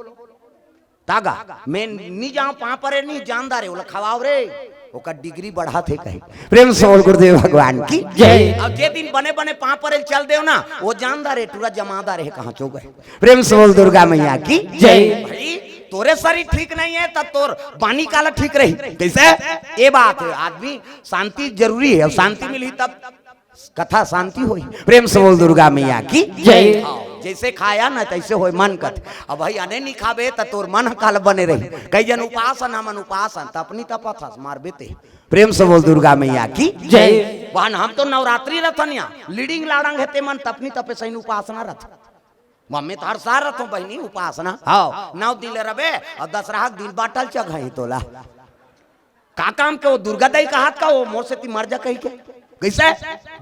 तागा, मैं नी जाऊं, पांव परे नी, जानदार हे, ओला खवाव रे, ओकर डिग्री बढ़ात हे कहे। प्रेम से बोल गुरुदेव भगवान की जय। अब जे दिन बने बने पांव परे चल देव ना, वो जानदार हे, टूरा जमादार हे, कहाँ चो गए। प्रेम से बोल दुर्गा मैया की जय। भाई, तोरे शरीर ठीक नहीं है, तब तोर बानी काला ठीक रही। कैसे? ये बात है, आदमी शांति जरूरी है, अब शांति मिली तब कथा शांति होई। प्रेम से बोल दुर्गा मैया की जय। हाँ, जैसे खाया ना तैसे होय मन कथे। अब भाई अने नहीं खाबे त तोर मन काल बने रही। कई जन उपासन, हमन उपासन, त अपनी तपत हस मार बेते। प्रेम से बोल दुर्गा मैया की जय। बहन हम तो नवरात्रि रथन या लीडिंग लाड़ंग हे ते मन तपनी तपे सही उपासना रथ। मम्मी तो हर साल रथों बहनी उपासना। हाँ। नौ दिन ले रबे अउ दसरहा के दिन बाटल चघाई तोला। का काम के वो दुर्गा दाई कहत का वो मोर सेती मर जा कही के? कैसे?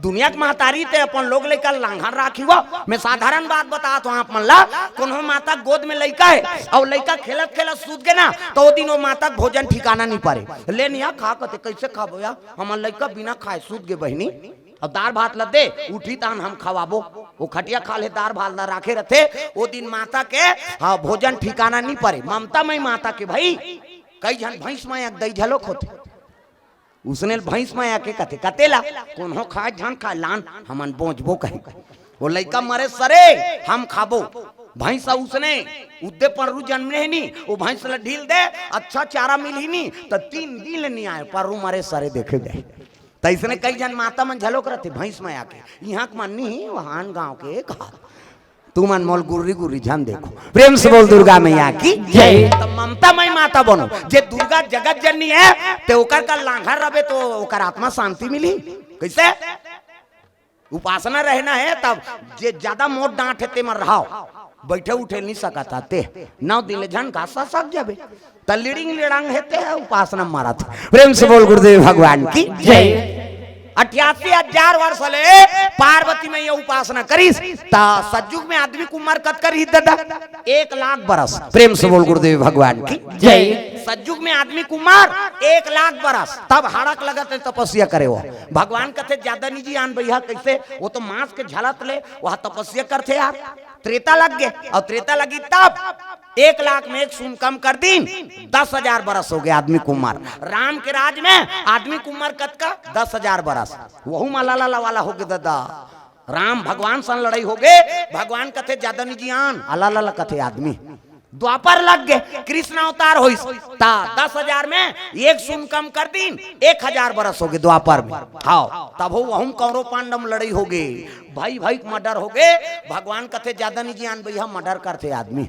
दुनिया के महतारी ते अपन लोग लेकर लांघन राखी हो। मैं साधारण बात बतात हूँ आप मन ला, कोनो माता के गोद में लइका हे अउ लइका खेलत खेलत सूत गे ना, त वो दिन वो माता के भोजन ठिकाना नहीं परे। ले निया खा कथे, कैसे खाबो या? हमर लइका बिना खाए सूत गे बहिनी। अउ दार भात ल दे, उठी तान हम खवाबो। वो खटिया खाल्हे दार भात ल राखे रथे, वो दिन माता के, हाँ, भोजन ठिकाना नहीं परे। ममता मई माता के भाई, कई झन भैंस माया के दई झलोक होथे। उसने भैंस माया के कथे, कतेला, कोनो खाए झन खाए लान, हमन बोंचबो कहे। वो लइका मरे सरे, हम खाबो। भैंस उसने उद्दे पररू जन्मने हे नी, वो भैंस ल ढील दे, अच्छा चारा मिलही नी, त तीन दिन ले नी आए, पररू मरे सरे देखे जाए। त इसने कई झन माता मन झलोक रथे, भैंस माया के, इहाँ के मन नी, वहान गाँव के कहा। तुमन मोल गुर्री गुर्री झन देखो। प्रेम से बोल दुर्गा मैया की जय। त ममता मई माता बनो, जे दुर्गा जगत जननी हे, ते ओकर का लांघर रबे तो ओकर आत्मा शांति मिली। कैसे? उपासना रहना हे, तब जे ज्यादा मोट डांट हे ते मन रहाव, बैठे उठे नहीं सकत हे ते। नौ दिन ले झन घास सक जाबे। त लिड़िंग लिड़ांग हे ते उपासना मारत। प्रेम से बोल गुरुदेव भगवान की जय। अठासी हजार वर्ष ले पार्वती मैया उपासना करिस, त सतयुग में आदमी के उमर कतका रही दादा? एक लाख बरस। प्रेम से बोल गुरुदेव भगवान की जय। सतयुग में आदमी के उमर एक लाख बरस, तब हड़क लगत हे तपस्या करे वो। भगवान कथे ज्यादा निजी आन भैया, कैसे? वो तो मांस के झलत ले वह तपस्या करथे यार। त्रेता लग गे अउ त्रेता लगी तब एक लाख में एक शून्य कम कर दीन, दस हजार बरस हो गे आदमी के उमर। राम के राज में आदमी के उमर कतका? दस हजार बरस। वहू में अलाला वाला हो गे दादा। राम भगवान सन लड़ाई हो गे, भगवान कथे ज्यादा निजी आन, अलाला कथे आदमी। द्वापर लग गे, कृष्ण अवतार होइस, त दस हजार में एक शून्य कम कर दीन, एक हजार बरस हो गे द्वापर में। हाँ, तब हो वहू में कौरव पांडव में लड़ाई हो गे, भाई भाई के मर्डर हो गे। भगवान कथे ज्यादा निजी आन भैया, मर्डर करथे आदमी।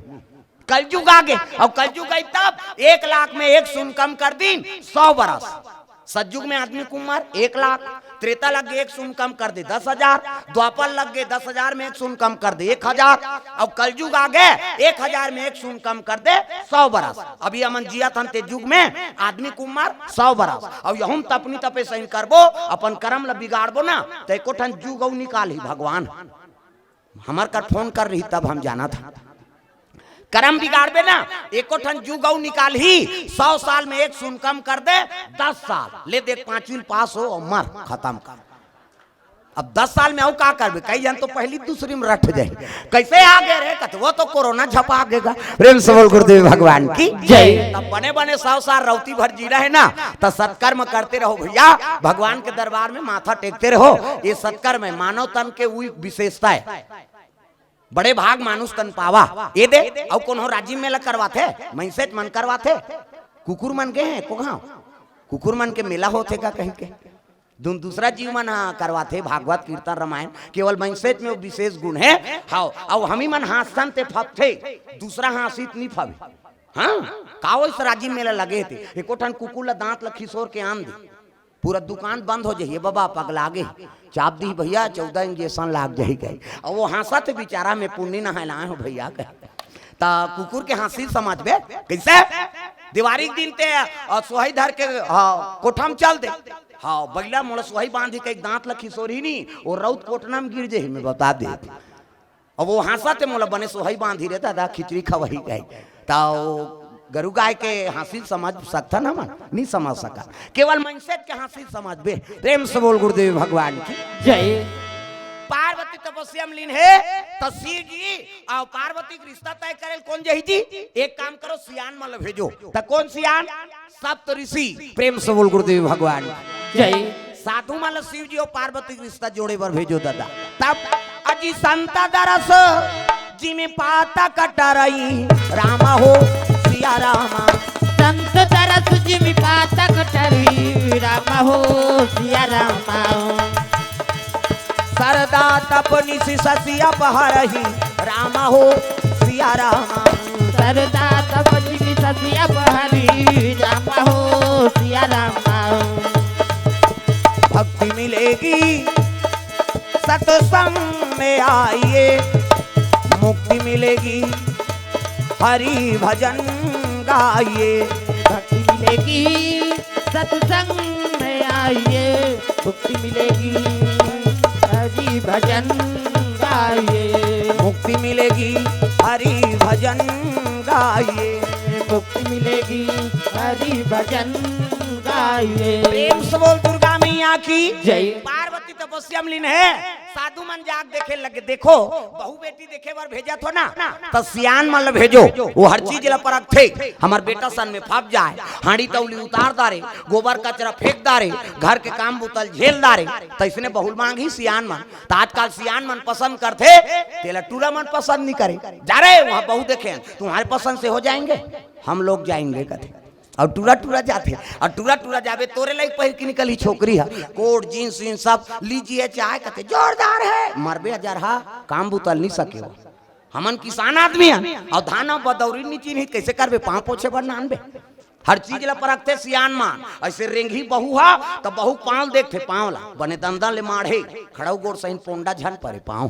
कलयुग आ गे, अउ कलयुग आई तब एक लाख में एक शून्य कम कर दीन, सौ बरस। सतयुग में आदमी के उमर एक लाख, त्रेता लग गे एक शून्य कम कर दे दस हजार, द्वापर लग गे दस हजार में एक शून्य कम कर दे एक हजार, अउ कलयुग आ गे एक हजार में एक शून्य कम कर दे सौ बरस। अभी हमन जियत हन ते युग में आदमी के उमर सौ बरस, अउ यहू में तपनी तपे सही करबो, अपन करम ल बिगाड़बो ना, त एको ठन युग अउ निकालही भगवान। हमर कर फोन कर रही तब हम जानत हन। करम बिगाड़बे ना, एको ठन युग अउ निकालही, सौ साल में एक शून्य कम कर दे, दस साल ले देख, पांचवी पास हो अउ मर, खतम कर। अब दस साल में अउ का करबे, कई झन तो पहली दूसरी में रट जाही। कैसे आ गे रे? कथे वो तो कोरोना झपा गेगा। प्रेम से बोल गुरुदेव भगवान की जय। तब बने बने सौ साल रौती भर जीना हे ना, त सत्कर्म करते रहो भैया, भगवान के दरबार में माथा टेकते रहो। ये सत्कर्म हे, मानव तन के उही विशेषता हे। बड़े भाग मानुष तन पावा। ये दे, अउ कोनो राजिम मेला करवाथे, मइनसेच मन करवाथे। कुकुर मन के हे, को घांव? कुकुर मन के मेला होथे का कहिके? दू-, दूसरा जीव मन ह करवाथे भागवत, कीर्तन, रामायण, केवल मइनसेच में वो विशेष गुण हे। हव, अउ हमी मन हाँसथन ते फबथे, दूसरा हाँसित नी फबे। हाँ, का ओइस राजिम मेला लगे हे ते, एको ठन कुकुर ला दांत ला खिसोर के आन दे, पूरा दुकान बंद हो जाही। "ए बबा, पगला गे, चाप दिही भैया, चौदह injection लाग जाही," कहे। अउ वो हाँसथे बिचारा, "मैं पुन्नी नहाय ला आय हूँ भैया," कहे। त कुकुर के हाँसी समझबे कइसे? देवारी के दिन ते, अ, सोहई धर के, हाँ, कोठा म चल दे। हाँ, बइला मोला सोहई बांधी कहिके दांत ल खिसोरही नी, वो रउत कोटना म गिर जाही, मैं बता दे। अब वो हाँसथे, "मोला बने सोहई बांधी रे दादा, खिचड़ी खवही," कहे। त वो गरु गाय के हाँसी समझ सकथन हमन? नी समझ सकन। केवल मइनसेच के हाँसी समझबे। प्रेम से बोल गुरुदेव भगवान की जय। पार्वती तपस्या म लीन हे, त शिव जी अउ पार्वती के रिश्ता तय करे ल कोन जही जी? एक काम करो, सियान मन ल भेजो। त कोन सियान? सप्त ऋषि। प्रेम से बोल गुरुदेव भगवान जय। साधु मन ल शिव जी अउ पार्वती के रिश्ता जोड़े बर भेजो दादा। तब अजी संत दरस जिमि पातक टरई, राम हो सिया राम। संत दरस जिमि पातक टरई, राम हो सिया राम। सरदा तप निशि शशि अप हरही, राम हो सिया राम। सरदा तप निशि शशि अप हरही, राम हो सिया राम। भक्ति मिलेगी सत्संग में आइए, मुक्ति मिलेगी हरि भजन गाइए। भक्ति मिलेगी सत्संग में आइए, मुक्ति मिलेगी हरि भजन गाइए। मुक्ति मिलेगी हरि भजन गाइए। मुक्ति मिलेगी हरि भजन गाइए। प्रेम से बोल दुर्गा मैया की जय। पार्वती तपस्या म लीन हे, साधु मन जाके देखे लगे, देखो, बहू बेटी देखे बर भेजत हो ना, त सियान मन ल भेजो, वो हर चीज ल परखथे। हमर बेटा सन में फब जाय, हांड़ी तौली उतार डारे, गोबर कचरा फेंक डारे, घर के काम बुता ल झेल डारे, त अइसने बहू ल मांगही सियान मन। त आजकल सियान मन पसंद करथे, तेला टूरा मन पसंद नी करे। जा रे, वहाँ बहू देखे, तुम्हारे पसंद से हो जाएंगे, हम लोग जाएंगे, कथे। अउ टूरा टूरा जाथे, अउ टूरा टूरा जाबे, तोरे लाइक पहिर के निकलही छोकरी ह, कोट, जींस वींस सब लीजिए चाहे, कथे जोरदार हे, मरबे अजरहा, काम बुता ल नी सके वो। हमन किसान आदमी हन, अउ धान अउ बदौरी नी चिन्ही, कइसे करबे, पाँव पोछे बर नानबे। हर चीज ल परखथे सियान मन। अइसे रेंगही बहू ह, त बहू पाँव ल देखथे, पाँव ला, बने दंदा ले माढ़े, खड़ऊ गोड़ सहिन पोंडा झन परे पाँव।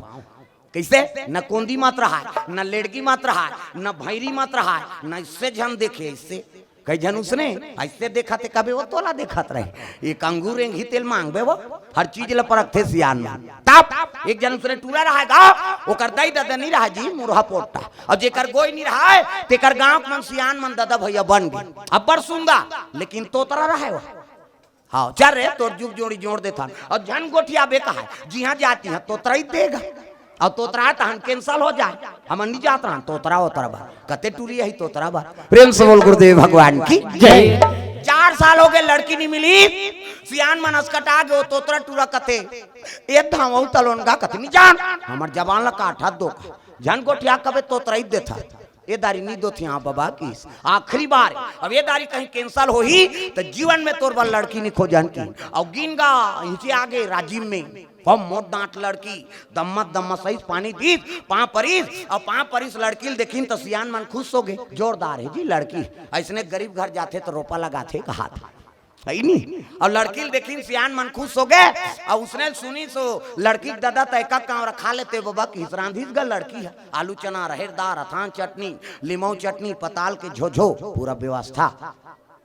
कइसे? न कोंदी मत रहाय, न लेड़गी मत रहाय, न भैरी मत रहाय, न अइसे झन देखे, अइसे। कई झन उसने अइसे देखत हे, कबे वो तोला देखत रहे। एक अंगूर रेंगही तेल मांगबे वो, हर चीज ल परखथे सियान मन। तब एक झन उसने टूरा रहाय गा, ओकर दाई ददा नी रहाय जी, मुरहा पोट्टा। अउ जेकर गोई नी रहाय, तेकर गांव के मन सियान मन ददा भैया बन गे। अब्बड़ सुंदर, लेकिन तोतरा रहाय वो। हाँ, चल रे, तोर जुग जोड़ी जोड़ देथन। अउ झन गोठियाबे कहाय, जिहाँ जाय तिहाँ तोतरा ही देगा। अउ तोतरा तहन cancel हो जाय, हमन नी जात रहन तोतरा ओतरा बर। कथे टूरी अही तोतरा बर। प्रेम से बोल गुरुदेव भगवान की जय। चार साल हो गे, लड़की नी मिली, सियान मन असकटा गे, वो तोतरा टूरा कथे, "ए धावऊ तलोन गा," कथे, "नी जान, हमर जबान ला काटत दो।" झन गोठिया कबे तोतरा ही देथा। ए दारी नी दोथे, हाँ बबा की आखिरी बार। अब ए दारी कहीं cancel होही, त जीवन में तोर बर लड़की नी खोजन की। अउ गिन गा, इहिंचे आगे राजिम में, कम मोट डांट लड़की, दम्मत दम्मत सहीस पानी दीस, पाँव परिस, अउ पाँव परिस लड़की ल देखिन त सियान मन खुश हो गे। जोरदार हे जी लड़की, अइसने गरीब घर जाथे त रोपा लगाथे कहाथे। हे नी? अउ लड़की ल देखिन सियान मन खुश हो गे, अउ उसने सुनिस ओ लड़की के ददा त एका कांवरा खा लेते बबा, किहिस रांधिस गा लड़की ह। आलू चना, रहेर दार, अथान चटनी, लिमऊ चटनी, पताल के झोझो, पूरा व्यवस्था।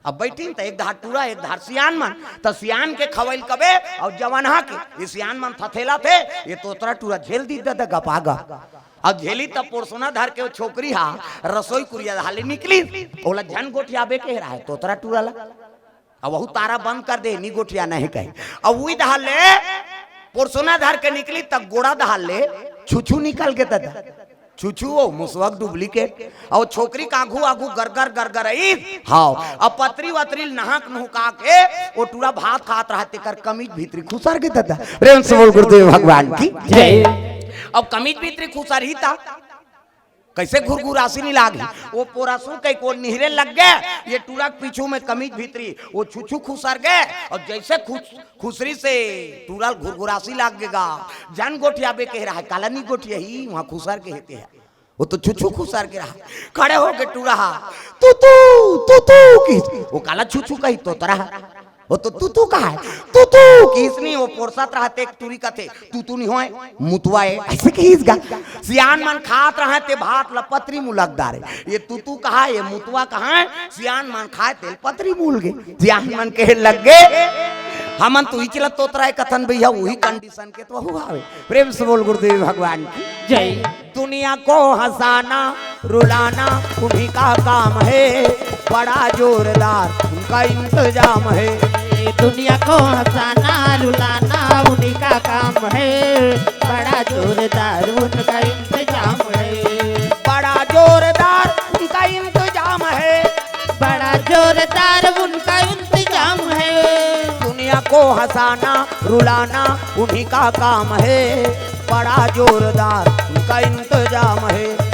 अब बइठिन त एक धार टूरा, एक धार सियान मन, त सियान के खवई ल कबे, अउ जवनहा के, ये सियान मन थथेलाथे, ये तोतरा टूरा झेल दीस ददा गपागप। अब झेली त पोरसोना धर के वो छोकरी हा रसोई कुरिया धाले निकलिस, ओला झन गोठियाबे के रहाय तोतरा टूरा ला। अब वहू तारा बंद कर दे, नी गोठियाना हे कहे। अब उही डहर ले पोरसोना धर के निकली त गोड़ा धार ले छुछू निकल के ददा। छुछू ओ मुसवा के duplicate। अउ छोकरी के आघू आघू गरगर गरगर अइस। हाव। अब पतरी वतरी नहक नुहका के ओ टूरा भात खात रहय तेकर कमीज भीतरी खुसर गे ददा। प्रेम से बोल गुरुदेव भगवान की जय। अब कमीज भीतरी खुसरही त कइसे घुरघुरासी नइ लागही? ओ पोरसू कहिके निहरे लग गे, ए टूरा के पीछू में कमीज भीतरी ओ छुछू खुसर गे। अउ जइसे खुस-, खुसरी से टूरा ल घुरघुरासी लाग गे गा, झन गोठियाबे कहे रहय, काला नइ गोठियाही, उहाँ खुसर गे हे तेहा। ओ तो छुछू खुसर गे रहय, खड़े होगे टूरा हा, "तू तू, तू तू" किहिस। ओ काला छुछू कही, तोतरा हा। ओ तो तू तू कहय, "तू तू" किहिस नहीं, ओ पोरसत रहय तेक टूरी कथे, "तू तू नइ होय, मुतवा ए," अइसे किहिस गा। सियान मन खात रहय ते भात ल पतरी मुलक डारे। ए तू तू कहय, ए मुतवा कहय, सियान मन खाय तेल पतरी मुल गे। सियान मन कहे लग गे, "हमन तो इचला तोतरा ए कथन भइया, उही condition के तो हू हावे।" प्रेम से बोल गुरुदेव भगवान की जय। दुनिया को हंसाना, रुलाना उन्हीं का काम है, बड़ा जोरदार उनका इंतजाम है। दुनिया को हंसाना, रुलाना उन्हीं का काम है, बड़ा जोरदार उनका इंतजाम है। बड़ा जोरदार उनका इंतजाम है। बड़ा जोरदार उनका इंतजाम है। दुनिया को हंसाना, रुलाना उन्हीं का काम है, बड़ा जोरदार उनका इंतजाम है।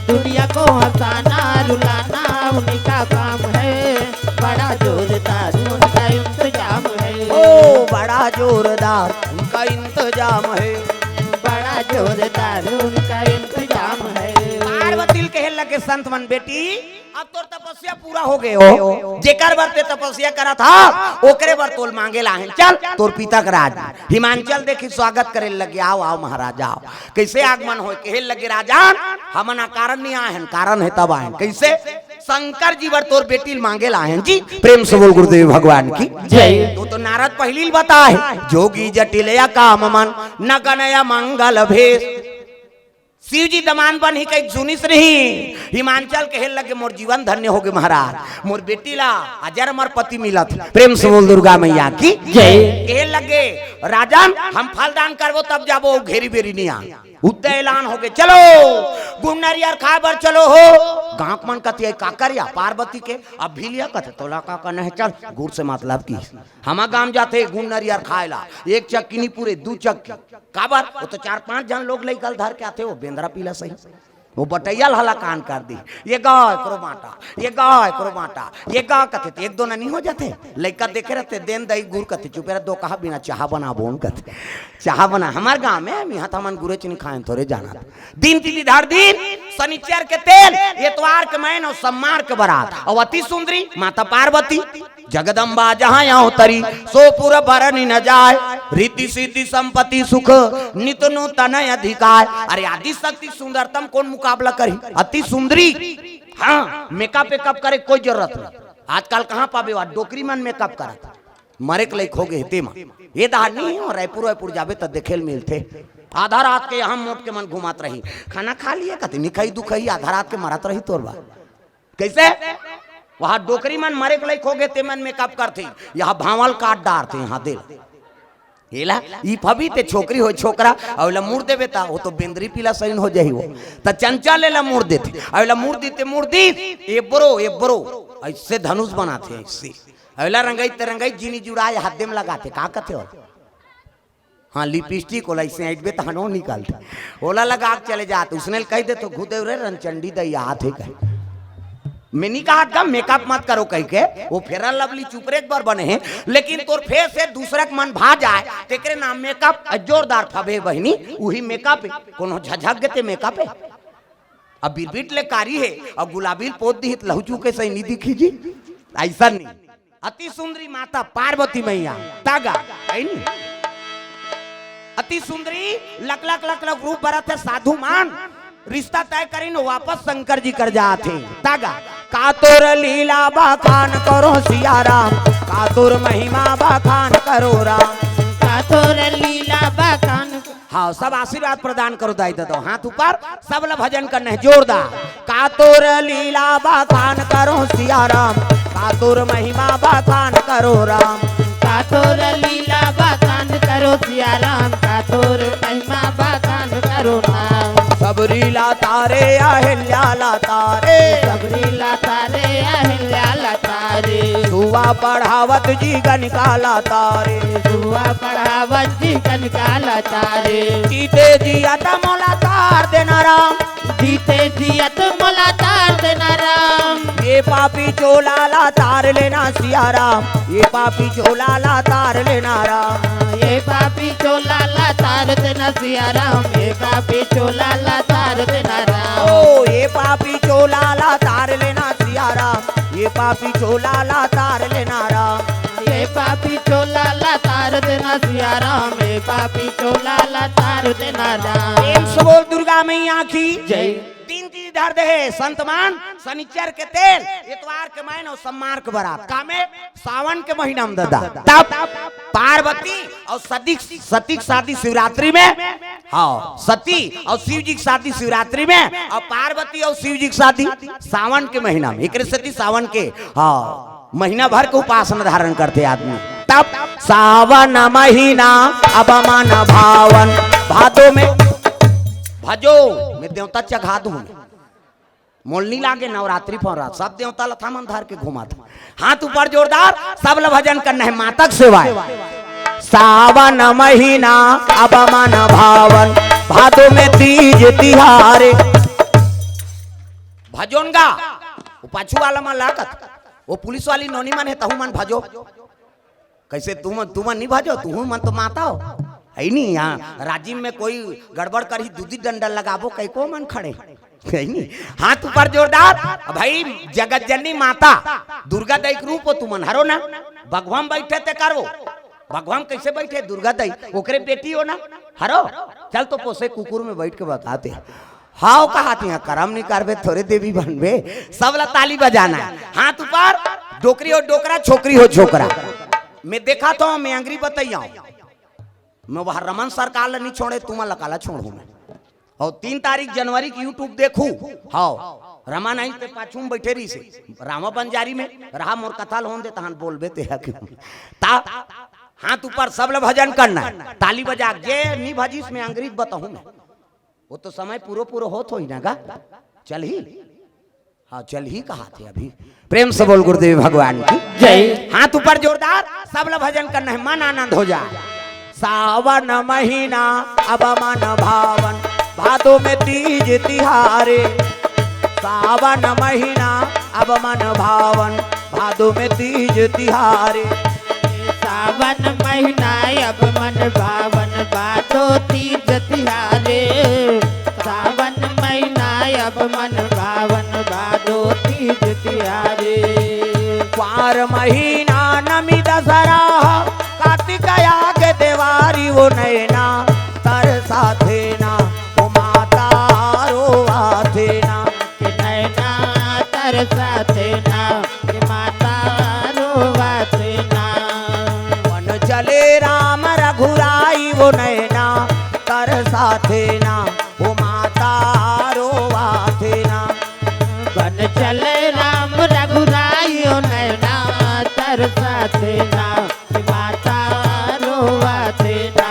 दुनिया को हंसाना, रुलाना उन्हीं का काम है, बड़ा जोरदार उनका इंतजाम है। ओ, बड़ा जोरदार उनका इंतजाम है। बड़ा जोरदार उनका इंतजाम है। पार्वती ल कहे लगे संत मन, "बेटी, अब तोर तपस्या पूरा हो गे हो, जेकर बर ते तपस्या करत हस, ओकरे बर तोल मांगे ल आहे हन। चल, तोर पिता के राज हिमांचल देखी स्वागत करे लगे, आव, आव महाराज, आव।" कइसे आगमन होय, कहे लगे, "राजन, हमन अकारण नइ आहे हन, कारण हे तब आहे हन।" कइसे? "शंकर जी बर तोर बेटी ल मांगे ल आहे हन जी।" प्रेम से बोल गुरुदेव भगवान की जय। तो, तो नारद पहिली ल बताय हे, "जोगी जटिल अकाम मन, नगन अमंगल भेष।" शिव जी दमांद बनही कहिके सुनिस नहीं, हिमांचल कहे लगे, "मोर जीवन धन्य होगे महाराज, मोर बेटी ला अजर अमर पति मिलत।" प्रेम से बोल दुर्गा मैया की जय। कहे लगे, "राजन, हम फल दान करबो तब जाबो, घेरी बेरी नइ आ।" उद्दे ऐलान होगे, "चलो, गुड़ नरियर खाय बर चलो हो।" गाँव के मन कथे, "ए काकर या पार्वती के?" "अब भी लिया," कथे, "तोला का करना हे, चल, गुड़ से मतलब की।" हमर गाँव जाथे गुड़ नरियर खाय ला, एक चक्की नइ पूरे, दू चक्की। काबर? ओ तो चार पांच झन लोग लइका ल धर के आथे, ओ बेंदरा पिला सही। ओ बटइया ल हलाकान कर दिही। "ए गा, एकरो बांटा, ए गा, एकरो बांटा, ए गा," कथे, त एक दो ननी हो जाथे। लइका देखे रहथे, "देन दई गुर," कथे, "चुपे रह, दो कहा बिना चाहा बनाबोन," कथे। चाहा बना, हमर गाँव में, मिहा त हमन गुरेच नइ खाएन, थोरे जानत। दिन तिथि धर दिन, सनिचर के तेल, एतवार के मैन अउ सम्मार के बरात। अउ अति सुंदरी माता पार्वती, जगदम्बा जहाँ अवतरी, सो पुर बरनि न जाय। रिद्धि सिद्धि संपत्ति सुख, नित नूतन अधिकाय। अरे आदि शक्ति सुंदरतम कोन मुकाबला करही? अति सुंदरी। हाँ, makeup वेकअप करे कोई जरूरत नहीं। आजकल कहाँ पाबे वा डोकरी मन makeup करत? मरे के लइक होगे हे तेमा। ए दहार नहीं हे, रायपुर वायपुर जाबे त देखे ल मिलथे। आधा रात के यहाँ मोट के मन घुमात रही, "खाना खा लिए?" कथे, "नइ खाई, दुखई, आधा रात के मरत रही तोर बा।" कइसे? वहाँ डोकरी मन मरे के लइक होगे, ते मन makeup करथे, यहाँ भांवल काट डारथे, यहाँ दे। एला, ई फबी ते छोकरी होय छोकरा, अउ एला मुड़ देबे त, ओ तो बेंदरी पिला सइन हो जाही वो। त चंचल एला मुड़ देथे, अउ एला मुड़ दीते मुड़ दी, एबरो, एबरो, अइसे धनुष बनाथे, अइसे। अउ एला रंगई ते रंगई जिनी जुड़ाय हाथे म लगाथे, का कथे ओला? हाँ, lipstick ओला अइसे ऐंठबे तहन ओ निकलथे। ओला लगा के चले जात, उसने ल कहि देथों, "घुदेव रे रनचंडी दई आत हे," कहि। मैं नइ कहत गा makeup मत करो कहिके, ओ Fair and Lovely चुपरे के बर बने हे, लेकिन तोर face हे दूसरा के मन भा जाय, तेकरे नाम makeup। अ जोरदार फबे बहिनी, उही makeup हे। कोनो झझक गे ते makeup हे। अब बिरबिट ले कारी हे, अउ गुलाबी ल पोत दिही त लहू चूके सही नइ दिखही जी, अइसन नइ। अति सुंदरी माता पार्वती मैया, तागा, है नी? अति सुंदरी लक लक लक लक रूप बरत हे साधु मन, रिश्ता तय करिन वापस शंकर जी कर जात हे। तागा, "का तोर लीला बखान करो सिया राम, का तोर महिमा बखान करो राम।" का तोर लीला बखान। हाँ, सब आशीर्वाद प्रदान करो दाई ददा। हाथ ऊपर, सब ला भजन करना हे जोरदार। "का तोर लीला बखान करो सिया राम, का तोर महिमा बखान करो राम।" का तोर लीला बखान करो सिया राम का तोर महिमा बखान करो ना। सबरी ला तारे अहिल्या ला तारे। सबरी ला तारे अहिल्या ला तारे। सुवा पढ़ावत जी गणिका ला तारे। सुवा पढ़ावत जी गणिका ला तारे। जीते जियत मोला तार देना राम। जीते जियत मोला तार देना राम। ये पापी चोला ला तार लेना सिया राम। ये पापी चोला ला तार लेना राम। ये पापी चोला ला तार देना सिया राम। ये पापी चोला ला तार देना राम। ओ ये पापी चोला ला तार लेना सिया राम। ये पापी चोला ला तार लेना राम। ये पापी चोला ला तार देना सिया राम। ये पापी चोला ला तार देना राम। प्रेम से बोल दुर्गा मैया की जय। तीन चीज धर दे हे संतमान, शनिचर के तेल, एतवार के मैन अउ सम्मार के बरात। कामे सावन के महीना में दादा। तब पार्वती अउ सती, सती के शादी शिवरात्रि में। हाँ, सती अउ शिव जी के शादी शिवरात्रि में, अउ पार्वती अउ शिव जी के शादी सावन के महीना में। एकरे सेती सावन के, हाँ, महीना भर के उपासना धारण करथे आदमी। तब सावन महीना अब मन भावन, भादो में भजो में देवता चघा दूं। मोल नी लागे नवरात्रि फौरा, सब देवता लथा मन धर के घुमात। हाथ ऊपर जोरदार, सब ल भजन करना हे, माता के सेवा हे। सावन महीना अब मन भावन, भादो में तीज तिहारे। भजोन गा, वो पाछू वाला मन लागत, वो पुलिस वाली नोनी मन हे, तहू मन भजो। कैसे तुमन, तुमन नहीं भजो, तुहू मन तो माता हो, है नहीं? यहाँ राजिम में कोई गड़बड़ करही, दूधी डंडा लगाबो, कई को मन खड़े, है नहीं? हाथ ऊपर जोरदार। भाई, जगत जननी माता दुर्गा दाई के रूप हो तुमन, हरो ना? बघवा म बैठे ते करो, बघवा म कैसे बैठे दुर्गा दाई, ओकरे बेटी हो ना, हरो? चल तो पोसे कुकुर में बैठ के बताते हैं। हाव कहात हे, करम नहीं करबे, थोरे देवी बनबे। सब ला ताली बजाना हे। हाथ ऊपर, डोकरी हो डोकरा, छोकरी हो छोकरा। मैं देखा तो मैं अंगरी बतैया हूँ। मैं वह रमन सरकार ला नहीं छोड़े, तुमन ला काला छोड़हूँ मैं। अउ तीन तारीख जनवरी के YouTube देखू। हाव, रमन आई ते पाछू में बैठे रहिसे। रामा बंजारी में रहा, मोर कथा ल होन दे, तहन बोलबे ते ह क्यों। ता हाथ ऊपर, सब ला भजन करना हे। ताली बजा, जे नहीं भजिस मैं अंगरी बताहूँ मैं। वो तो समय पूरो पूरो होत होही ना गा। चलही? हाँ, चलही कहात हे अभी। प्रेम से बोल गुरुदेव भगवान की जय। हाथ ऊपर जोरदार, सब ला भजन करना हे, मन आनंद हो जाए। सावन महीना अब मन भावन, भादो में तीज तिहारे। सावन महीना अब मन भावन, भादो में तीज तिहारे। सावन महीना अब मन भावन, भादो तीज तिहारे। सावन महीना अब मन भावन, भादो तीज तिहारे। पार महीना नमी दसरा, कार्तिक आगे देवारी वो नैना तरसाथे ना, वो माता रोवाथे ना। कि नैना तरसाथे ना, कि माता रोवाथे ना। वन चले राम रघुराई वो नैना तरसाथे ना, वो माता रोवाथे ना। वन चले राम रघुराई वो नैना तरसाथे ना, माता रोवाथे ना।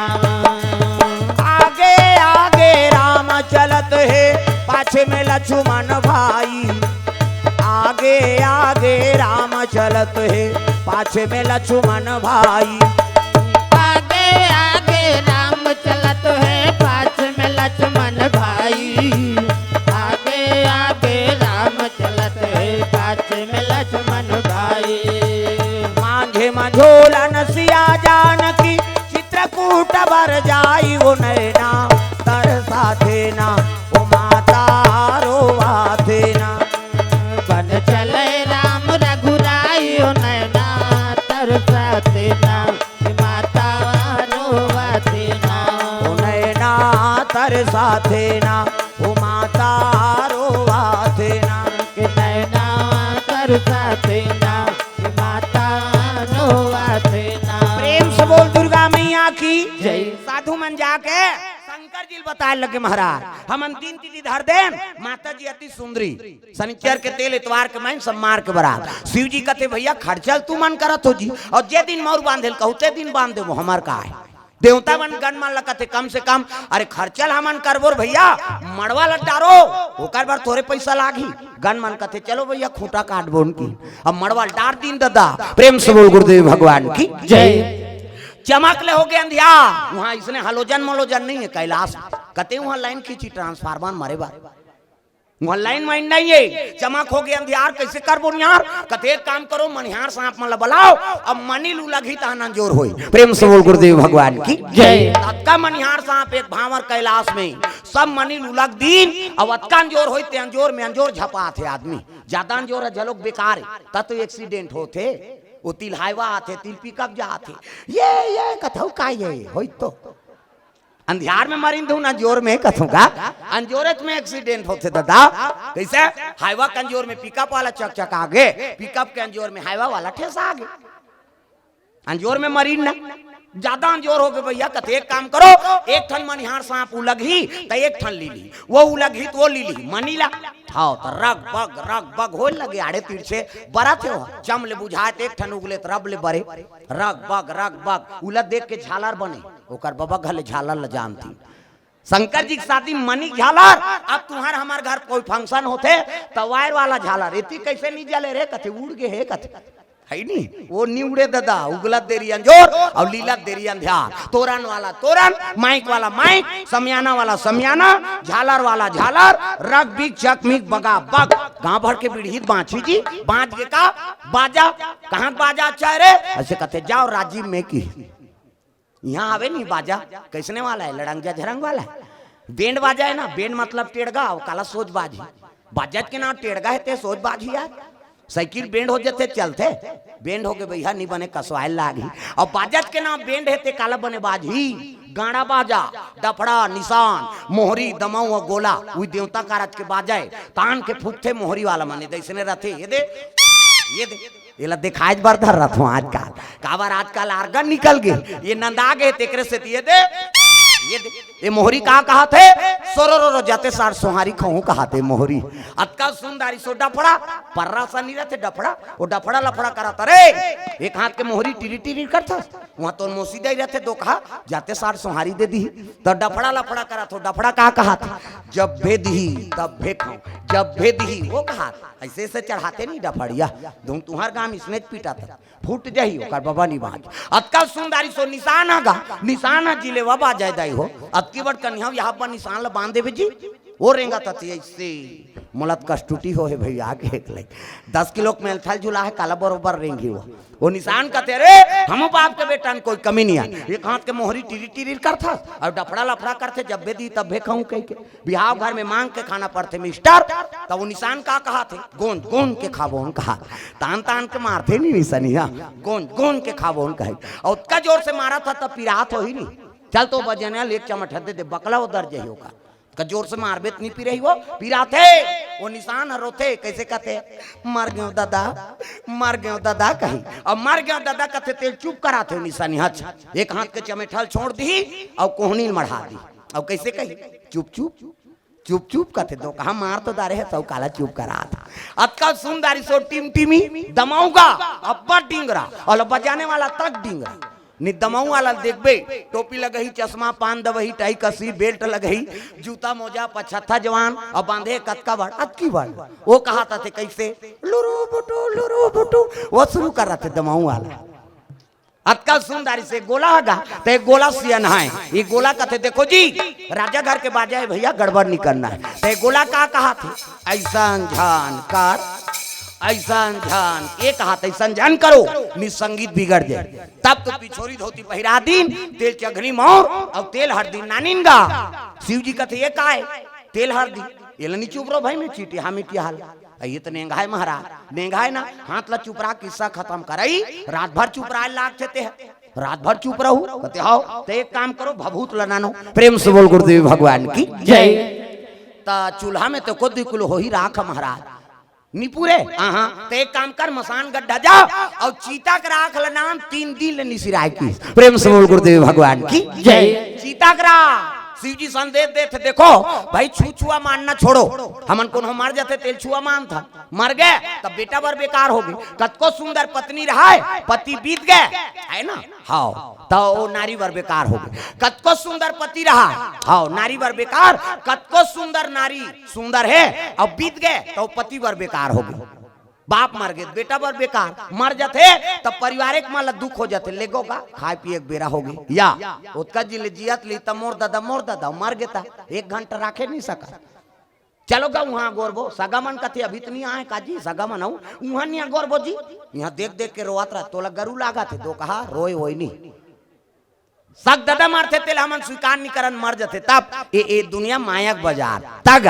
आगे आगे राम चलत हे, पाछे में लक्ष्मण भाई। आगे आगे राम चलत हे, पाछे में लक्ष्मण भाई। आगे आगे राम चलत हे, पाछे में लक्ष्मण भाई। आगे आगे राम चलत हे, पाछे में लक्ष्मण भाई। मांझे मझोलन सिया जानकी, चित्रकूट बर जाई वो नैना तरसाथे ना, वो माता रोवाथे ना। वन चले राम रघुराई वो नैना तरसाथे ना, कि माता रोवाथे ना। वो नैना तरसाथे ना, वो माता रोवाथे ना। कि नैना तरसाथे ना, कि माता रोवाथे ना। प्रेम से बोल दुर्गा मैया की जय। साधु मन जाके शंकर जी ल बताए लगे, महाराज, हमन तीन तिथि धर देन, माता जी अति सुंदरी। शनिचर के तेल, एतवार के मैन, सम्मार के बरात। शिव जी कथे, भैया, खर्चा ल तुमन करत हो जी, अउ जे दिन मउर बांधे ल कहू, ते दिन बांध देबो, हमर का हे? देवता मन गन मन ल कथे, "कम से कम, अरे, खर्चा ल हमन करबो रे भइया, मड़वा ल डारो, ओकर बर थोरे पइसा लागही।" गन मन कथे, "चलो भइया, खूंटा काटबो उनकी।" अब मड़वा ल डार दिन ददा। प्रेम से बोल गुरुदेव भगवान की जय। चमक ले होगे अंधियार, उहाँ इसने हलोजन मलोजन नइ हे कैलाश। कथे उहाँ लाइन खींची ट्रांसफार्मर मरे बर। वहाँ लाइन वाइन नइ हे, चमक होगे अंधियार, कइसे करबो निहार? कथे, "एक काम करो, मनिहार सांप मन ल बलाओ, अब मनी ल उलगही तहन अंजोर होई।" प्रेम से बोल गुरुदेव भगवान की जय। अतका मनिहार सांप एक भांवर कैलाश में, सब मनी ल उलग दीन, अब अतका अंजोर होई, ते अंजोर में अंजोर झपाथे आदमी। जादा अंजोर हे झलोक बेकार हे, त तो एक्सीडेंट होथे। ओ तिल हाईवा आथे, तिल पिकअप जाथे, ये, ये कथऊ का ये होई तो। अंधियार में मरिन धुन अंजोर में कथूं का, अंजोरेच में एक्सीडेंट होथे ददा। कइसे? हाईवा के अंजोर में पिकअप वाला चकचका गे, पिकअप के अंजोर में हाईवा वाला ठेसा गे। अंजोर में मरिन ना, जादा अंजोर होगे भइया। कथे, "एक काम करो, एक ठन मनिहार सांप उलगही त एक ठन लीलही, वो उलगही त वो लीलही, मनी ला।" हव, त रग बग रग बग होय लगे, आड़े तिरछे बरत हे, चम ले बुझाय त एक ठन उगले त रब ले बरे। रग बग रग बग उला देख के झालर बने, ओकर बबा घले झालर ल जानती। शंकर जी के शादी मनी झालर, अब तुंहर हमर घर कोई फंक्शन होथे त वायर वाला झालर, एती कइसे नइ जले रे? कथे, "उड़ गे हे," कथे। हइ नी, वो नइ उड़े ददा, उगलत देरी अंजोर अउ लीलत देरी अंधियार। तोरन वाला तोरन, माइक वाला माइक, समियाना वाला समियाना, झालर वाला झालर, रग बिग चकमिक बगा बग। गांव भर के बिड़हित बांची जी, बांच गे का? बाजा। कहाँ के बाजा अच्छा हे रे? अइसे कथे, "जाव राजिम में की।" इहाँ हवे नी बाजा, कइसने वाला हे? लड़ंगिया झरंग वाला हे। बेंड बाजा हे ना, बेंड मतलब टेड़गा, अउ काला सोज बाजही। बाजत के नांव टेड़गा हे ते सोज बाजही यार। साइकिल बेंड हो जथे चलथे, बेंड होगे भइया नइ बने, कसवाय ल लागही। अउ बाजत के नांव बेंड हे ते काला बने बाजही? गाड़ा बाजा, डफड़ा, निसान, मोहरी, दमऊ अउ गोला, उही देवता कारज के बाजा हे। तान के फूंकथे मोहरी वाला मन, ए दे अइसने रथे, ए दे, ए दे। एला देखाय बर धर रथों आजकल। काबर आजकल आर्गन निकल गे, ए नंदा गे, तेकरे सेती ए दे, ए दे। ए मोहरी का कहत हे? "सोरो रो रो जाते सार सोहारी खहूं," कहत हे मोहरी। अतका सुंदर सो डफड़ा, पर्रा सन नइ रथे डफड़ा, ओ डफड़ा लफड़ा करत हे रे। एक हाथ के मोहरी टिरी टिरी करथस, उहाँ तोर मौसी दाई रथे दोकहा, जाते सार सोहारी दे दिही। त डफड़ा लफड़ा करत हो, डफड़ा का कहत हे? "जब भे दिही, तब भे खाऊं, जब भे दिही," वो कहत। अइसे अइसे चढ़ाथे नी डफड़िया, धुन तुंहर गांव में इसने पिटत हे। फूट जाही, ओकर बबा नइ बांच। अतका सुंदर सो निसान ह गा, निसान ह जिले वा बाजय दाई हो। अतकी बड़ कनिहा, इहाँ पर निसान ल बांध देबे जी। ओ रेंगत हे अइसे, मोला त कस टूटी हो हे भइया, आगे एक लई। दस किलो के मेलथल झुला हे, काला बरोबर रेंगही वो। ओ निसान कथे, "रे, हमू बाप के बेटा में कोई कमी नइ हे।" एक हाथ के मोहरी टिरी टिरी करथस, अउ डफड़ा लफड़ा करथे, "जब भे दिही तब भे खाऊं," कहिके। बिहाव घर में मांग के खाना पड़थे मिस्टर, त ओ निसान का कहत हे? "गोंज गोंज के खाबोन," कहत। तान तान के मारथे नी निसनिया, "गोंज गोंज के खाबोन," कहे। अउ ओतका जोर से मारत हे त पिरात होही नी। "चल तो बजनिया ले एक चमट दे दे, बकला उदर जाही ओकर।" का जोर से मारबे त नइ पिरही वो, पिराथे। ओ निसान ह रोथे, कइसे कथे? "मर गेंव ददा, मर गेंव ददा," कही। अउ "मर गेंव ददा" कथे तेला चुप कराथे ओ निसनिया। एक हाथ के चमेठा ल छोड़ दिही अउ कोहनी ल मढ़ा दिही। अउ कइसे कही? "चुप चुप, चुप चुप," कथे, "दोकहा मार तो डारे हस, अउ काला चुप करात हस?" अतका सुंदर सो टिमटिमी दमऊ गा, अब्बड़ डिंगरा, अउ बजाने वाला तक डिंगरा। नी दमऊ वाला ल देखबे, टोपी लगही, चश्मा, पान दबही, टाई कसही, बेल्ट लगही, जूता मोजा, पछत्था जवान, अउ बांधे कतका बड़, अतकी बड़। ओ कहत हे कइसे? "लुरु बुटु, लुरु बुटु," ओ सुरू करत हे दमऊ वाला। अतका सुंदर से गोला ह गा, त ए गोला सियन हे। ए गोला कथे, "देखो जी, राजा घर के बाजा हे भइया, गड़बड़ नइ करना हे।" त ए गोला का कहत हे? "अइसन झन कर, अइसन झन," ए कहत, "अइसन झन करो, नी संगीत बिगड़ जाय।" तब तो पिछोरी धोती पहिरा दिन, तेल चघनी मौर अउ तेल हरदी नानिन गा। शिव जी कथे, "ए काय? तेल हरदी, एला नी चुपरो भई में चींटी हा मिट्टी हाल।" अ, ये त नेंगाय महाराज, नेंगाय ना, हाथ ला चुपरा, किस्सा खतम करई, रात भर चुपराय लागथे ते ह। रात भर चुप रहू, कथे, "हव, त एक काम करो, भभूत ल नानो।" प्रेम से बोल गुरुदेव भगवान की जय। त चूल्हा में त को दुई किलो होही राख महाराज। निपुरे, हाँ, हाँ, त एक काम कर, मसान गड्ढा जा, अउ चीता के राख ल नान, तीन दिन ले निसिराय की। प्रेम से बोल गुरुदेव भगवान की जय। चीता के राख। शिव जी संदेश देथे, देखो भाई, छू छुआ मानना छोड़ो। हमन कोनो मर जाथे तेल छुआ मानथन, मर गे त बेटा बर बेकार होगे। कतको सुंदर पत्नी रहय, पति बीत गे, है ना? हव, त ओ नारी बर बेकार होगे। कतको सुंदर पति रहा, हव, नारी बर बेकार। कतको सुंदर नारी सुंदर हे, अउ बीत गे त ओ पति बर बेकार होगे। बाप मर गे, बेटा बर बेकार। मर जाथे त परिवार एक मन ला दुख हो जाथे, लेगो का खाए पिए के बेरा होगे या ओतका जिन ले जियत ले त मोर ददा, मोर ददा, मर गे त एक घंटा राखे नहीं सका। चलो गा उहाँ गोरबो, सगा मन कथे अभी तो नहीं आए का जी, सगा मन हूँ उहाँ नहीं गोरबो जी। यहाँ देख देख के रोवत रह, तोला गरू लागत हे, तो कहा रोए वोए नहीं। सग ददा मरथे तेला हमन स्वीकार नहीं करन, मर जथे तब। ए, ए दुनिया माया के बाजार। तग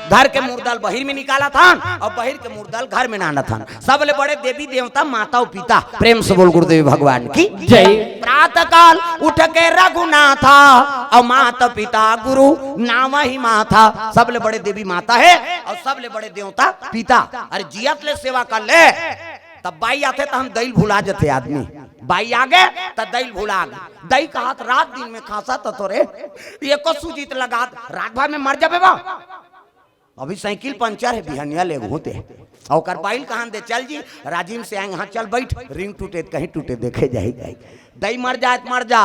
घर के मुर्दा ल बहिर में निकालत हन अउ बहिर के मुर्दा ल घर में नानत हन। सबले बड़े देवी देवता माता अउ पिता। प्रेम से बोल गुरुदेव भगवान की जय। प्रातः काल उठ के रघुनाथा अउ माता पिता गुरु नाम ही माथा। सबले बड़े देवी माता हे अउ सबले बड़े देवता पिता। अरे जियत ले सेवा कर ले, तब बाई आथे त हम दई ल भुला जथे आदमी। बाई आगे त दई ल भुला गे। दई कहत रात दिन में खासा त तोरे एको सूजी त लगात रात भर में मर जाबे बा। अभी साइकिल पंचर हे, बिहनिया लेगहूँ ते। अउ ओकर बाई ल कहन दे, चल जी, राजिम से आएंगे, हाँ चल बैठ, रिंग टूटे त कहीं टूटे, देखे जाही जाही। दई मर जाए त मर जा,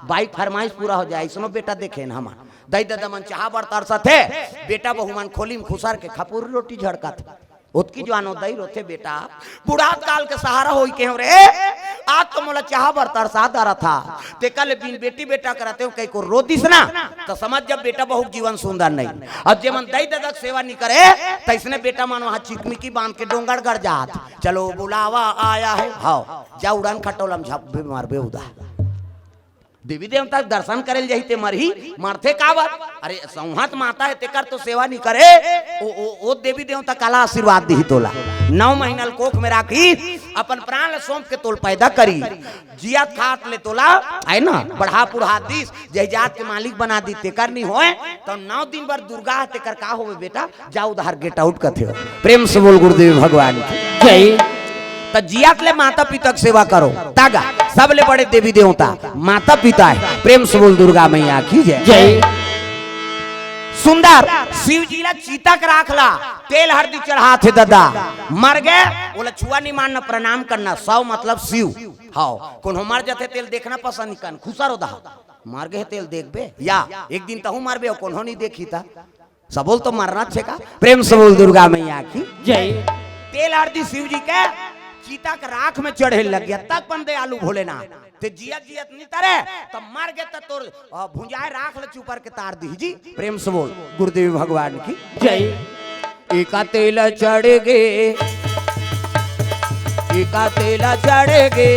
बाई के फरमाइश पूरा हो जाए, अइसनो बेटा देखे न हमन। दई ददा मन चाहा बर तरसत हे, बेटा बहू मन खोली में खुसर के खपुर रोटी झड़कत हे। ओतकी जुवान ओ दई रोथे बेटा, बुढ़ात काल के सहारा होई के हो रे, आज तो मोला चाहा बर तरसा डरत हा। तेकर ले बिन बेटी बेटा के रहते हो कई को रो दिस ना, त समझ जब बेटा बहू के जीवन सुंदर नहीं। अब जेमन दई ददा के सेवा नहीं करे, तइसने बेटा मन वहाँ चिकमिकी बांध के डोंगरगढ़ जात। चलो बुलावा आया है, हव, जा उड़न खटोला में झप भी मारबे उदा। देवी देवता के दर्शन करे ल जाही ते मरही, मरथे काबर? अरे सौंहत माता हे तेकर तो सेवा नहीं करे, ओ, ओ, ओ देवी देवता काला आशीर्वाद दिही तोला। नौ महीना ल कोख में राखी, अपन प्राण ल सौंप के तोल पैदा करी। जियत खात ले तोला, है ना, बढ़ा पुढ़ा दिस, जय जात के मालिक बना दी, तेकर नहीं होए, तो नौ दिन बर दुर्गा हे, तेकर का होवे बेटा? जा उधार गेट आउट कथे हो। प्रेम से बोल गुरुदेव भगवान की जय। त जियत ले माता पिता के सेवा करो, तागा सबले बड़े देवी देवता माता पिता हे। प्रेम से बोल दुर्गा मैया की जय। जय। सुंदर शिव जी ला चिता के राख ला, तेल हरदी चढ़ात हे ददा, मर गे, ओला छुआ नहीं मानना, प्रणाम करना, सौ मतलब शिव। हव, कोनो मर जथे तेल देखना पसंद नहीं करन, खुसर हो दहा, मर गे तेल देखबे या एक दिन तहू मरबे, कोनो नहीं देखी ता। सबोल तो मरना छे का। प्रेम से बोल दुर्गा मैया की जय। तेल आरती शिव जी के चिता के राख में चढ़े लग गया, तब बन दयालु भोलेनाथ। ते जियत जियत नहीं तरे, तब मर गे त तोर, अ, भुंजाए राख ल चुपर के तार दी जी। प्रेम से बोल गुरुदेव भगवान की जय। एका तेल चढ़ गे, एका तेल चढ़ गे,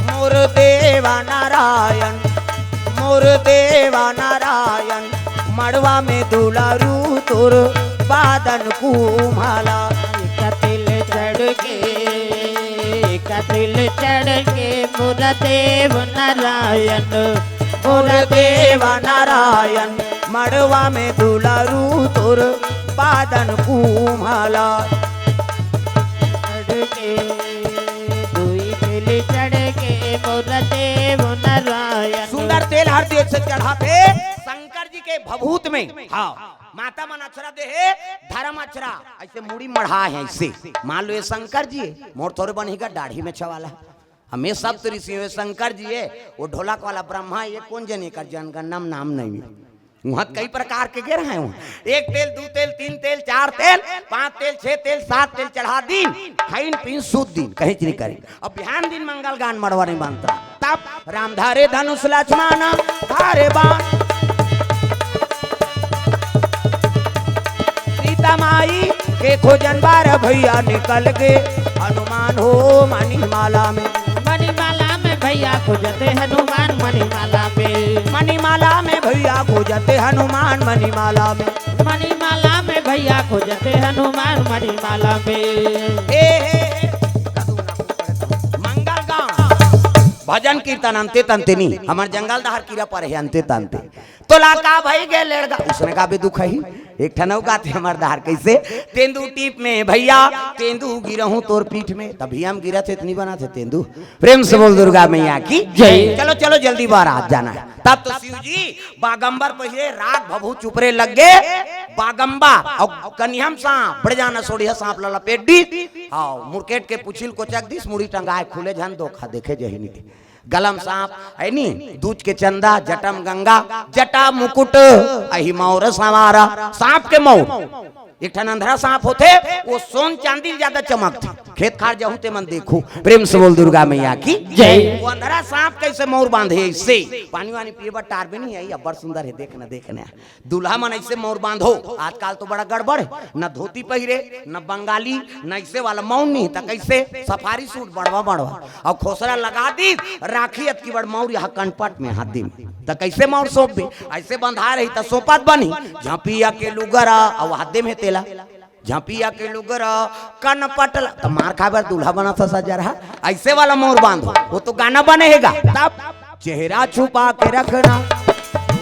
मोर देवा नारायण, मोर देवा नारायण, मड़वा में दुलारू तोर बादन कुम्हाला। एका तेल चढ़ गे, एका तेल चढ़ गे, मोर देव नारायण, मोर देवा नारायण, मड़वा में दुलारू तोर बादन कुम्हाला। चढ़ के, दुई तेल चढ़ के, मोर देव नारायण। सुंदर तेल हर तेल से चढ़ाते शंकर जी के भभूत में। हाँ, माता मन अक्षरा दे हे, धर्म अक्षरा, ऐसे मुड़ी मढ़ा है ऐसे। मान लो ये शंकर जी हे, मोर थोड़े बन ही का दाढ़ी में छवाला। हमें सब तो ऋषि हुए, शंकर जी हे, वो ढोलक वाला ब्रह्मा, ये कौन जने का जनगणना में नाम नहीं है। वहाँ कई प्रकार के गे रहे हैं। एक तेल, दू तेल, तीन तेल, चार तेल, पांच तेल, छह तेल, सात तेल चढ़ा दीन, खाइन पीन सूत दीन, कहीं नहीं करें। अब बिहान दिन मंगल गान मड़वा नहीं बनता। तब राम धारे धनुष लक्ष्मण धारे बाण। सीता माई के खोजन बार भैया निकल गे हनुमान हो मणिमाला में। मणिमाला में भैया खोजते हनुमान मणिमाला में। मणिमाला में भैया खोजते हनुमान मणिमाला में। मणिमाला में भैया खोजते हनुमान मणिमाला में। हे, हे, हे। मंगल गान। भजन कीर्तन अंते तंते नहीं। हमर जंगल डहर कीरा पर है अंते तंते। तोला का भई गे लेड़गा, उसने का भी दुख ही। एक ठन अउ गाथे हमर दार, कइसे? तेंदू टीप में भैया, तेंदू गिरहूं तोर पीठ में। तभी हम गिरत हे, इतनी बना थे तेंदू। प्रेम से बोल दुर्गा मैया की जय। चलो, चलो, जल्दी बारात जाना है। तब तो शिव जी बागंबर पहिरे, राग भभू चुपरे लग गे। बागंबा अउ कनिहम सांप, बड़े जाना सोड़िया सांप ला लपेट दी। हाँ, मुरकेट के पुछिल कोचक दिस, मुड़ी टंगाए खुले झन धोखा देखे जही नहीं। गलम सांप है नी, दूज के चंदा, जटम गंगा, जटा मुकुट, अहि मौर संवारा। सांप के मौर, एक ठन अंधरा सांप होथे, वो सोन चांदी ले ज्यादा चमकथे। खेत खार जहू ते मन देखू, प्रेम से बोल दुर्गा मैया की जय। वो अंधरा सांप कइसे मौर बांधे? अइसे पानी वानी पिए बर टारबे नहीं आई, अब्बड़ सुंदर है, देख न, देख न। दूल्हा मन अइसे मौर बांधो, आजकल तो बड़ा गड़बड़ है, न धोती पहिरे, न बंगाली, न अइसे वाला मौर नहीं, त कइसे? सफारी सूट बड़वा बड़वा, अउ खोसरा लगा दी, राखी अतकी बड़ मौर यहाँ कनपट में हाथ दी में, त कइसे मौर सौंप दे? अइसे बंधा रही त सौंपत बनी, झपिया के लुगरा अउ हाथ दे में तेला, झपिया के लुगरा कनपट ला, त मार खाए बर दूल्हा बना था सजा रहा, अइसे वाला मौर बांधो, वो तो गाना बने हेगा। तब चेहरा छुपा के रखना,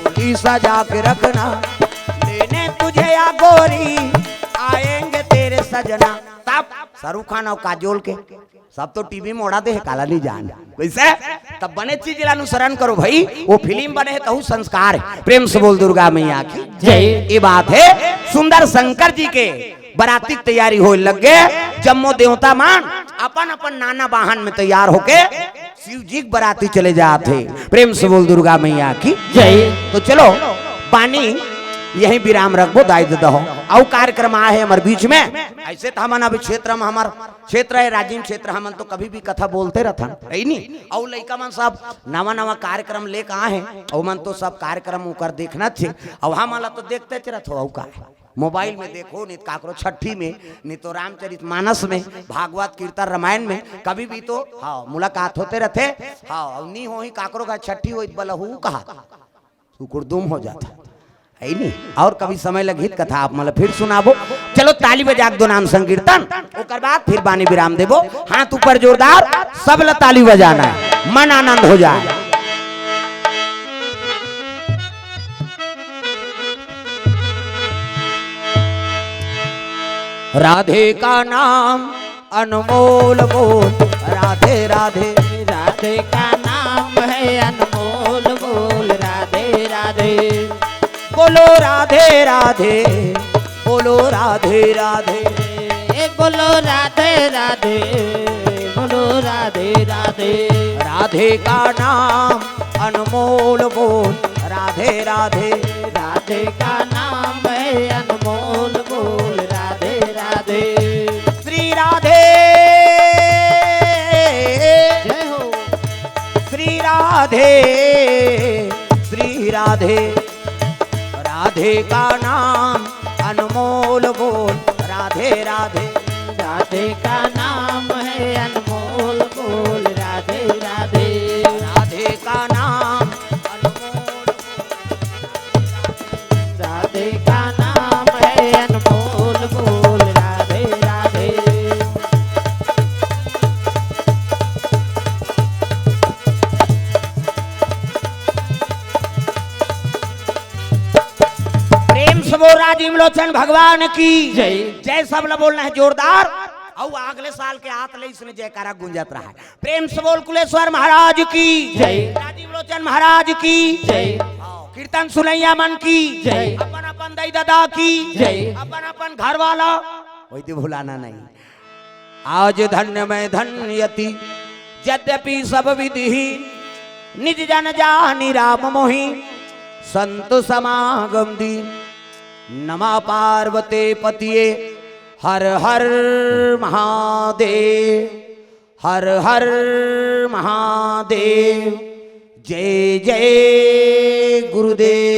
चोली सजा के रखना, लेने तुझे या गोरी, आएंगे तेरे सजना। तब शाहरुख खान अउ काजोल के सब तो टीवी में ओढ़ा दे हे, काला नहीं जान। वैसे तब बने चीज ला अनुसरण करो भाई, वो फिल्म बने हे तहू संस्कार है। प्रेम से बोल दुर्गा मैया की जय। ये बात है सुंदर शंकर जी के बराती के तैयारी होए लग गे। जम्मो देवता मन अपन अपन नाना वाहन में तैयार होके शिव जी के बराती चले जात हे। प्रेम से बोल दुर्गा मैया की जय। तो चलो बानी यही विराम रखबो, दाई ददा हो। अउ कार्यक्रम आए हे हमर बीच में। अइसे तो हमन अभी क्षेत्र में, हमर क्षेत्र है राजिम क्षेत्र, हमन तो कभी भी कथा बोलते रथन, है नी? अउ लइका मन सब नवा नवा कार्यक्रम लेके आए हे, अउ मन तो सब कार्यक्रम ओकर देखना छे, अउ हमन ला तो देखते च रथो, अउ का? मोबाइल में देखो, नहीं तो काकरो छठी में, नहीं तो रामचरित मानस में, भागवत, कीर्तन, रामायण में, कभी भी तो, हाँ, मुलाकात होते रथे। हाँ, अउ नहीं होही काकरो का छठी होई त बलहू कहा, सुकुरदुम हो जाता, है नी? अउ कभी समय लगही त कथा आप मन ला फिर सुनाबो। चलो, ताली बजा के दो नाम संकीर्तन, ओकर बाद फिर बानी विराम देबो। हाथ ऊपर जोरदार, सब ला ताली बजाना है, मन आनंद हो जाए। राधे का नाम अनमोल मोल, राधे राधे। राधे का नाम है अनमोल मोल, राधे राधे। बोलो राधे राधे, बोलो राधे राधे। ए बोलो राधे राधे, बोलो राधे राधे। राधे का नाम अनमोल मोल, राधे राधे। राधे का नाम है अनमोल मोल, राधे राधे। श्री राधे, जय हो। श्री राधे, श्री राधे। राधे का नाम अनमोल मोल, राधे राधे। राधे का नाम है अनमोल मोल, राधे राधे। राधे का नाम अनमोल मोल, राधे का नाम है अनमोल मोल, राधे राधे। प्रेम से बोल राजीव लोचन भगवान की जय। जय। सब ला बोलना है जोरदार। अउ अगले साल के आत ले इसने जयकारा गूंजत रहा है। प्रेम से बोल कुलेश्वर महाराज की जय। राजीव लोचन महाराज की जय। कीर्तन सुनैया मन की जय। अपन अपन दाई ददा की जय। अपन अपन घर वाला, वही तो भुलाना नहीं। आज धन्य मैं धन्य यति, यद्यपि सब विधि, निज जन जानि राम मोहि, संत समागम दी। नमः पार्वते पतिये, हर हर महादेव, हर हर महादेव। जय जय गुरुदेव।